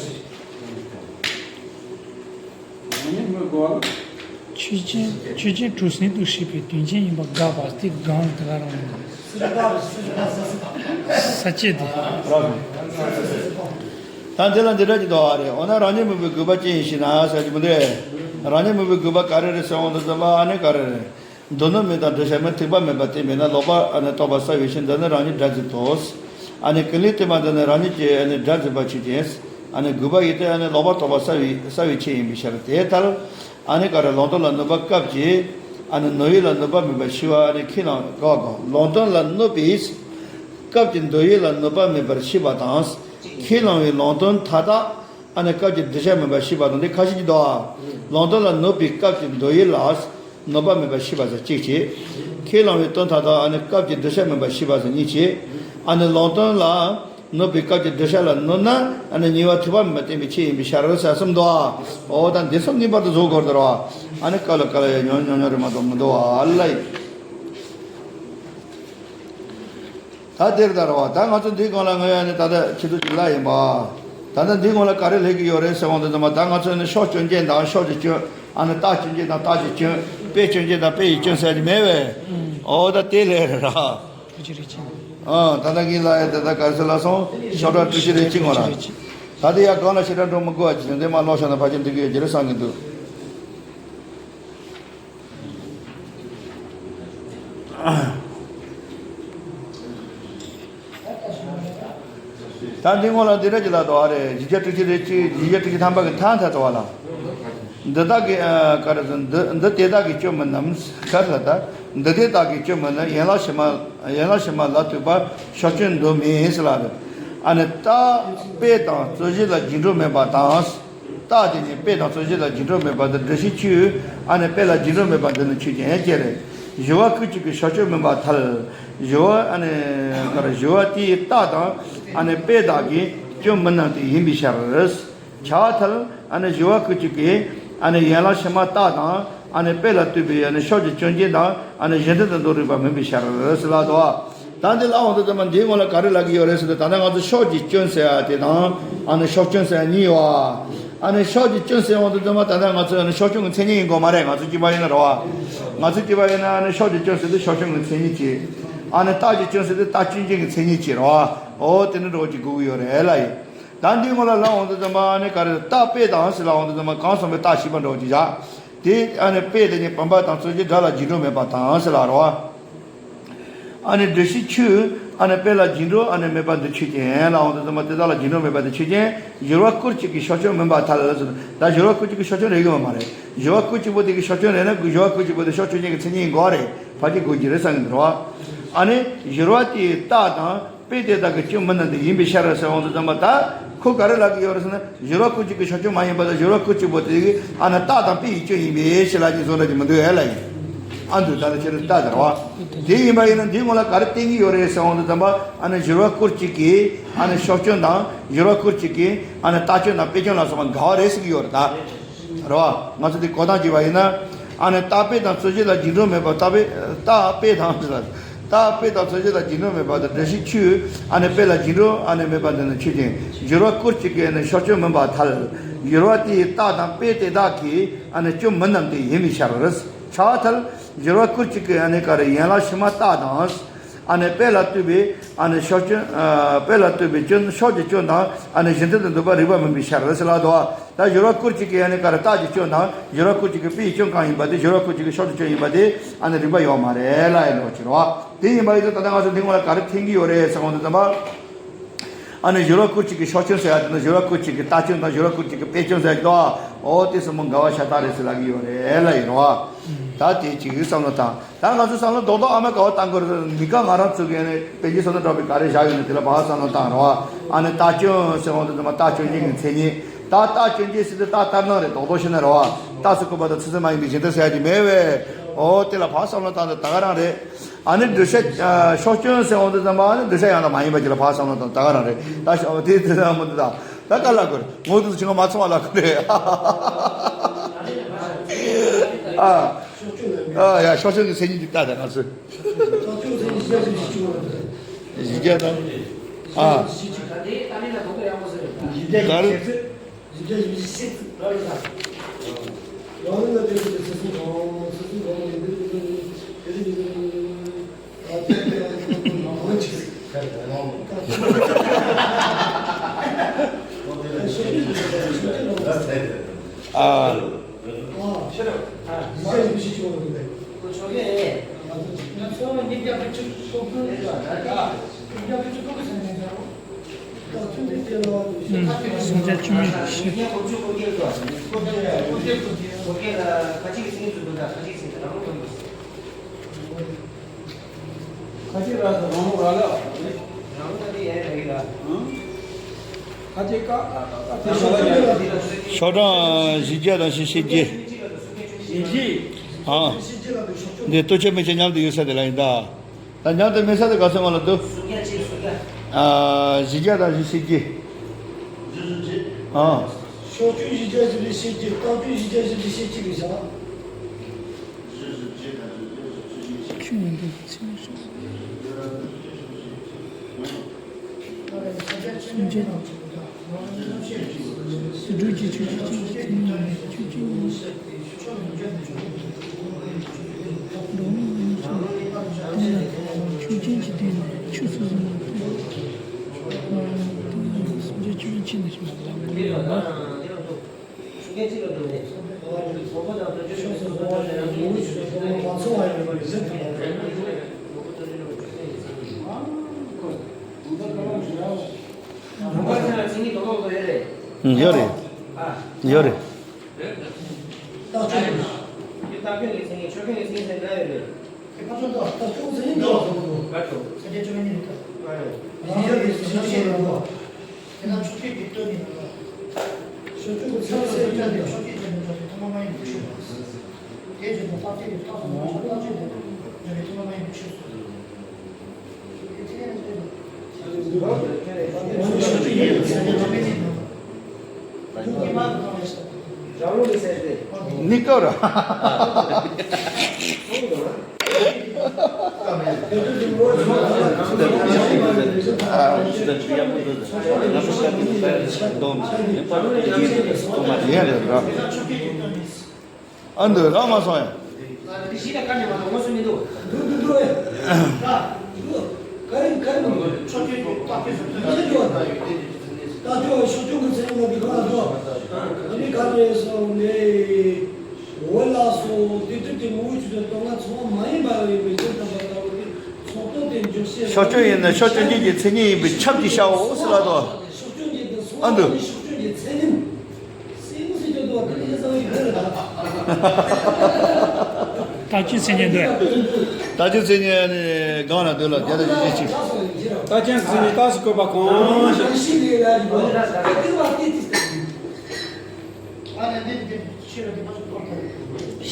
ང་ཉིད་མོས་དགོས་པ། ཆོས་ཅན། ཆོས་ཅན་གྲུ་གཟིངས་དུ་ཤེས་པའི་དོན་ཅན་ཡིན་པ་དགག་པ་སྟེ་དགག་དེ་ག་རང་ཡིན། ས་བཅད་དེ། ད་འདི་ལ་འདི་འདྲ་ཅིག་འདུག་ཨ་རེད། འོ་ན་རང་ཉིད་མོས་པའི་དགོས་པ་ཅི་ཡིན་ཞེ་ན་ཟེར་གྱི་མི་འདུག་རང་ཉིད་མོས་པའི་དགོས་པ་ག་རེ་རེད་ཟེར་འོང་དུས་ཙམ་པ་ཨ་ནི་ག་རེ་རེད། མདོ་ནི་མེད་དང་འདོད་ཆགས་མེད། ཐེག་པ་མེད་པར་བསྟན་པས་ན། ལོག་པར་ཨ་ནི་རྟོག་པ་གསལ་བའི་ཕྱིར། འདི་ནི་རང་ཉིད་སྒྲ་འཛིན་ཏོ། ཨ་ནི་ཀུན་ལས་བསྟན་པ་འདི་ནི་རང་ཉིད་ཀྱི་ཨ་ནི་སྒྲ་འཛིན་པ་ཆོས་ཅན། ཨ་ནི་དགོས་པ་ཡིན་ཏེ། ཨ་ནི་ལོག་པར་རྟོག་པ་གསལ་བའི་གསལ་བའི་ཆེད་ཡིན་པའི་ཕྱིར། དེ་ལྟར་ཨ་ནི་ག་རེ་ལུང་དོན་ལ་གནོད་པ་སྐབས་ཀྱི་ཨ་ནི་འདོད་ཡུལ་ལ་གནོད་པ་མེད་པར་ཤེས་པ། ཨ་ནི་ཁས་བླངས་ག་ག་ལུང་དོན་ལ་གནོད་པའི་སྐབས་ཀྱི་འདོད་ཡུལ་ལ་གནོད་པ་མེད་པར་ཤེས་པ་དང་། ཁས་བླངས་པའི་ལུང་དོན་མཐའ་དག་ཨ་ནི་སྐབས་ཀྱི་གདུལ་བྱ་མིན་པར་ཤེས་པ་དང་། འདི་ཁ་ཤས་ཀྱི་འདུག་ཨ། ལུང་དོན་ལ་གནོད་པའི་སྐབས་ཀྱི་འདོད་ཡུལ་ལ་གནོད་པ་མེད་པར་ཤེས་པ་ཟེར་གཅིག་བྱས། ཁས་བླངས་པའི་དོན་མཐའ་དག་ཨ་ནི་སྐབས་ཀྱི་གདུལ་བྱ་མིན་པར་ཤེས་པ་ཟེར་གཉིས་བྱས། ཨ་ནི་ལུང་དོན་ལ་གནོད་པའི་སྐབས་ཀྱི་གདུལ་བྱ་ལ་གནོད་ན་ཨ་ནི་ཉེ་བར་ཐེག་པ་མེད་པར་བསྟན་པའི་ཆོས་ཡིན་པའི་ཕྱིར་ཟེར་གསུམ་འདུག་ཨ། འོ་ད་འདི་གསུམ་ངེས་པར་དུ་བཟོ་དགོས་འདུག་ར། ཨ་ནི་ཀ་ལ་ཀ་ལ་ཡ་ཉོ་ཉོ་ཉོ་རེ་མ་གཏོགས་མི་འདུག་ཨ་ལ་ཡིན། ད་དེར་ད་ར་བ། ད་ང་ཚོ་འདིའི་སྒང་ལ་ང་ཡང་ནི་ད་ལྟ་ཁྱེད་ཚོ་ཅིག་ལ་ཡིན་པ། ད་ལྟ་འདིའི་སྒང་ལ་ག་རེ་སླེབས་ཀྱི་ཡོད་རེད་ཟེར་འོང་དུས་ཙམ་པ། ད་ང་ཚོ་ནི་ཕྱོགས་སྐྱོན་ཅན་དང་ཕྱོགས་ཀྱི་སྐྱོན། ཨ་ནི་རྟགས་སྐྱོན་ཅན་དང་རྟགས་ཀྱི་སྐྱོན། དཔེ་སྐྱོན་ཅན་དང་དཔེ་ཡི་སྐྱོན་ཟེར་གྱི་མེད་པས། ཨོ་ད་དེ་ལས་རེད་ར། ཨ་ད་ལྟ་ངའི་ལ་ཡ་དེ་ད་ག་རེ་ཟེར་ལབ་སོང་། ཤོག་གྲངས་བཅུ་བཞི་རེ་གཅིག་ངོ་ར། ད་དེ་ཡ་སྒང་ལ་ཞེ་དྲག་འགྲོ་མི་དགོས་པ་ཅིག་འདི་མ་ཀློག་ཤོག་ན་ཕལ་ཆེར་འགྲིག་གི་ཡོད་ཀྱི་རེད་བསམ་གྱི་འདུག་ད་འདི་སྔོན་ལ་འདི་འདྲ་ཅིག་ལབ་འདུག་ཨ་རེད། བཞི་བརྒྱ་དྲུག་ཅུ་རེ་གཅིག་བཞི་བརྒྱ་དྲུག་ཅུ་ཐམ་པ་གི་མཐའ་མཐའ་དུ་བ་ལ། འདི་དག་གི་ཨ་ག་རེ་ཟེར། འདི་འདི་དེ་དག་གི་སྐྱོན་མིན་ནམ། ག་རེ་ལ་ད། འདི་དེ་དག་གི་སྐྱོན་མིན་ནམ། ཡན་ལག་ཕྱི་མ་ཡན་ལག་ཕྱི་མ་ལ་ལྟོས་པ་ཕྱོགས་སྐྱོན་འདོད་མིན་ཟེར་ལབ་རེད། ཨ་ནི་རྟགས་དཔེ་དང་རྩོད་གཞི་ལ་རྒྱུ་འགྲུལ་མེད་པ་དང་། རྟགས་དེ་ཉིད་དཔེ་དང་རྩོད་གཞི་ལ་རྒྱུ་འགྲུལ་མེད་པ་དང་། སྒྲུབ་བྱེད་ཆོས་ཨ་ནི་དཔེ་ལ་རྒྱུ་འགྲུལ་མེད་པ་འདི་ནི་ཆོས་ཅན་ཅེས་རེད། སྦྱོར་བ་སྐབས་གཅིག་གི་ཕྱོགས་སྐྱོན་མིན་པར་ཐལ། སྦྱོར་བ་ཨ་ནི་ག་རེ། སྦྱོར་བ་དེའི་རྟགས་དང་ཨ་ནི་དཔེ་དག་གི་སྐྱོན་མིན་ནམ་དེ་ཡིན་པའི་ཕྱིར། བྱ་བ་ཐལ། ཨ་ནི་སྦྱོར་བ་སྐབས་གཅིག་གི་ཨ་ནི་ཡན་ལག་ཕྱི་མ་རྟགས་དང་ཨ་ནི་དཔེ་ལ་ལྟོས་པའི་ཨ་ནི་ཕྱོགས་ཀྱི་སྐྱོན་ཅན་དང་ཨ་ནི་གཞི་མཐུན་དུ་འདོད་རིགས་པ་མིན་པའི་ཕྱིར་ཟེར་ལབ་འདུག་བ། ད་འདི་ལ་འོང་དུས་ཙམ་པ་འདིའི་སྔོན་ལ་ག་རེ་ལབ་ཀྱི་ཡོད་རེད་ཟེར་དུས། ད་ལྟ་ང་ཚོ་ཕྱོགས་ཀྱི་སྐྱོན་ཟེར་ཡ་དེ་དང་ཨ་ནི་ཕྱོགས་སྐྱོན་ཟེར་ཡ་གཉིས་ཡོད་བ། ཨ་ནི་ཕྱོགས་ཀྱི་སྐྱོན་ཟེར་འོང་དུས་ཙམ་པ་ད་ལྟ་ང་ཚོ་ཨ་ནི་ཕྱོགས་སྐྱོན་གྱི་མཚན་ཉིད་ཡིན་དགོས་མ་རེད། ང་ཚོ་གཅིག་པ་ཡིན་ན་རེད་བ། ང་ཚོ་གཅིག་པ་ཡིན་ན་ཨ་ནི་ཕྱོགས་ཀྱི་སྐྱོན་ཟེར་དུས་ཕྱོགས་སྐྱོན་གྱི་མཚན་ཉིད་ཅིག་ཨ་ནི་རྟགས་ཀྱི་སྐྱོན་ཟེར་དུས་རྟགས་སྐྱོན་ཅན་གྱི་མཚན་ཉིད་ཅིག་རེད་བ། འོ་དེ་འདྲ་འགྲོ་གི་དགོས་ཀྱི་ཡོད་རེད་ལ་ཡིན། ད་འདིའི་སྔོན་ལ་ལབ་འོང་དུས་ཙམ་པ་ཨ་ནི་ག་རེ། རྟགས་དཔེ་དང་ཟེར་ལབ་འོང་དུས་ཙམ་པ་གང་གསུངས་པའི་རྟགས་ཞེས་པ་འགྲོ་གི་བཞག་དེ་ཨ་ནི་དཔེ་དེ་ཉིད་བུམ་པ་དང་རྩོད་གཞི་སྒྲ་ལ་རྒྱུ་འགྲུལ་མེད་པ་དང་ཟེར་ལབ་རེད་བ། ཨ་ནི་སྒྲུབ་བྱེད་ཆོས་ཨ་ནི་དཔེ་ལ་རྒྱུ་འགྲུལ་ཨ་ནི་མེད་པ་འདི་ཆོས་ཅན་ལབ་འོང་དུས་ཙམ་པ་དེ་དག་ལ་རྒྱུ་འགྲུལ་མེད་པ་འདི་ཆོས་ཅན། སྦྱོར་བ་སྐབས་གཅིག་གི་ཕྱོགས་སྐྱོན་མིན་པར་ཐལ་ཟེར། ད་སྦྱོར་བ་སྐབས་གཅིག་གི་ཕྱོགས་སྐྱོན་རེད་གི་མ་མ་རེད། སྦྱོར་བ་སྐབས་གཅིག་པོ་དེ་གི་ཕྱོགས་སྐྱོན་རེད་ན་སྦྱོར་བ་སྐབས་གཅིག་པོ་དེ་ཕྱོགས་སྐྱོན་ཅན་གྱི་མཚན་ཉིད་ཡིན་དགོས་རེད། ཕལ་ཆེར་དགོས་ཀྱི་རེད་བསམ་གྱི་འདུག་རེད་བ། ཨ་ནི་སྦྱོར་བ་དེའི་རྟགས་དང་། དཔེ་དེ་དག་གི་སྐྱོན་མིན་ནམ་དེ་ཡིན་པའི་ཕྱིར་ཟེར་འོང་དུས་ཙམ་པ། ད་ཁོ་ག་རེ་ལབ་ཀྱི་ཡོད་རེད་ཟེར་ན། སྦྱོར་བ་སྐབས་གཅིག་གི་ཕྱོགས་སྐྱོན་མ་ཡིན་པ་དང་། སྦྱོར་བ་སྐབས་གཅིག་པོ་དེ་གི་ཨ་ནི་རྟགས་དང་དཔེ་ཡི་སྐྱོན་ཡིན་པའི་ཕྱིར་ལབ་ཀྱི་བཟོ་འདྲ་ཅིག་མི་འདུག་ཨེ་ལ་ཡིན། ཨ་འདུག་ད་ལྟ་ཁྱེད་རང་རྟགས་དེ་རེད་བ། དེ་ཡིན་པ་ཡིན་ན་འདིའི་སྔོན་ལ་ག་རེ་བསྟན་གྱི་ཡོད་རེད་ཟེར་འོང་དུས་ཙམ་པ། ཨ་ནི་སྦྱོར་བ་སྐབས་གཅིག་གི་ཨ་ནི་ཕྱོགས་སྐྱོན་དང་། སྦྱོར་བ་སྐབས་གཅིག་གི་ཨ་ནི་རྟགས་སྐྱོན་དང་དཔེ་སྐྱོན་ལ་སོགས་པ་འགལ་བ་རེད་ཟེར་གྱི་ཡོད་རེད་ད། རེད་བ། ང་ཚོ་འདི་གོ་སྟངས་བྱས་པ་ཡིན་ན། ཨ་ནི་རྟགས་དཔེ་དང་རྩོད་གཞི་ལ་རྒྱུ་འགྲུལ་མེད་པ། རྟགས་དཔེ་རྟགས་དཔེ་དང་ཟེར་ལ། རྟགས་དཔེ་དང་རྩོད་གཞི་ལ་རྒྱུ་འགྲུལ་མེད་པ་དང་། སྒྲུབ་བྱེད་ཆོས་ཨ་ནི་དཔེ་ལ་རྒྱུ་འགྲུལ་ཨ་ནི་མེད་པ་འདི་ནི་ཆོས་ཅན། སྦྱོར་བ་སྐབས་གཅིག་གི་ནི་ཕྱོགས་སྐྱོན་མིན་པར་ཐལ། སྦྱོར་བ་དེའི་རྟགས་དང་དཔེ་དེ་དག་གིས་ཨ་ནི་སྐྱོན་མིན་རྣམས་ཏེ་ཡིན་པའི་ཕྱིར། ཕྱག་ཐལ། སྦྱོར་བ་སྐུལ་གཅིག་གི་ཨ་ནི་ག་རེ་ཡན་ལག་ཕྱི་མ་རྟགས་དང་། ཨ་ནི་དཔེ་ལ་ལྟོས་པའི་ཨ་ནི་ཕྱོགས་སྐྱོན། ཨ། དཔེ་ལ་ལྟོས་པའི་སྐྱོན་ཕྱོགས་ཀྱི་སྐྱོན་དང་ཨ་ནི་གཞི་མཐུན་དུ་འདུག་པ་རིགས་པ་མིན་པའི་ཕྱིར་ཟེར་ལ་དོ། ད་སྦྱོར་བ་སྐུལ་གཅིག་གི་ཨ་ནི་ག་རེ་རྟགས་ཀྱི་སྐྱོན་དང་སྦྱོར་བ་སྐུལ་གཅིག་གི་དཔེའི་སྐྱོན་གང་ཡིན་པ་དེ་སྦྱོར་བ་སྐུལ་གཅིག་གི་ཕྱོགས་ཀྱི་སྐྱོན་ཡིན་པ་དེ་ཨ་ནི་རིགས་པ་ཡོད་མ་རེད་ལ་ཡིན་ནོ་ཅི་རོ། དེ་ཡིན་པ་ཡིན་ཙང་ད་ལྟ་ང་ཚོ་འདི་སྔོན་ལ་ག་རེ་འཐེན་གྱི་ཡོད་རེད་ཟེར་བ་འདི་ཙམ་པ། ཨ་ནི་སྦྱོར་བ་སྐུལ་གཅིག་གི་ཕྱོགས་སྐྱོན་ཟེར་ཡ་དེ་ནི་སྦྱོར་བ་སྐུལ་གཅིག་གི་རྟགས་སྐྱོན་དང་སྦྱོར་བ་སྐུལ་གཅིག་གི་དཔེ་སྐྱོན་ཟེར་གྱི་འདུག་འོ་དེ་གསུམ་པོ་འགལ་བ་ཤ་སྟག་རེད་ཟེར་ལབ་ཀྱི་ཡོད་རེད་ལ་ཡིན་རོ། ད་དེ་གཅིག་གི་བསམ་བློ་བཏང་། ད་ང་ཚོའི་བསམ་བློ་རྡོག་རྡོག་ཨ་མ་ག་བ་བཏང་དགོས་རེད། མི་ག་ང་རང་ཚོ་གི་ནི་དཔེ་ཆའི་བསམ་བློ་འདྲ་བའི་ག་རེ་བཞག་ཡོད་ནི་དེ་ལ་བག་བསམ་བློ་བཏང་རོ། ཨ་ནི་རྟགས་སྐྱོན་ཟེར་བ་དེ་ཚོ་མ་རྟགས་སྐྱོན་ཅན་གྱི་མཚན་ཉིད། ད་རྟགས་སྐྱོན་ཅན་ཟེར་དུས་རྟགས་ལྟར་སྣང་རེད། རྡོག་རྡོག་བཤད་ན་རོ། རྟགས་སུ་བཀོད་པ་དང་ཚུལ་མཚོན་མ་ཡིན་པའི་གཞན་དོན་ཟེར་ཡ་ཅིག་མེད་པས། འོ་དེ་ལ་བག་བསམ་བློ་བཏང་དུས་ད་ག་རང་རེད། ཨ་ནི་བསྒྲུབ་བྱ་ཕྱོགས་སྐྱོན་ཟེར་བ་དེ་ཚོ་མ་ཨ་ནི་བསྒྲུབ་བྱ་ཡང་དག་མ་ཡིན་པ་ཅིག་ལ་བག་བསམ་བློ་བཏང་ད་ག་རང་རེད། ད་ཤ་དེ་དེ་ཚོ་མི་འདུག་ད་ད་ག་ལ་དགོས་རེད། ངོ་དེ་ཚོ་ཆུང་ང་མ་ཚོང་བ་ལ་དགོས་རེད། ཨ། ཨ་ཡ་ཕྱོགས་སྐྱོན་གྱི་མཚན་ཉིད་ཀྱི་རྟགས་དང་ང་ཚོས། བཞི་བརྒྱ་དང་། ཨ། ག་རེ། ཨ། སུམ་བརྒྱ་བཅུ་མེད་བཞི། ཁ་ཅིག་ར་ས་རང་ལོ་ར་ལ། རང་ལོ་དེ་ཡ་ཡ་ཡ་ལ། ཁ་ཅིག་ཀ་ཀ་ཀ་ཀ། ཤོག་གྲངས་བཞི་བརྒྱ་དང་བཞི་བཅུ་ཞེ་བརྒྱད། ཞེ་བརྒྱད། ཨ། འདི་ལྟོ་ཆས་མི་ཆས་མཉམ་དུ་ཡོད་ས་དེ་ལ་ཡིན་ད། ད་མཉམ་དུ་མེད་ས་དེ་ག་ཚོད་ང་ལ་འདུག་ཨ། བཞི་བརྒྱ་དང་བཞི་བཅུ་ཞེ་བརྒྱད། ཨ། ཕྱོགས་སྐྱོན་བཞི་བརྒྱ་བཞི་བཅུ་ཞེ་བརྒྱད། རྟགས་སྐྱོན་བཞི་བརྒྱ་བཞི་བཅུ་ཞེ་གཅིག་རེད་བཞག་ཆོས་ཉན་ཐོས་ཀྱི་མཚན་ཉིད་སོགས། སུམ་བརྒྱ་དང་། སྒྲུབ་ཀྱི་ཆོས་ཅན་གཅིག་གི་མཚན་ཉིད་ནི་ཆོས་ཅན་ཉིད། འགྲོ་བ་མིའི་སྟེང་ལ་ཆོས་ཅན་གྱི་སྟེང་ནས་ཆོས་སོ་སོ་ནས་སྟོང་། སུམ་བརྒྱ་བཅུ་བཞི་ཆེན་ནས་ཤེས་པ་ལ་མགོ་ཡོད་ན། ཡོད་རེད། ཡོད་རེད། ནི་ཀ་ར། ཡ་རེད་ར། ཨ་འདི་རང་མ་སོང་ཡ། ཕྱོགས་སྐྱོན་ཡིན་ན་ཕྱོགས་སྐྱོན་གྱི་མཚན་ཉིད་ཡིན་པས་ཁྱབ་ཀྱིས་བྱའོ་ཟེར་ལ་དོ། ཨ་འདི། རྟགས་ཀྱི་མཚན་ཉིད་འདོད། རྟགས་ཀྱི་མཚན་ཉིད་ནི་གང་ལ་འདོད་ལ་བརྒྱ་དང་བཞི་བཅུ་ཞེ་གཅིག་རྟགས་ཀྱི་མཚན་ཉིད་རྟགས་སུ་བཀོད་པ་གང་ཞིག་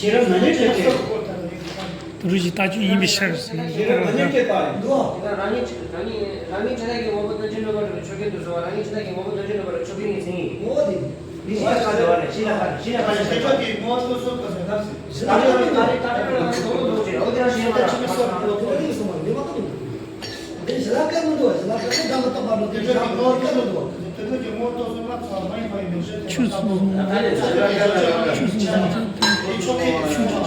ཤེས་རབ་མ་ཉམས་པའི་ཕྱིར། རུ་བཞི་རྟགས་ཀྱི་ཡིན་པའི་ཕྱིར། ཤེས་རབ་མ་ཉམས་པའི་རྟགས་ཡིན། རང་ཉིད་གཅིག་རང་ཉིད་རང་ཉིད་ཅི་ལྟར་གྱི་ངོ་བོ་དོན་སྤྱི་ནོད་པ་རེད་ཕྱོགས་སྐྱོན་དུ་བཟུང་བ། རང་ཉིད་ཅི་ལྟར་གྱི་ངོ་བོ་དོན་སྤྱི་ནོད་པ་རེད་ཕྱོགས་སྐྱོན་གྱི་མཚན་ཉིད། ངོ་བོ་དེ། འདི་ཤེས་རབ་ཀ་འདྲ་བ་རེད། ཤེས་རབ་ཀ་རེད། ཤེས་རབ་ཀ་རེད། ཤེས་རབ་ཀ་རེད། ཤེས་རབ་ཀ་རེད། ད་རེས་ད་རེས་ད་རེས་ང་ཚོ་དོགས་པ་བྱེད་འོ་དེ་རང་ཤེས་རབ་ཀ་རེད། དེ་ཤེས་རབ་ཀ་མི་འདུག་ཤེས་རབ་ཀ་ནི་བདག་མེད་རྟོགས་པ་རེད། དེ་ཤེས་རབ་ཀ་མི་འདུག་དེ་ཤེས་རབ་ཀ་མི་འདུག་ཆུ་སོ་སོ་ཆུ་སོ་སོ་ཆུ་སོ་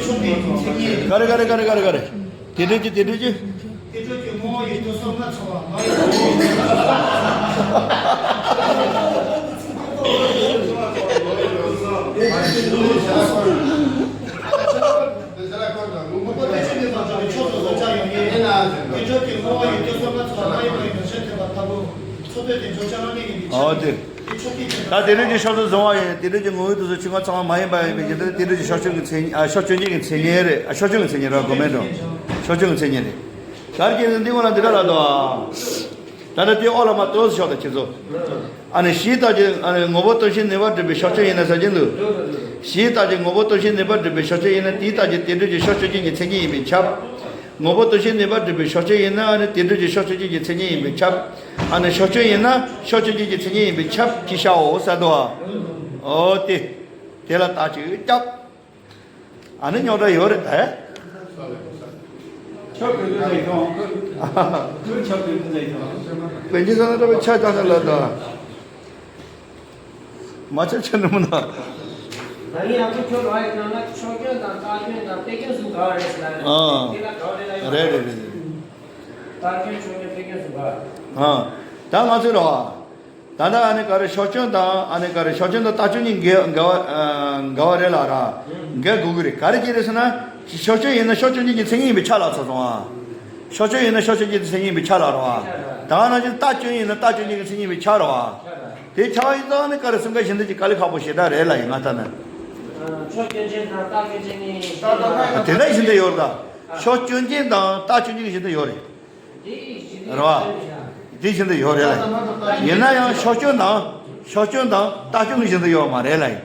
སོ་ག་རེ་ག་རེ་ག་རེ་ག་རེ་ག་རེ། དེ་འདྲ་ཅི་དེ་འདྲ་ཅི། ཨོ་དེ། ད་དེ་རིང་གི་ཕྱག་ཚོད་བཟུང་བ་ཡིན། དེ་རིང་གི་ངོ་བོའི་དུས་སུ་ཆུང་ང་ཚང་མ་མ་ཡིན་པ་ཡིན་པའི་རྒྱུ་མཚན་དེ་རིང་གི་ཕྱག་ཆེན་གྱི་མཚན་ཉིད། ཨ། ཕྱག་ཆེན་གྱི་མཚན་ཉིད་རེད། ཨ། ཕྱག་ཆེན་གྱི་མཚན་ཉིད་རེད། གོ་མེད་འགྲོ། ཕྱག་ཆེན་གྱི་མཚན་ཉིད་རེད། གར་གྱི་འདི་ངོ་ལ་འདི་ག་ལ་དོ། ད་ལྟ་དེ་ཨོ་ལ་མ་ཏོག་ཙམ་ཤོག་དང་ཁྱེད་ཚོ། ཨ་ནི་གཞི་ལྟ་ཅི། ཨ་ནི་ངོ་བོ་སྟོབས་ཆེན་ནུས་པ་སྒྲུབ་པའི་ཕྱག་ཆེན་ཡིན་ན་ཟེར་གྱིན་འདུག་གཞི་ལྟ་ཅི། ངོ་བོ་སྟོབས་ཆེན་ནུས་པ་སྒྲུབ་པའི་ཕྱག་ཆེན་ཡིན་ན་དེ་ལྟ་ཅི་དེ་སྒྲུབ་ཀྱི་ཕྱག་ཆེན་གྱི་མཚན་ཉིད་ཡིན་པས་ཁྱབ། ངོ་བོ་སྟོབས་ཆེན་ནུས་པ་སྒྲུབ་པའི་ཕྱག་ཆེན་ཡིན་ན་ཨ་ནི་དེ་སྒྲུབ་ཀྱི་ཕྱག་ཆེན་གྱི་མཚན་ཉིད་ཡིན་པས་ཁྱབ། ཨ་ནི་ཕྱག་ཆེན་ཡིན་ན་ཕྱག་ཆེན་གྱི་མཚན་ཉིད་ཡིན་པས་ཁྱབ་ཅེས་བྱའོ་ཟེར་དོ། ཨོ་དེ། དེ་ལ་རྟགས་ཅིག་སྐྱབས། ཨ་ནི་རྙོག་དྲ་ཡོད་རེད་ད། ཆོས་གོས་དུ་ཚེགས་ཐོང་། ཆོས་ཆོས་གོས་དུ་ཚེགས་ཐོང་། པཎ་ཆེན་བསོད་ནམས་གྲགས་པའི་ཕྱག་རྒྱ་ཆེན་ལ་དང་། མ་ཆེ་ཆེ་ནི་མིན་ན། ད་ཡིན་ཡང་ཁོ་ཁྱོད་རང་ཡིན་ན་ཆོས་སྐྱོན་དང་རྟགས་སྐྱོན་དང་དཔེ་སྐྱོན་གསུམ་ག་བ་རེད་ཟེར་ལ་རེད། ཨ། དེ་ལ་ག་བ་རེད་ལ་ཡོད། རེད་རེད་རེད། རྟགས་སྐྱོན་ཆོས་སྐྱོན་དཔེ་སྐྱོན་གསུམ་ག་བ། ཨ། ད་ང་ཚོས་རོ། ད་ལྟ་ཨ་ནི་ག་རེ་ཕྱག་སྐྱོན་དང་ཨ་ནི་ག་རེ་ཕྱག་སྐྱོན་དང་རྟགས་སྐྱོན་གཉིས་འགལ་འགལ་བ་འགལ་བ་རེད་ལ་ར། འགལ་དགོས་ཀྱི་རེད། ག་རེ་བྱས་རེད་ཟེར་ན། ཕྱག་སྐྱོན་ཡིན་ན་ཕྱག་སྐྱོན་ཅན་གྱི་མཚན་ཉིད་ཡིན་པས་ཁྱབ་ལ་སོ་སོང་ཨ། ཕྱག་སྐྱོན་ཡིན་ན་ཕྱག་སྐྱོན་ཅན་གྱི་མཚན་ཉིད་ཡིན་པས་ཁྱབ་ལ་རོ་ཨ། ད་ནང་བཞིན་རྟགས་སྐྱོན་ཡིན་ན་རྟགས་སྐྱོན་ཅན་གྱི་མཚན་ཉིད་ཡིན་པས་ཁྱབ་རོ་ཨ། དེ་ཁྱབ་པ་ཡིན་ཙང་ནི་ག་རེ་སེམས་ཁ་གཞན་དོན་གྱི་དཀའ་ལས་ཁག་པོ་ཞེ་དྲག་རེད་ལ་ཡིན་ང་ལྟ་ན། ཕྱག་སྐྱོན་ཅན་དང་རྟགས་སྐྱོན་ཅན་གཉིས། དེ་འདྲ་ཡིན་དུ་ཡོད་ད། ཕྱག་སྐྱོན་ཅན་དང་རྟགས་སྐྱོན་ཅན་གྱི་བཞིན་དུ་ཡོད་རེད། རེད་བ། དེ་བཞིན་དུ་ཡོད་རེད་ལ། ཡིན་ན་ཡང་ཕྱག་སྐྱོན་དང་ཕྱག་སྐྱོན་དང་རྟགས་སྐྱོན་གྱི་བཞིན་དུ་ཡོད་མ་རེད་ལ། རེད་བ།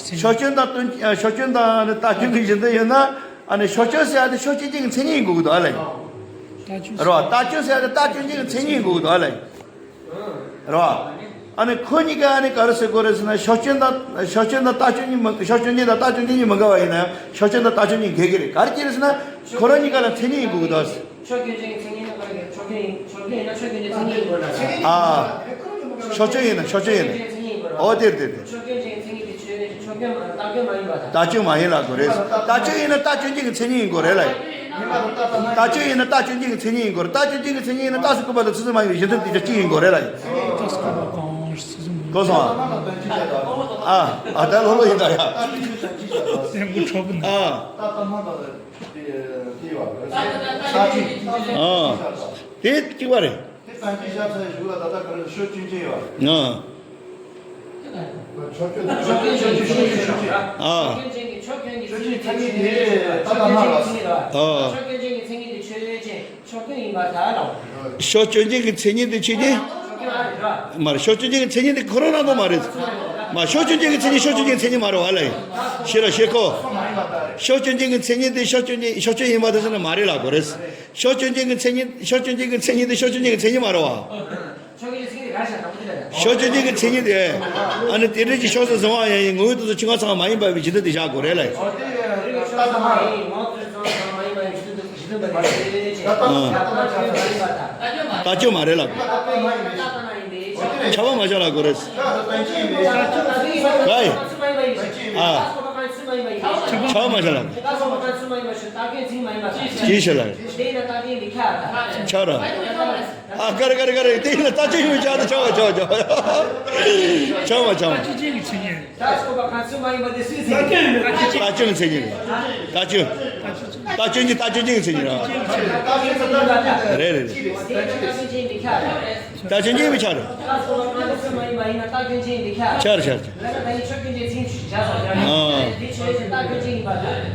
ཕྱག་སྐྱོན་དང་དོན་ཕྱག་སྐྱོན་དང་རྟགས་སྐྱོན་གྱི་བཞིན་དུ་ཡོད་ན། ཨ་ནི་ཕྱག་སྐྱོན་ཟེར་ཡ་དེ་ཕྱག་སྐྱོན་ཅན་གྱི་མཚན་ཉིད་ཡིན་དགོས་ཀྱི་འདུག་ཨ་ལ། རེད་བ། རྟགས་སྐྱོན་ཟེར་ཡ་དེ་རྟགས་སྐྱོན་ཅན་གྱི་མཚན་ཉིད་ཡིན་དགོས་ཀྱི་འདུག་ཨ་ལ། རེད་བ། ཨ་ནི་ཁོ་གཉིས་ཀ་ཨ་ནི་ག་རེ་ཟེར་དགོས་རེད་ཟེར་ན་ཕྱག་སྐྱོན་དང་ཕྱག་སྐྱོན་དང་རྟགས་སྐྱོན་གཉིས་མི་ཕྱག་སྐྱོན་ཅན་དང་རྟགས་སྐྱོན་ཅན་གཉིས་མི་འགལ་བ་ཡིན་ན་ཡང་ཕྱག་སྐྱོན་དང་རྟགས་སྐྱོན་གཉིས་འགལ་གྱི་རེད། ག་རེ་བྱས་རེད་ཟེར་ན་ཁོ་རང་གཉིས་ཀ་ལ་མཚན་ཉིད་ཡིན་དགོས་ཀྱི་འདུག་ཕྱག་སྐྱོན་ཅན་གྱི་མཚན་ཉིད་ནི་ག་རེ་རེད། ཕྱག་སྐྱོན་ཡིན་ཕྱག་སྐྱོན་ཡིན་ན་ཕྱག་སྐྱོན་གྱི་མཚན་ཉིད་ཡིན་དགོས་ན། ཨ། ཕྱག་སྐྱོན་ཡིན་ན་ཕྱག་སྐྱོན་ཡིན་ན། ཨོ་དེར་དེར་དེར། ཕྱག་སྐྱོན་ཅན་གྱི་མཚན་ཉིད་དེ་ཆོས་ཅན་ཕྱག་སྐྱོན་མ་རྟགས་སྐྱོན་མ་ཡིན་པ་དང་། རྟགས་སྐྱོན་མ་ཡིན་ལ་དགོས་རེད། རྟགས་སྐྱོན་ཡིན་ན་རྟགས་སྐྱོན་ཅན་གྱི་མཚན་ཉིད་ཡིན་དགོས་རེད་ལ། རྟགས་སྐྱོན་ཡིན་ན་རྟགས་སྐྱོན་ཅན་གྱི་མཚན་ཉིད་ཡིན་དགོས་རེད། རྟགས་སྐྱོན་ཅན་གྱི་མཚན་ཉིད་ཡིན་ན་རྟགས་སུ་བཀོད་པ་དང་ཚུལ་གསུམ་མ་ཡིན་པའི་གཞི་མཐུན་དེ་ཆ་གཅིག་ཡིན་དགོས་རེད་ལ། རྟགས་སུ་བཀོད་པ་གང་ཞིག་གསུམ། གོ་སོང་ཨ། ཨ། ཨ། ད་ལོ་ལོ་ཡིན་ད་ཡ། སེམས་ཁུ་འཕྲོག་གི་འདུག་ཨ། ཨ། དེ་གཅིག་པ་རེད། དེ་ཙམ་གྱིས་བཞག་ཚར་བཞུགས་ལ་ད་ལྟ་ག་རེ་ཕྱོགས་སྐྱོན་ཅན་ཡོད། ཨ། ཕྱོགས་སྐྱོན་ཕྱོགས་སྐྱོན་ཕྱོགས་སྐྱོན་ཕྱོགས་སྐྱོན། ཨ། ཕྱོགས་སྐྱོན་ཅན་གྱི་ཕྱོགས་སྐྱོན་གྱི་ཕྱོགས་སྐྱོན་ཅན་གྱི་ད་ལྟ་མ་ལ། ཨ། ཕྱོགས་སྐྱོན་ཅན་གྱི་མཚན་ཉིད་དེ་ཆོས་ཅན་ཕྱོགས་སྐྱོན་ཡིན་པར་ཐལ་ལོ། ཕྱོགས་སྐྱོན་ཅན་གྱི་མཚན་ཉིད་དེ་ཆོས་ཅན། ཕྱོགས་སྐྱོན་ཨ་རེད་ར། མ་རེད། ཕྱོགས་སྐྱོན་ཅན་གྱི་མཚན་ཉིད་དེ་ཁོ་རང་རང་དུ་མ་རེད། མ་ཕྱོགས་སྐྱོན་ཅན་གྱི་མཚན་ཉིད་ཕྱོགས་སྐྱོན་ཅན་གྱི་མཚན་ཉིད་མ་རེད་བ་ལ། ཤེས་ར་ཤེས་གོ། ཕྱོགས་སྐྱོན་ཅན་གྱི་མཚན་ཉིད་དེ་ཕྱོགས་སྐྱོན་ཅན་ཕྱོགས་སྐྱོན་ཡིན་པར་ཐལ་ཟེར་ན་མ་རེད་ལ་གོ་རེད། ཕྱོགས་སྐྱོན་ཅན་གྱི་མཚན་ཉིད་ཕྱོགས་སྐྱོན་ཅན་གྱི་མཚན་ཉིད་དེ་ཕྱོགས་སྐྱོན་ཅན་གྱི་མཚན་ཉིད་མ་རེད་བ། ཕྱོགས་སྐྱོན་ཅན་གྱི་མཚན་ཉིད་དེ། ཨ་ནི་དེ་འདྲ་གྱི་ཕྱོགས་སུ་བཟུང་བ་ཡང་ཡིན། ངོ་བོའི་དུས་སུ་ཆུང་ང་ཚང་མ་ཡིན་པ་བའི་ཇི་ལྟར་དེ་བཞག་དགོས་རེད་ལ། རྟགས་སྐྱོན་མ་རེད་ལ། ཁྱབ་པ་མ་བཞག་ལ་དགོས་རེད། ཁྱབ་པ་མ་བཞག་ལ་དགོས་རེད། ག་ཡི། ཨ། ཁྱབ་པ་མ་བཞག་ལ། ཅི་ཞིག་ལ། ཁྱབ་ར། ཨ། ག་རེ་ག་རེ་ག་རེ་དེ་ཡིན་ན་རྟགས་སྐྱོན་ཡོད་ཆགས་ད་ཆགས་པ་ཆགས་པ་ཆགས་པ་ཆགས་པ་ཆགས་པ། རྟགས་སྐྱོན་གྱི་མཚན་ཉིད་རེད། རྟགས་སྐྱོན་གྱི་མཚན་ཉིད་རེད། རྟགས་སྐྱོན། རྟགས་སྐྱོན་གྱི་རྟགས་སྐྱོན་ཅན་གྱི་མཚན་ཉིད་རེད། རེད་རེད་རེད། རྟགས་སྐྱོན་ཅན་མི་ཆགས་རེད། ཆགས་རེད་ཆགས་རེད། ཨ།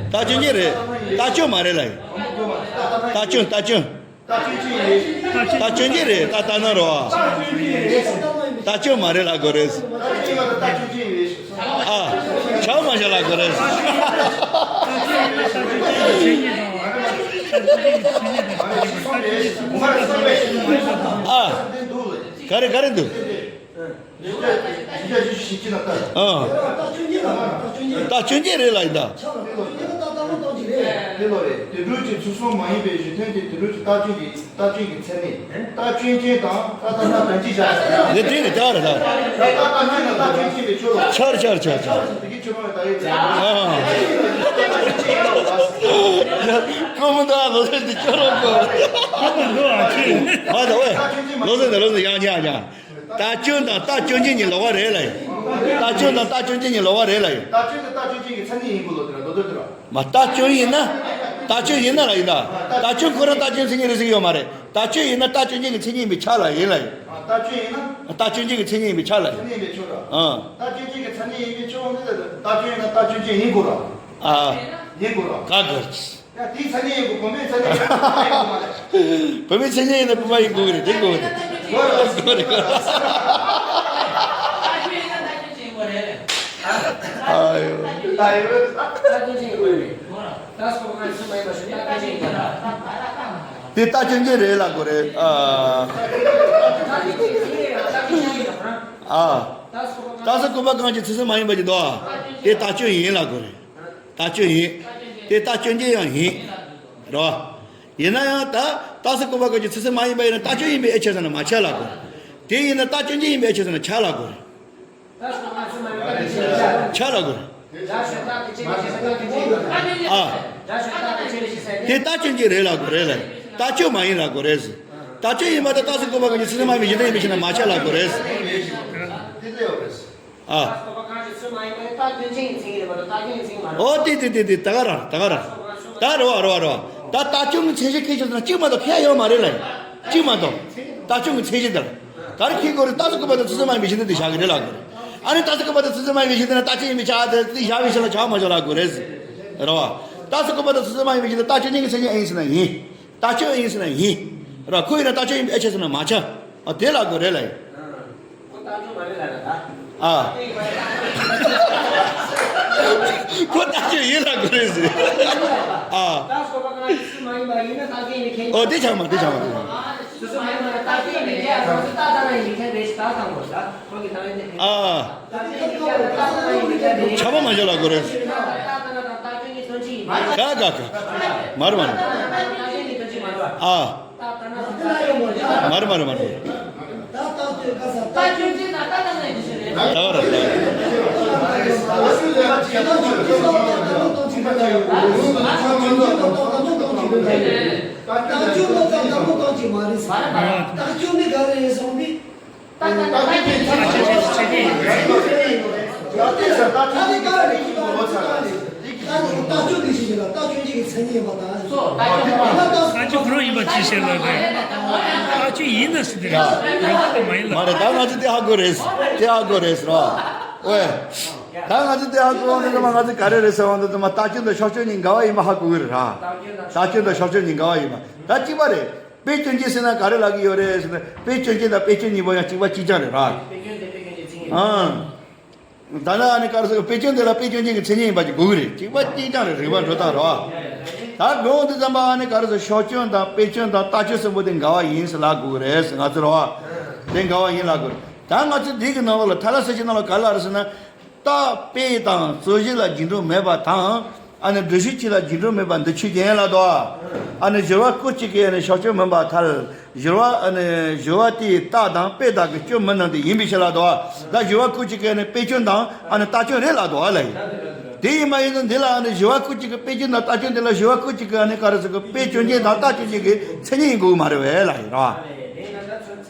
རྟགས་སྐྱོན་ཅན་རེད། རྟགས་སྐྱོན་མ་རེད་ལ། རྟགས་སྐྱོན་རྟགས་སྐྱོན། རྟགས་སྐྱོན་ཅན་རེད། ད་ལྟ་ན་རོ། རྟགས་སྐྱོན་མ་རེད་ལ་གོ་རེད། ཨ། ཆགས་མ་བཞག་ལ་གོ་རེད། ཨ། ག་རེ་ག་རེ་འདུག་ཨ། རྟགས་སྐྱོན་ཅན་རེད་ལ་ཡིན་ད། དེ་ལོ་རེད། དེ་འཕྲོས་ཀྱི་ཚུལ་གསུམ་མ་ཡིན་པའི་གཞི་མཐུན་གྱི་དེ་འཕྲོས་ཀྱི་རྟགས་ཅན་གྱི་རྟགས་ཅན་གྱི་མཚན་ཉིད། རྟགས་ཅན་ཅན་དང་རྟགས་དང་རྟགས་དོན་གཅིག་བྱ་ཟེར་ན། འདི་དེ་ནི་ལྟ་བ་རེད་ད། རྟགས་དང་རྟགས་ཅན་གྱི་རྟགས་ཅན་ཅན་གྱི་ཆོས་ལ། ཆར་ཆར་ཆར་ཆར། དེ་གི་ཆོས་མ་ཡིན་ད་ཡོད་ཀྱི། ཨ། ཀོ་མོ་ད་ལོ་རེ་འདི་ཆོས་རོགས་གོ། ཀོ་མོ་འདུག་ཨ་ཁྱེད། ཨ་ད་ཝེ། ལོ་རེ་འདི་ལོ་རེ་ཡང་ཡང་ཡང་། རྟགས་ཅན་དང་རྟགས་ཅན་ཅན་གཉིས་ལོགས་ཀ་རེད་ལ་ཡིན། རྟགས་ཅན་དང་རྟགས་ཅན་ཅན་གཉིས་ལོགས་ཀ་རེད་ལ་ཡིན། རྟགས་ཅན་དང་རྟགས་ཅན་ཅན་གྱི་མཚན་ཉིད་ཡིན་དགོས་ལོ་དེ་ར་མདོ་དོན་དེ་ར། མ་རྟགས་ཅན་ཡིན་ན། རྟགས་ཅན་ཡིན་ན་ལ་ཡིན་ད། རྟགས་ཅན་ཁོ་རང་རྟགས་ཅན་མཚན་ཉིད་རེད་ཟེར་གྱི་ཡོད་མ་རེད། རྟགས་ཅན་ཡིན་ན་རྟགས་ཅན་ཅན་གྱི་མཚན་ཉིད་ཡིན་པའི་ཆ་ལ་ཡིན་ལ་ཡིན། རྟགས་ཅན་ཡིན་ན། རྟགས་ཅན་ཅན་གྱི་མཚན་ཉིད་ཡིན་པའི་ཆ་ལ་ཡིན། མཚན་ཉིད་ཡིན་པའི་ཆོས་ར། ཨ། རྟགས་ཅན་ཅན་གྱི་མཚན་ཉིད་ཡིན་པའི་ཆོས་འོང་དུས་རྟགས་ཅན་ཡིན་ན་རྟགས་ཅན་ཅན་ཡིན་དགོས་ར། ཨ། ཡིན་དགོས་ར། ག་ག་ཡ་དེའི་མཚན་ཉིད་ཡིན་དགོས། བུད་མེད་མཚན་ཉིད་ཡིན་དགོས་མ་རེད། བུད་མེད་མཚན་ཉིད་ཡིན་ན་བུ་མ་ཡིན་དགོས་ཀྱི་རེད། དེ་དགོས་ཀྱི་རེད། དགོས་རེད་དགོས་རེད། ཨ་ཡོ། དེ་རྟགས་ཅན་ཅན་རེད་ལབ་དགོས་རེད། ཨ། ཨ། རྟགས་གསལ་བཀོད་པ་གང་ཞིག་ཚུལ་གསུམ་མ་ཡིན་པ་ཅིག་འདུག་ཨ། དེ་རྟགས་ཅན་ཡིན་ལབ་དགོས་རེད། རྟགས་ཅན་ཡིན། དེ་རྟགས་ཅན་ཅན་ཡང་ཡིན། རེད་བ། ཡིན་ན་ཡང་ད་རྟགས་གསལ་བཀོད་པ་གང་ཞིག་ཚུལ་གསུམ་མ་ཡིན་པ་ཡིན་ན་རྟགས་ཅན་ཡིན་པའི་དབྱེ་ཆ་ཟེར་ན་མ་ཆགས་ལབ་དགོས་རེད། དེ་ཡིན་ན་རྟགས་ཅན་ཅན་ཡིན་པའི་དབྱེ་ཆ་ཟེར་ན་ཆགས་ལབ་དགོས་རེད། ཆགས་ལབ་དགོས་རེད། ཨ། དེ་རྟགས་ཅན་ཅན་རེད་ལབ་དགོས་རེད་ལ། རྟགས་ཅན་མ་ཡིན་ལབ་དགོས་རེད་ཟེར། རྟགས་ཅན་ཡིན་པ་དང་རྟགས་གསལ་བཀོད་པ་གང་ཞིག་ཚུལ་གསུམ་མ་ཡིན་པའི་གཞི་མཐུན་ཡིན་པའི་ཕྱིར་ན་མ་ཆགས་ལབ་དགོས་རེད་ཟེར། ཨ། ཨོ་དེ་དེ་དེ་དེ་ད་ག་རང་ད་ག་རང་། ད་རེད་བ་རེད་བ་རེད་བ། ད་རྟགས་ཅན་གྱི་མཚན་གཞི་ཁས་ཆོད་ན་གཅིག་མ་གཏོགས་ཁས་ཡོད་མ་རེད་ལ། གཅིག་མ་གཏོགས། རྟགས་ཅན་གྱི་མཚན་གཞི་དེ་ལ། ག་རེ་ཁས་དགོས་རེད། རྟགས་གསལ་བཀོད་པ་དང་ཚུལ་གསུམ་མ་ཡིན་པའི་གཞི་མཐུན་དེ་བཞག་གི་རེད་ལབ་དགོས་རེད། ཨ་ནི་རྟགས་གསལ་བཀོད་པ་དང་ཚུལ་གསུམ་མ་ཡིན་པའི་གཞི་མཐུན་ན་རྟགས་ཅན་ཡིན་པའི་ཆ་དེ་དེ་བཞག་པའི་ཕྱིར་ལ་ཆགས་མ་ཆགས་ལབ་དགོས་རེད་ཟེར། རེད་བ། རྟགས་གསལ་བཀོད་པ་དང་ཚུལ་གསུམ་མ་ཡིན་པའི་གཞི་མཐུན་རྟགས་ཅན་ཅན་གྱི་མཚན་ཉིད་ཨེ་ཡིན་ཟེར་ན་ཡིན། རྟགས་ཅན་ཨེ་ཡིན་ཟེར་ན་ཡིན། ར་ཁོ་ཡིན་ན་རྟགས་ཅན་ཡིན་པའི་ཨེ་ཆ་ཟེར་ན་མ་ཆ། ཨ་དེ་ལ་དགོས་རེད་ལ་ཡིན། ཨ། ཁོ་རྟགས་ཅན་ཡིན་ལ་དགོས་རེད་ཟེར། ཨ། ཨོ་དེ་ཆགས་མ་དེ་ཆགས་མ་དེ་ཆགས་མ། ཨ། ཆ་པ་མ་ཆ་ལ་དགོས་རེད། ག་ག་ག་མར་མར། ཨ། མར་མར་མར། ད་ར་ར། རྟགས་ཅན་ཁོ་རང་ཡིན་པ་ཅི་ཤེས་ལ་རེད། རྟགས་ཅན་ཡིན་ན་ཟེར་དེ་རེད། རང་གི་ད་མ་ཡིན་ལ། མ་རེད། ད་ང་ཚོ་དེ་ཧ་གོ་རེད། དེ་ཧ་གོ་རེད་ར། ཨོའི། ད་ང་ཚོ་དེ་ཧ་གོ་བ་འདི་ང་ཚོ་ག་རེ་རེད་ཟེར་བ་འདི་ཚོ་མ་རྟགས་ཅན་དང་ཕྱོགས་ཅན་གཉིས་འགལ་བ་ཡིན་པ་ཧ་གོ་གི་རེད་ར། རྟགས་ཅན་དང་ཕྱོགས་ཅན་གཉིས་འགལ་བ་ཡིན་པ་ད་གཅིག་པ་རེད། དཔེ་སྐྱོན་ཅན་ཟེར་ན་ག་རེ་ལབ་ཀྱི་ཡོད་རེད་ཟེར་ན། དཔེ་སྐྱོན་ཅན་དང་དཔེ་སྐྱོན་གཉིས་པོ་ཡང་གཅིག་པ་གཅིག་རྐྱང་རེད་ར། ཨང་། ད་ནི་ཨ་ནི་ག་རེ་ཟེར། དཔེ་སྐྱོན་དེ་ལ་དཔེ་སྐྱོན་ཅན་གྱི་མཚན་ཉིད་ཡིན་པ་ཅིག་དགོས་ཀྱི་རེད། གཅིག་པ་གཅིག་རྐྱང་རེད། རིགས་པ་འགྲོ་སྟངས་རེད་བ། ད་དགོས་འོང་དུས་ཙམ་པ་ཨ་ནི་ག་རེ་ཟེར། ཕྱོགས་སྐྱོན་དང་དཔེ་སྐྱོན་དང་རྟགས་སྐྱོན་གསུམ་པོ་དེ་འགལ་བ་ཡིན་ཟེར་ལབ་དགོས་ཀྱི་རེད་ཟེར། ང་ཚོ་རེད་བ། དེ་འགལ་བ་ཡིན་ལབ་དགོས་རེད། ད་ང་ཚོ་འདི་གི་ནང་ལོགས་ལ་ཐ་ལ་ས་བཅད་ནང་ལ་ག་རེ་ལབ་རེད་ཟེར་ན། རྟགས་དཔེ་དང་རྩོད་གཞི་ལ་རྒྱུ་འབྲས་མེད་པ་དང་། ཨ་ནི་འགྲེལ་བཤད་ཅིག་ལ་རྒྱུ་འབྲས་མེད་པ་འདི་ཆོས་ཅན་ལ་དོ། ཨ་ནི་སྦྱོར་བ་སྐུལ་གཅིག་གིས་ཨ་ནི་ཕྱོགས་སྐྱོན་མིན་པར་ཐལ། སྦྱོར་བ་ཨ་ནི་སྦྱོར་བ་དེའི་རྟགས་དང་དཔེ་དག་གི་སྐྱོན་མི་སྣང་སྟེ་ཡིན་པའི་ཕྱིར་ལ་དོ། ད་སྦྱོར་བ་སྐུལ་གཅིག་གིས་ཨ་ནི་དཔེ་སྐྱོན་དང་ཨ་ནི་རྟགས་སྐྱོན་རེད་ལ་དོ་ལ་ཡིན། དེ་ཡིན་པ་ཡིན་ན་འདི་ལ་ཨ་ནི་སྦྱོར་བ་སྐུལ་གཅིག་གི་དཔེ་སྐྱོན་དང་རྟགས་སྐྱོན་དེ་ལ་སྦྱོར་བ་སྐུལ་གཅིག་གི་ཨ་ནི་ག་རེ་ཟེར་གི་དཔེ་སྐྱོན་ཅན་དང་རྟགས་སྐྱོན་ཅན་གྱི་མཚན་ཉིད་ཡིན་དགོས་ཀྱི་མ་རེད་བས་ལ་ཡིན་རོ།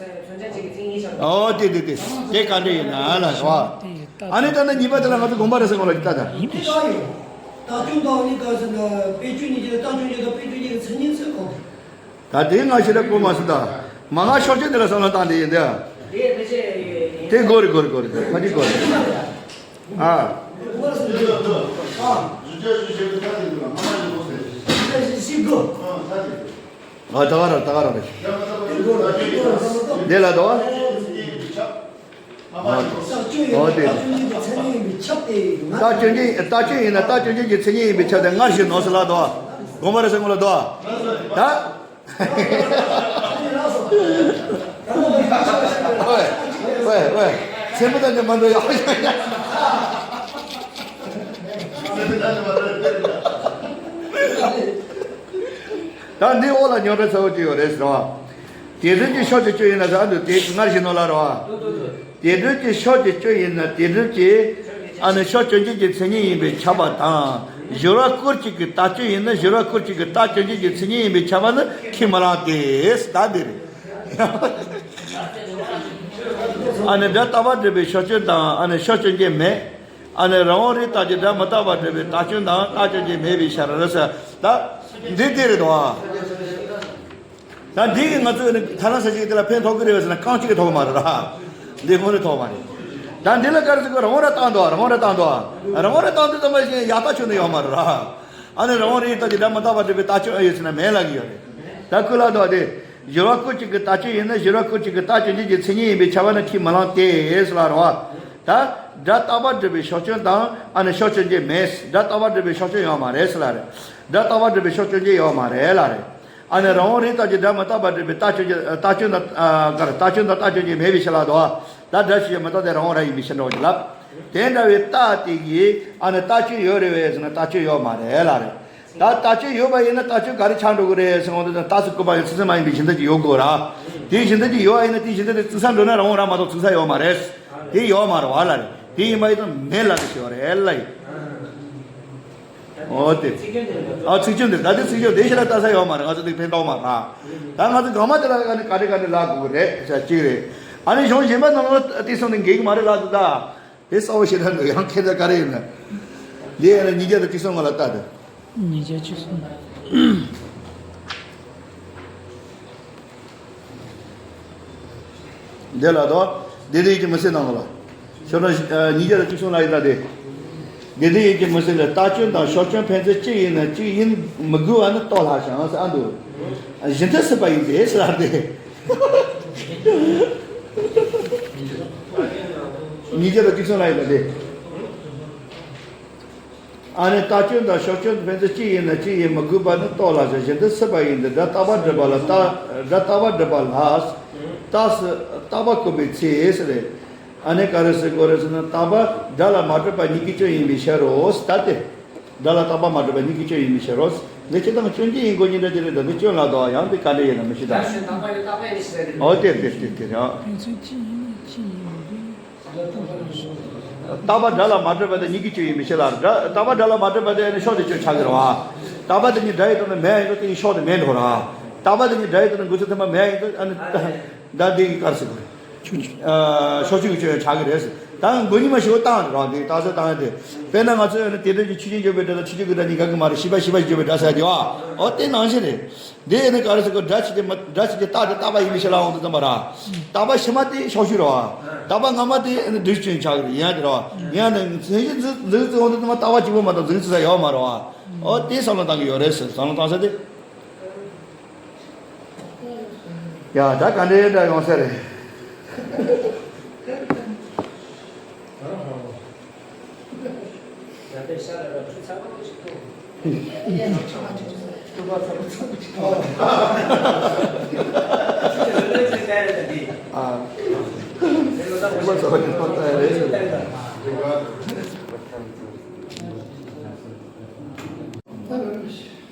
ཨོ་དེ་དེ་དེ་དེ་ག་འདྲ་ཡིན་ན་ལ་རོ། ཨ་ནི་ད་ནི་གཉིས་པ་དེ་ལ་ང་ཚོ་དགོངས་པ་རེད་ཟེར་གོ་ལ་ཅི་ལྟ་ད། ཡིན་པའི་ཕྱིར། རྟགས་སྐྱོན་དང་ནི་ག་ཟེར་ན་དཔེ་སྐྱོན་གཉིས་ཀྱི་རྟགས་སྐྱོན་གཉིས་དང་དཔེ་སྐྱོན་གཉིས་ཀྱི་མཚན་ཉིད་ཚོད་གང་དུ། ད་དེ་སྔ་ཕྱི་ལ་གོ་མ་སོང་ད། མ་ང་ཕྱོགས་ཆོས་འདི་ལ་བསམ་བློ་བཏང་དེ་ཡིན་ད། དེ་དགོས་རེད་དགོས་རེད་དགོས་རེད་ཕ་གི་དགོས་རེད། ཨ། ཨ་ད་ག་རང་ད་ག་རང་རེད། དེ་ལ་དོ། ཨོ་དེ། རྟགས་སྐྱོན་ཅན་རྟགས་སྐྱོན་ཅན་གྱི་མཚན་ཉིད་ཡིན་ན་རྟགས་སྐྱོན་ཅན་གྱི་མཚན་ཉིད་ཡིན་པའི་ཆ་དེ་སྔར་བཞིན་ནོ་ཟེར་ལ་དོ། དགོངས་པ་རེད་ཟེར་ངོ་ལ་དོ། ད། ཝེ། ཝེ་ཝེ། ཚེ་མི་དང་ཉམས་པ་འགྲོ་ཡག་ཡག་ཡག་ད་འདི་འོག་ལ་རྙོག་དྲ་ཚ་བོ་ཅིག་ཡོད་རེད་ཟེར་བ། དེ་སྒྲུབ་ཀྱི་ཕྱོགས་ཀྱི་སྐྱོན་ཡིན་ན་ཟེར་ཨ་འདུག་དེ་སྔར་བཞིན་ནོ་ལ་རེད་བ། དེ་སྒྲུབ་ཀྱི་ཕྱོགས་ཀྱི་སྐྱོན་ཡིན་ན་དེ་སྒྲུབ་ཀྱི་ཨ་ནི་ཕྱོགས་སྐྱོན་ཅན་གྱི་མཚན་ཉིད་ཡིན་པས་ཁྱབ་པ་དང་། སྦྱོར་བ་སྐོར་གཅིག་གི་རྟགས་སྐྱོན་ཡིན་ན་སྦྱོར་བ་སྐོར་གཅིག་གི་རྟགས་སྐྱོན་ཅན་གྱི་མཚན་ཉིད་ཡིན་པས་ཁྱབ་པ་ནི་ཁས་མི་བླངས་ཏེ། ད་འདི་རེད། ཨ་ནི་སྒྲ་རྟག་པར་སྒྲུབ་པའི་ཕྱོགས་སྐྱོན་དང་ཨ་ནི་ཕྱོགས་སྐྱོན་ཅན་མེད། ཨ་ནི་རང་དབང་རིགས་བརྟག་ཀྱི་སྒྲ་མི་རྟག་པར་སྒྲུབ་པའི་རྟགས་སྐྱོན་དང་རྟགས་སྐྱོན་ཅན་མེད་པའི་ཕྱིར་ཟེར། ད་འདི་དེ་རེད་དོ། ད་འདི་གིས་ང་ཚོས་ནི་ཐ་ན་ས་ཞིག་དེ་ལ་ཕན་ཐོགས་ཀྱི་རེད་ཟེར་ན་རྐང་གཅིག་གིས་ཐོགས་མ་རེད་ར། འདི་དངོས་གནས་ཐོགས་མ་རེད། ད་འདི་ལ་ག་རེ་ཟེར་གི། རང་དབང་རིགས་བརྟག་འདུག་རང་དབང་རིགས་བརྟག་འདུག་རང་དབང་རིགས་བརྟག་འདུག་ཙམ་པ་ཞིག་ཡག་ཐག་ཆོད་ནི་ཡོད་མ་རེད་ར། ཨ་ནི་རང་དབང་རིགས་བརྟག་ཀྱི་སྒྲ་མི་རྟག་པར་སྒྲུབ་པའི་རྟགས་སྐྱོན་ཨེ་ཡོད་ཟེར་ན་མེད་ལབ་ཀྱི་ཡོད་རེད། ད་ཁོ་ལ་འདུག་སྟེ། སྦྱོར་བ་སྐོར་གཅིག་གི་རྟགས་སྐྱོན་ཡིན་ན་སྦྱོར་བ་སྐོར་གཅིག་གི་རྟགས་སྐྱོན་ཅན་གྱི་མཚན་ཉིད་ཡིན་པས་ཁྱབ་པ་ནི་ཁས་མི་བླངས་ཏེ་ཟེར་ལ་རེད་བ། ད་སྒྲ་རྟག་པར་སྒྲུབ་པའི་ཕྱོགས་སྐྱོན་དང་ཨ་ནི་ཕྱོགས་སྐྱོན་ཅན་མེད། སྒྲ་རྟག་པར་སྒྲུབ་པའི་ཕྱོགས་སྐྱོན་ཡོད་མ་རེད་ཟེར་ལ་རེད། སྒྲ་རྟག་པར་སྒྲུབ་པའི་ཕྱོགས་སྐྱོན་ཅན་ཡོད་མ་རེད་ལ་རེད། ཨ་ནི་རང་དབང་རིགས་བརྟག་ཀྱི་སྒྲ་མི་རྟག་པར་སྒྲུབ་པའི་རྟགས་སྐྱོན་གྱི་རྟགས་སྐྱོན་དང་ཨ་ག་རེ་རྟགས་སྐྱོན་དང་རྟགས་སྐྱོན་ཅན་མེད་པའི་ཕྱིར་ལ་དོ། ད་སྒྲ་ཞིག་མི་རྟག་སྟེ་རང་དབང་ར་ཡིན་པའི་ཕྱིར་འདྲ་བ་ཅིག་ལབ། དེ་འདྲ་བའི་རྟགས་དེ་གིས་ཨ་ནི་རྟགས་སྐྱོན་ཡོད་རེད་བས་ཟེར་ན་རྟགས་སྐྱོན་ཡོད་མ་རེད་ལ་རེད། ད་རྟགས་སྐྱོན་ཡོད་པ་ཡིན་ན་རྟགས་སྐྱོན་ག་རེ་ཆགས་འགྲོ་གི་རེད་ཟེར་བ་དེ་ན་རྟགས་སུ་བཀོད་པ་ཡང་ཚུལ་ཚད་མ་ཡིན་པའི་གཞི་འདོད་ཀྱི་ཡོད་དགོས་ར། དེའི་གཞི་འདོད་ཀྱི་ཡོད་པ་ཡིན་ན་དེའི་གཞི་འདོད་དེ་བཙུགས་ས་འགྲོ་ན་རང་དབང་ར་མ་གཏོགས་བཙུགས་ས་ཡོད་མ་རེད། དེ་ཡོད་མ་རེད་བ་ལ་རེད། དེ་ཡིན་པ་ཡིན་ན་མེད་ལབ་ཀྱི་ཞིག་ཡོད་རེད་ལ་ཡིན། འོ་དེ། ཨ་ཚིག་སྐྱོན་འདིར་ད་དེ་ཚིག་སྐྱོན་དེ་ཞེ་ལ་ལྟ་ས་ཡོད་མ་རེད། ང་ཚོ་དེ་ཕན་ཐོགས་མ་རེད། ད་ང་ཚོ་སྒང་མ་དེ་ལ་ཨ་ནི་ག་རེ་ག་རེ་ལབ་དགོས་ཀྱི་རེད་ཟེར་གཅིག་རེད། ཨ་ནི་གཞུང་གཞན་པ་ནང་ལ་དེ་སོང་ནས་འགལ་གྱི་མ་རེད་ལབ་འདུག་ད། དེ་གསལ་པོ་ཞེ་དྲག་འདུག་ཡང་ཁྱེད་ཚོ་ག་རེ་ཡིན་ན། འདི་ཡང་ཉིས་བརྒྱ་དང་བཅུ་གསུམ་ལ་ལྟ་དེ། ཉིས་བརྒྱ་བཅུ་གསུམ། འདི་ལ་དོ། དེ་འདྲ་ཡིན་གྱི་མི་སྲིད་ནང་ལ། ཤོ་ན་ཉིས་བརྒྱ་དང་བཅུ་གསུམ་ལ་ཡིན་ད་དེ། དེ་འདྲ་ཡིན་གྱི་མི་སྲིད་ལ་རྟགས་སྐྱོན་དང་ཕྱོགས་སྐྱོན་ཕན་ཚུན་གཅིག་ཡིན་ན་གཅིག་ཡིན་མི་དགོས་པ་ནི་རྟོགས་སླ་ཞིང་ཟེར་ཨ་འདུག་གཞི་མཐུན་སྲིད་པ་ཡིན་ཏེ་ཟེར་ཨ་དེ། ཉིས་བརྒྱ་དང་བཅུ་གསུམ་ལ་ཡིན་ད་དེ། ཨ་ནི་རྟགས་སྐྱོན་དང་ཕྱོགས་སྐྱོན་ཕན་ཚུན་གཅིག་ཡིན་ན་གཅིག་ཡིན་མི་དགོས་པ་ནི་རྟོགས་སླ་ཞིང་གཞི་མཐུན་སྲིད་པ་ཡིན་ཏེ། སྒྲ་རྟག་པར་སྒྲུབ་པ་ལ་རྟགས་སྒྲ་རྟག་པར་སྒྲུབ་པ་ལ་རྟགས་སུ་རྟག་པ་བཀོད་པའི་ཚེ་ཟེར་རེད། ཨ་ནི་ག་རེ་ཟེར་དགོས་རེད་ཟེར་ན་རྟག་པ་སྒྲ་ལ་མ་གྲུབ་པ་གཉིས་ཀྱི་སྐྱོན་ཡིན་པའི་ཕྱིར་རོ། ད་དེ་སྒྲ་ལ་རྟག་པ་མ་གྲུབ་པ་གཉིས་ཀྱི་སྐྱོན་ཡིན་པའི་ཕྱིར་རོ། འདི་སྤྱིར་བཏང་སྐྱོན་གྱི་ཡིན་དགོས་ཉིན་འདྲ་དེ་རེད། ད་འདི་སྐྱོན་ལ་དོ་ཡང་འདི་ག་འདྲ་ཡིན་ན་མི་ཤེས་ད། རྟགས་སུ་རྟག་པ་ཡོད་རྟག་པ་ཡིན་ཟེར་རེད། ཨོ་དེ་དེ་དེ་དེ་རེད། ཕན་ཚུན་གཅིག་ཡིན་ན་གཅིག་ཡིན་མི་དགོས། རྟག་པ་སྒྲ་ལ་མ་གྲུབ་པ་དེ་གཉིས་ཀྱི་སྐྱོན་ཡིན་པའི་ཕྱིར་ལ། སྒྲ་རྟག་པ་སྒྲ་ལ་མ་གྲུབ་པ་དེ་ནི་ཕྱོགས་དེ་སྐྱོན་ཆགས་ཀྱི་རེད་བ། རྟག་པ་དེ་ཉིད་སྒྲ་ཡི་སྟེང་དུ་མེད་ཡིན་དུས་དེ་ཉིད་ཕྱོགས་དེ་མེད་འགྲོ་ར། རྟག་པ་དེ་ཉིད་སྒྲ་ཡི་སྟེང་དུ་འགོད་ཚུལ་མཐུན་པ་མེད་ཡིན་དུས་ཨ་ནི་ད་དེ་གི་ག་རེ་ཟེར་དགོས་རེད། ཕྱོགས་ཆོས་ཀྱི་སྐྱོན་ཆགས་ཀྱི་རེད་ཟེར། ད་འགོད་ཉི་མ་ཞིག་བཏང་རེད་བ། དེ་རྟགས་གསལ་བཏང་ཡ་དེ། དཔེར་ན་ང་ཚོས་ཨ་ནི་དེ་འདྲ་གི་ཆོས་ཅན་བརྗོད་པའི་སྒྲ་དང་ཆོས་ཅན་གྱི་སྒྲ་གཉིས་འགལ་གྱི་མ་རེད། བྱས་པ་བྱས་པ་ཞིག་བརྗོད་པའི་སྒྲ་ཟེར་ཡ་དེ་བ། ཨོ་དེ་ནང་བཞིན་རེད། འདི་ཡིན་ན་ག་རེ་ཟེར་གོ། སྒྲ་ཆོས་ཅན་མ་སྒྲ་ཆོས་ཅན་རྟག་སྟེ་རྟག་པ་ཡིན་པའི་ཕྱིར་ལ་འོང་དུས་ཙམ་པ་ར། རྟག་པ་ཕྱི་མ་དེ་ཕྱོགས་ཆོས་རེད་བ། རྟག་པ་སྔ་མ་དེ་སྒྲུབ་བྱེད་ཆགས་ཀྱི་རེད། ཡིན་ཡ་དེ་རེད་བ། ཡིན་ཡ་ནི་མཚན་གཞི་འཛིན་འཛིན་འོང་དུས་ཙམ་པ་རྟག་པ་གཅིག་པོ་མ་གཏོགས་འཛིན་ཚུལ་ས་ཡོད་མ་རེད་བ། ཨོ་དེ་བསམ་བློ་བཏང་གི་ཡོད་རེད་ཟེར། བསམ་བློ་བཏང་ས་དེ། ཡ་ད་ག་འདྲའི་འདྲ་ཡོང་ས་རེད།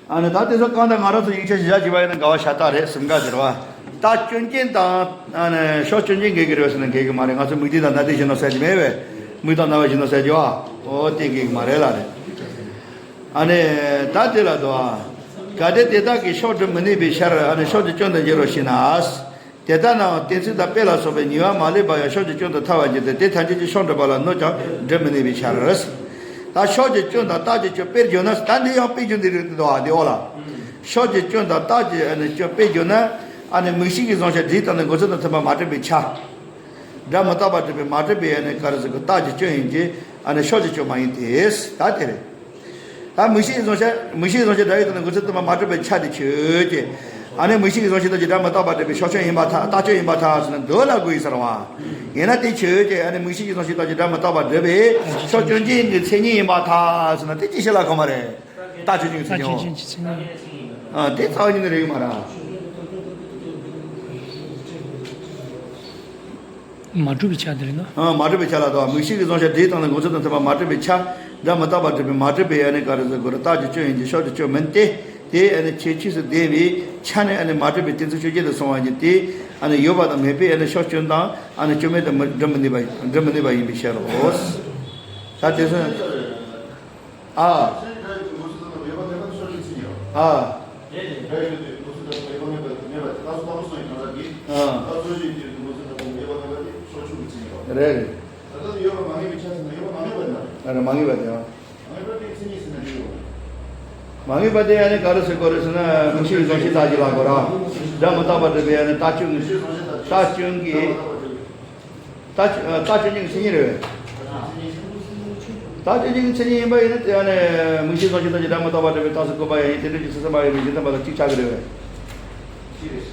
ཨ་ནི་ད་དེ་ཚོ་གང་ལྟར་ང་རང་ཚོ་ཡིག་ཆ་ཞིག་བཞག་བྱས་པ་ཡིན་ན་འགལ་བ་ཤ་སྟག་རེད་གསུང་ག་དེ་རེད་བ། རྟགས་སྐྱོན་ཅན་དང་ཨ་ནི་ཕྱོགས་སྐྱོན་ཅན་འགལ་གྱི་རེད་ཟེར་ན་འགལ་གྱི་མ་རེད། ང་ཚོ་མིག་ལྡན་དང་རྣ་ལྡན་བཞིན་ནོ་ཟེར་གྱི་མེད་པས། མིག་དང་རྣ་བ་བཞིན་ནོ་ཟེར་གྱི་བ། ཨོ་དེ་འགལ་གྱི་མ་རེད་ལ་རེད། ཨ་ནི་ད་དེ་ལ་དོ། གལ་ཏེ་དེ་དག་གིས་ཕྱོགས་སྒྲུབ་མི་ནུས་པའི་ཕྱིར། ཨ་ནི་ཕྱོགས་ཀྱི་སྐྱོན་དུ་འགྱུར་རོ་ཞེ་ན། དེ་ལྟ་ནའང་གཏན་ཚིགས་དང་དཔེ་ལ་སོགས་པའི་ཉེས་པ་མ་ལུས་པ་ཡང་ཕྱོགས་ཀྱི་སྐྱོན་དུ་ཐལ་བར་འགྱུར་ཏེ། དེ་ཐམས་ཅད་ཀྱིས་ཕྱོགས་སྒྲུབ་པ་ལ་གནོད་ཀྱང་སྒྲུབ་མི་ནུས་པའི་ཕྱིར། ད་ཕྱོགས་ཀྱི་སྐྱོན་དང་རྟགས་ཀྱི་སྐྱོན་དཔེར་བརྗོད་ན། ད་འདི་ཡང་དཔེ་བརྗོད་འདི་རེད་དོ། འདི་འོག་ལ། ཕྱོགས་ཀྱི་སྐྱོན་དང་རྟགས་ཀྱི་ཨ་ནི་སྐྱོན་དཔེར་བརྗོད་ན། ཨ་ནི་མིག་ཤེས་ཀྱི་གཟུང་བྱ་སྒྲའི་སྟེང་དུ་འགོད་ཚུལ་དང་མཐུན་པ་མ་གྲུབ་པའི་ཆ། སྒྲ་མི་རྟག་པར་སྒྲུབ་པའི་མ་གྲུབ་པའི་ཨ་ནི་ག་རེ་ཟེར་གི་རྟགས་ཀྱི་སྐྱོན་ཡིན་གྱི། ཨ་ནི་ཕྱོགས་ཀྱི་སྐྱོན་མ་ཡིན་ཏེ། ད་དེ་རེད། ད་མིག་ཤེས་ཀྱི་གཟུང་བྱ་མིག་ཤེས་ཀྱི་གཟུང་བྱ་སྒྲ་ཡི་སྟེང་དུ་འགོད་ཚུལ་མཐུན་པ་མ་གྲུབ་པའི་ཆ་དེ་ཆོས་ཅན། ཨ་ནི་མིག་ཤེས་ཀྱི་གཟུང་བྱ་ལྟར་གྱི་སྒྲ་མི་རྟག་པར་སྒྲུབ་པའི་ཕྱོགས་སྐྱོན་ཡིན་པར་ཐལ། རྟགས་སྐྱོན་ཡིན་པར་ཐལ་ཟེར་ན་འདོད་ལ་དགོས་ཡིན་ཟེར་བ། ཡིན་ན་དེ་ཆོས་ཅན། ཨ་ནི་མིག་ཤེས་ཀྱི་གཟུང་བྱ་ལྟར་གྱི་སྒྲ་མི་རྟག་པར་སྒྲུབ་པའི་ཕྱོགས་སྐྱོན་ཅན་གྱི་མཚན་ཉིད་ཡིན་པར་ཐལ་ཟེར་ན་དེ་ཅི་ཞིག་ལ་གོ་མ་རེད། རྟགས་ཆོས་ཅན་གྱི་མཚན་ཉིད། རྟགས་ཆོས་ཅན་གྱི་མཚན་ཉིད། ཨ་དེ་རྩ་བ་ཉིད་ནས་རེད་ཡོད་མ་རེད། མ་གྲུབ་པའི་ཆ་དེ་རེད་ན། ཨ་མ་གྲུབ་པའི་ཆ་ལ་དོ། མིག་ཤེས་ཀྱི་གཟུང་བྱ་སྒྲའི་སྟེང་ལ་འགོད་ཚུལ་དང་མཐུན་པ་མ་གྲུབ་པའི་ཆ། སྒྲ་མི་རྟག་པར་སྒྲུབ་པའི་མ་གྲུབ་པའི་ཨ་ནི་ག་རེ་ཟེར་དགོས་རེད། རྟགས་ཀྱི་སྐྱོན་ཡིན་གྱི་ཕྱོགས་ཀྱི་སྐྱོན་མིན་ཏེ། དེ་ཨ་ནི་ཆོས་ཆོས་སུ་བདེ་བའི་ཆ་ནས་ཨ་ནི་མ་གྲུབ་པའི་དེ་ཚོ་ཆོས་ཅན་དུ་སོང་བ་ཡིན་གྱི་དེ་ཨ་ནི་ཡོད་པ་དང་མེད་པའི་ཨ་ནི་ཕྱོགས་སྐྱོན་དང་ཨ་ནི་སྐྱོན་མེད་དུ་མི་འགྲུབ་མི་ནུས་པ་འགྲུབ་མི་ནུས་པ་ཡིན་པའི་ཕྱིར་རོ། ད་དེ་སོང་ཨ། ཨ། རེད་རེད། མ་ངེས་པ་དེ་ཡང་། མ་ངེས་པ་དེ་ཡང་ནི་ག་རེ་ཟེར་དགོས་རེད་ཟེར་ན་མིག་ཤེས་ཀྱི་རྫོགས་ཆེན་ལྟ་ཅི་ལ་གོ་ར། སྒྲ་མི་རྟག་པར་སྒྲུབ་པའི་ཡང་ནི་རྟགས་སྐྱོན་གྱི་རྟགས་སྐྱོན་གྱི་རྟགས་རྟགས་སྐྱོན་གྱི་མཚན་ཉིད་རེད། རྟགས་སྐྱོན་གྱི་མཚན་ཉིད་ཡིན་པ་ཡིན་ན་དེ་ཡང་ནི་མིག་ཤེས་རྫོགས་ཆེན་ལྟ་ཅི་སྒྲ་མི་རྟག་པར་སྒྲུབ་པའི་རྟགས་སུ་བཀོད་པ་ཡང་ཡིན་དེ་འདྲ་ཅིག་སེམས་པ་ཡང་མིག་ཤེས་ཙམ་པ་ལ་གཅིག་ཆགས་ཀྱི་རེད་བས།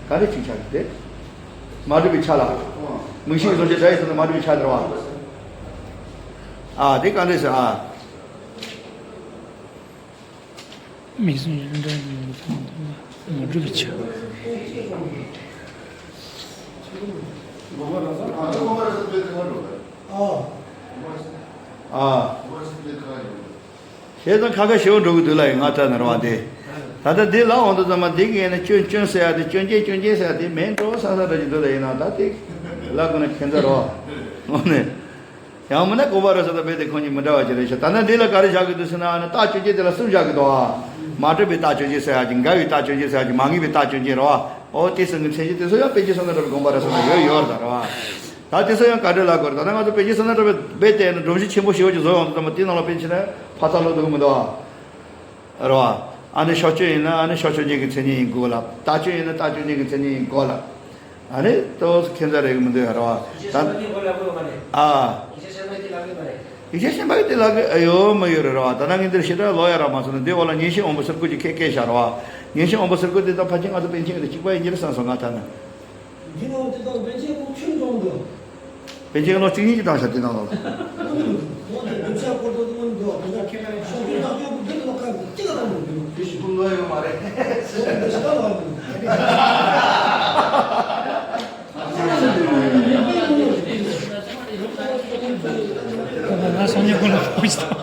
ག་རེ་གཅིག་ཆགས་ཀྱི་རེད། མ་གྲུབ་པའི་ཆ་ལ། མིག་ཤེས་རྫོགས་ཆེན་སྒྲ་ཡི་ཚུལ་དུ་མ་གྲུབ་པའི་ཆ་དེ་རེད་བ། ཨ་དེ་ག་འདྲས་ཟེར་ཨ། མིག་ཟུང་ཡིན་འདྲ་ཡིན་མ་གྲུབ་པའི་ཆ། ཨ། ཞེས་དང་ཁ་ཁ་ཞེ་པོ་འགྲོ་གི་འདུག་ལ་ཡིན་ང་ལྟ་ན་རེད་བ་འདི། ད་ལྟ་འདི་ལ་འོང་དུ་ཙམ་མ་འདི་གི་ཡིན་ན་སྐྱོན་སྐྱོན་ཟེར་ཡ་དེ་སྐྱོན་ཅན་སྐྱོན་ཅན་ཟེར་ཡ་དེ་མེད་འགྲོ་ས་ས་འདྲ་ཅིག་འདུག་ལ་ཡིན་ན་ད་དེ་ལ་ཀུན་ན་ཁྱད་མཚར་རོ། འོ་ནས། ཡང་མིན་ན་དགོངས་པ་རབ་གསལ་དང་རྦད་དེ་ཁོང་གཉིས་མི་འདྲ་བ་ཅིག་རེད་ཤག་ད་ནི་འདི་ལ་ག་རེ་བཞག་གི་འདུག་ཟེར་ན་ཨ་ནི་རྟགས་སྐྱོན་ཅན་དེ་ལ་གསུམ་བཞག་གི་འདུག་ཨ། མ་གྲུབ་པའི་རྟགས་སྐྱོན་ཅན་ཟེར་ཡ་ཅིག་འགལ་བའི་རྟགས་སྐྱོན་ཅན་ཟེར་ཡ་ཅིག་མ་ངེས་པའི་རྟགས་སྐྱོན་ཅན་རེད་བ། ཨོ་དེ་གསུམ་གྱི་མཚན་གཞི་དེ་ཚོ་ཡང་པཎ་ཆེན་བསོད་ནམས་གྲགས་པའི་དགོངས་པ་རབ་གསལ་ན་ཡོད་ཡོད་རེད་ད་རེད་བ། ད་དེ་ཚོ་ཡང་ག་འདྲ་ལ་གོ་རེད་ད་ནི་ང་ཚོ་པཎ་ཆེན་བསོད་ནམས་གྲགས་པས་རྦད་དེ་ནི་སྒྲོམ་གཞི་ཆེན་པོ་ཞེ་པོ་ཅིག་བཟོ་ཡོང་དུས་ཙམ་པ་དེའི་ནང་ལ་པཎ་ཆེན་ཕ་ཚ་ལོ་འདུག་གི་མི་འདུག་ཨ། རེད་བ། ཨ་ནི་ཕྱོགས་སྐྱོན་ཡིན་ན་ཨ་ནི་ཕྱོགས་སྐྱོན་ཅན་གྱི་མཚན་ཉིད་ཡིན་དགོས་ལ། རྟགས་སྐྱོན་ཡིན་ན་རྟགས་སྐྱོན་ཅན་གྱི་མཚན་ཉིད་ཡིན་དགོས་ལ། ཨ་ནི་ཏོག་ཙམ་ཁྱད་མཚར་རེད་གི་མི་འདུག་ཡ་རེད་བ། ད། ཨ། ཡིག་ཆ་གཞན་པ་ཡི་དེ་ལབ་གི་ཨ་ཡོད་མ་ཡོད་རེད་རེད་བ། ད་ནང་གི་འདིར་ཞེ་དྲག་ལོ་ཡ་ར་མ་སོང་ན་འདི་འོག་ལ་ཉན་ཤེས་དབང་པོ་ཟེར་ཁུལ་གྱི་ཁས་བཀལ་བཞག་རེད་བ། ཉན་ཤེས་དབང་པོ་ཟེར་ཁུལ་དེ་དང་ཕལ་ཆེར་ང་ཚོ་པཎ་ཆེན་གྱི་དེ་གཅིག་པ་ཡིན་གྱི་རེད་བསམ་སོང་ང་ད་ནི། འདི་ནང་དེ་དང་པཎ་ཆེན་ལོ་ཆུང་ཆུང་འདུག་པཎ་ཆེན་ལོ་གཅིག་གཉིས་ཀྱི་གྲངས་ཤར་དེ་ནང་ལོགས་ལ། ང་སང་ཉིན་ཁོ་ལ་ཕོན་ཅི་ཐོག་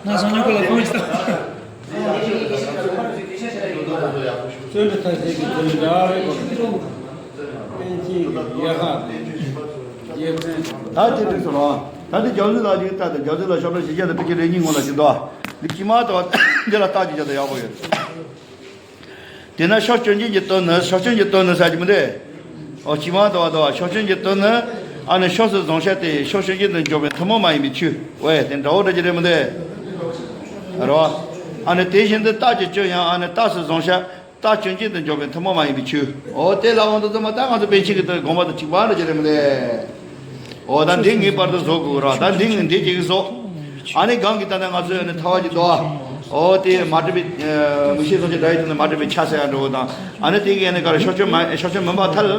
ང་སང་ཉིན་ཁོ་ལ་ཕོན་ཅི་ཐོག་བརྩོན་འགྲུས་ཐ་ཚིག་གི་དོན་འདྲ་བའི་སྐོར། པཎ་ཆེན་གྱི་ཡ་ཧ་དང་རྗེ་བཙུན། ད་དེ་འགྲིག་སོང་རོགས། ད་དེ་རྒྱ་མཚོའི་ལག་ཅིག་ལྟ་དང་རྒྱ་མཚོའི་ལག་ཤོག་གྲངས་བཞི་བརྒྱ་དང་དྲུག་ཅུ་རེ་གཉིས་སྔོན་ལ་ཞིག་འདུག་འདི་ཕྱི་མ་དང་འདི་ལ་རྟགས་ཅིག་བརྒྱབ་དང་ཡག་པོ་ཡོད། དེས་ན་ཕྱོགས་སྐྱོན་ཅན་གྱི་དོན་ནི་ཕྱོགས་སྐྱོན་གྱི་དོན་ནི་ཟེར་གྱི་མི་འདུག་ཨོ་ཕྱི་མ་དང་བ་དང་བ་ཕྱོགས་སྐྱོན་གྱི་དོན་ནི་ཨ་ནི་ཕྱོགས་སུ་བཟུང་བྱ་དེ་ཕྱོགས་སྐྱོན་ཅན་དུ་འཇོག་པའི་ཐུན་མོང་མ་ཡིན་པའི་ཆོས། ཝེ་དེ་འདྲ་བོ་འདྲ་ཅིག་རེད་མི་འདུག་རེད་བ། ཨ་ནི་དེ་བཞིན་དུ་རྟགས་ཀྱི་སྐྱོན་ཡང་ཨ་ནི་རྟགས་སུ་བཟུང་བྱ། རྟགས་སྐྱོན་ཅན་དུ་འཇོག་པའི་ཐུན་མོང་མ་ཡིན་པའི་ཆོས། འོ་དེ་ལ་འོང་དུ་ཙམ་པ་ད་ང་ཚོ་པཎ་ཆེན་གྱི་དོན་དགོངས་པ་དང་གཅིག་པ་འདྲ་ཅིག་རེད་མི་འདུག་འོ་ད་འདི་ངེས་པར་དུ་བཟོ་དགོས་ར། ད་འདི་ངས་འདི་གཅིག་བཟོ། ཨ་ནི་གང་གི་ད་ནི་ང་ཚོས་ནི་ཐ་བ་གཅིག་འདུག་ཨ། འོ་དེ་མ་གྲུབ་པའི་མིག་ཤེས་སོགས་ཀྱི་སྒྲ་ཡི་དོན་དུ་མ་གྲུབ་པའི་ཆ་ཟེར་ཡ་འགྲོ་བ་དང་། ཨ་ནི་དེ་གི་ཡ་ནི་ག་རེ་ཕྱོགས་སྐྱོན་མ་ཕྱོགས་སྐྱོན་མིན་པ་ཐལ།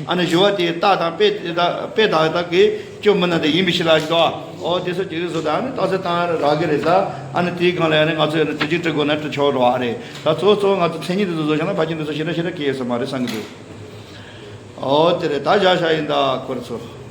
ཨ་ནི་ཞུ་བ་དེ་རྟགས་དང་དཔེ་དེ་དག་དཔེ་དག་དག་གི་སྐྱོན་མིན་ན་དེ་ཡིན་པའི་ཕྱིར་ལ་ཞིག་འདུག་ཨ། འོ་དེ་ཚོ་གཅིག་བཟོ་ད་ཨ་ནི་རྟགས་གསལ་བཏང་ཡ་རག་གི་རེད་ད། ཨ་ནི་དེའི་སྒང་ལ་ཡ་ནི་ང་ཚོས་ཡ་ནི་དུས་གཅིག་འབྲི་དགོས་ན་འབྲི་ཆོག་འགྲོ་བ་རེད། ད་གཙོ་བོ་གཙོ་བོ་ང་ཚོ་མཚན་ཉིད་དེ་ཚོ་བཟོ་བྱས་ན་ཕལ་ཆེར་འདི་ཚོ་ཞེ་དྲག་ཞེ་དྲག་གི་ཡོད་ས་མ་རེད་བསམ་གི་འདུག་འོ་དེ་རེད། ད་བཞག་བཞག་ཡིན་ད་ཁོ་རེ་ཚོ།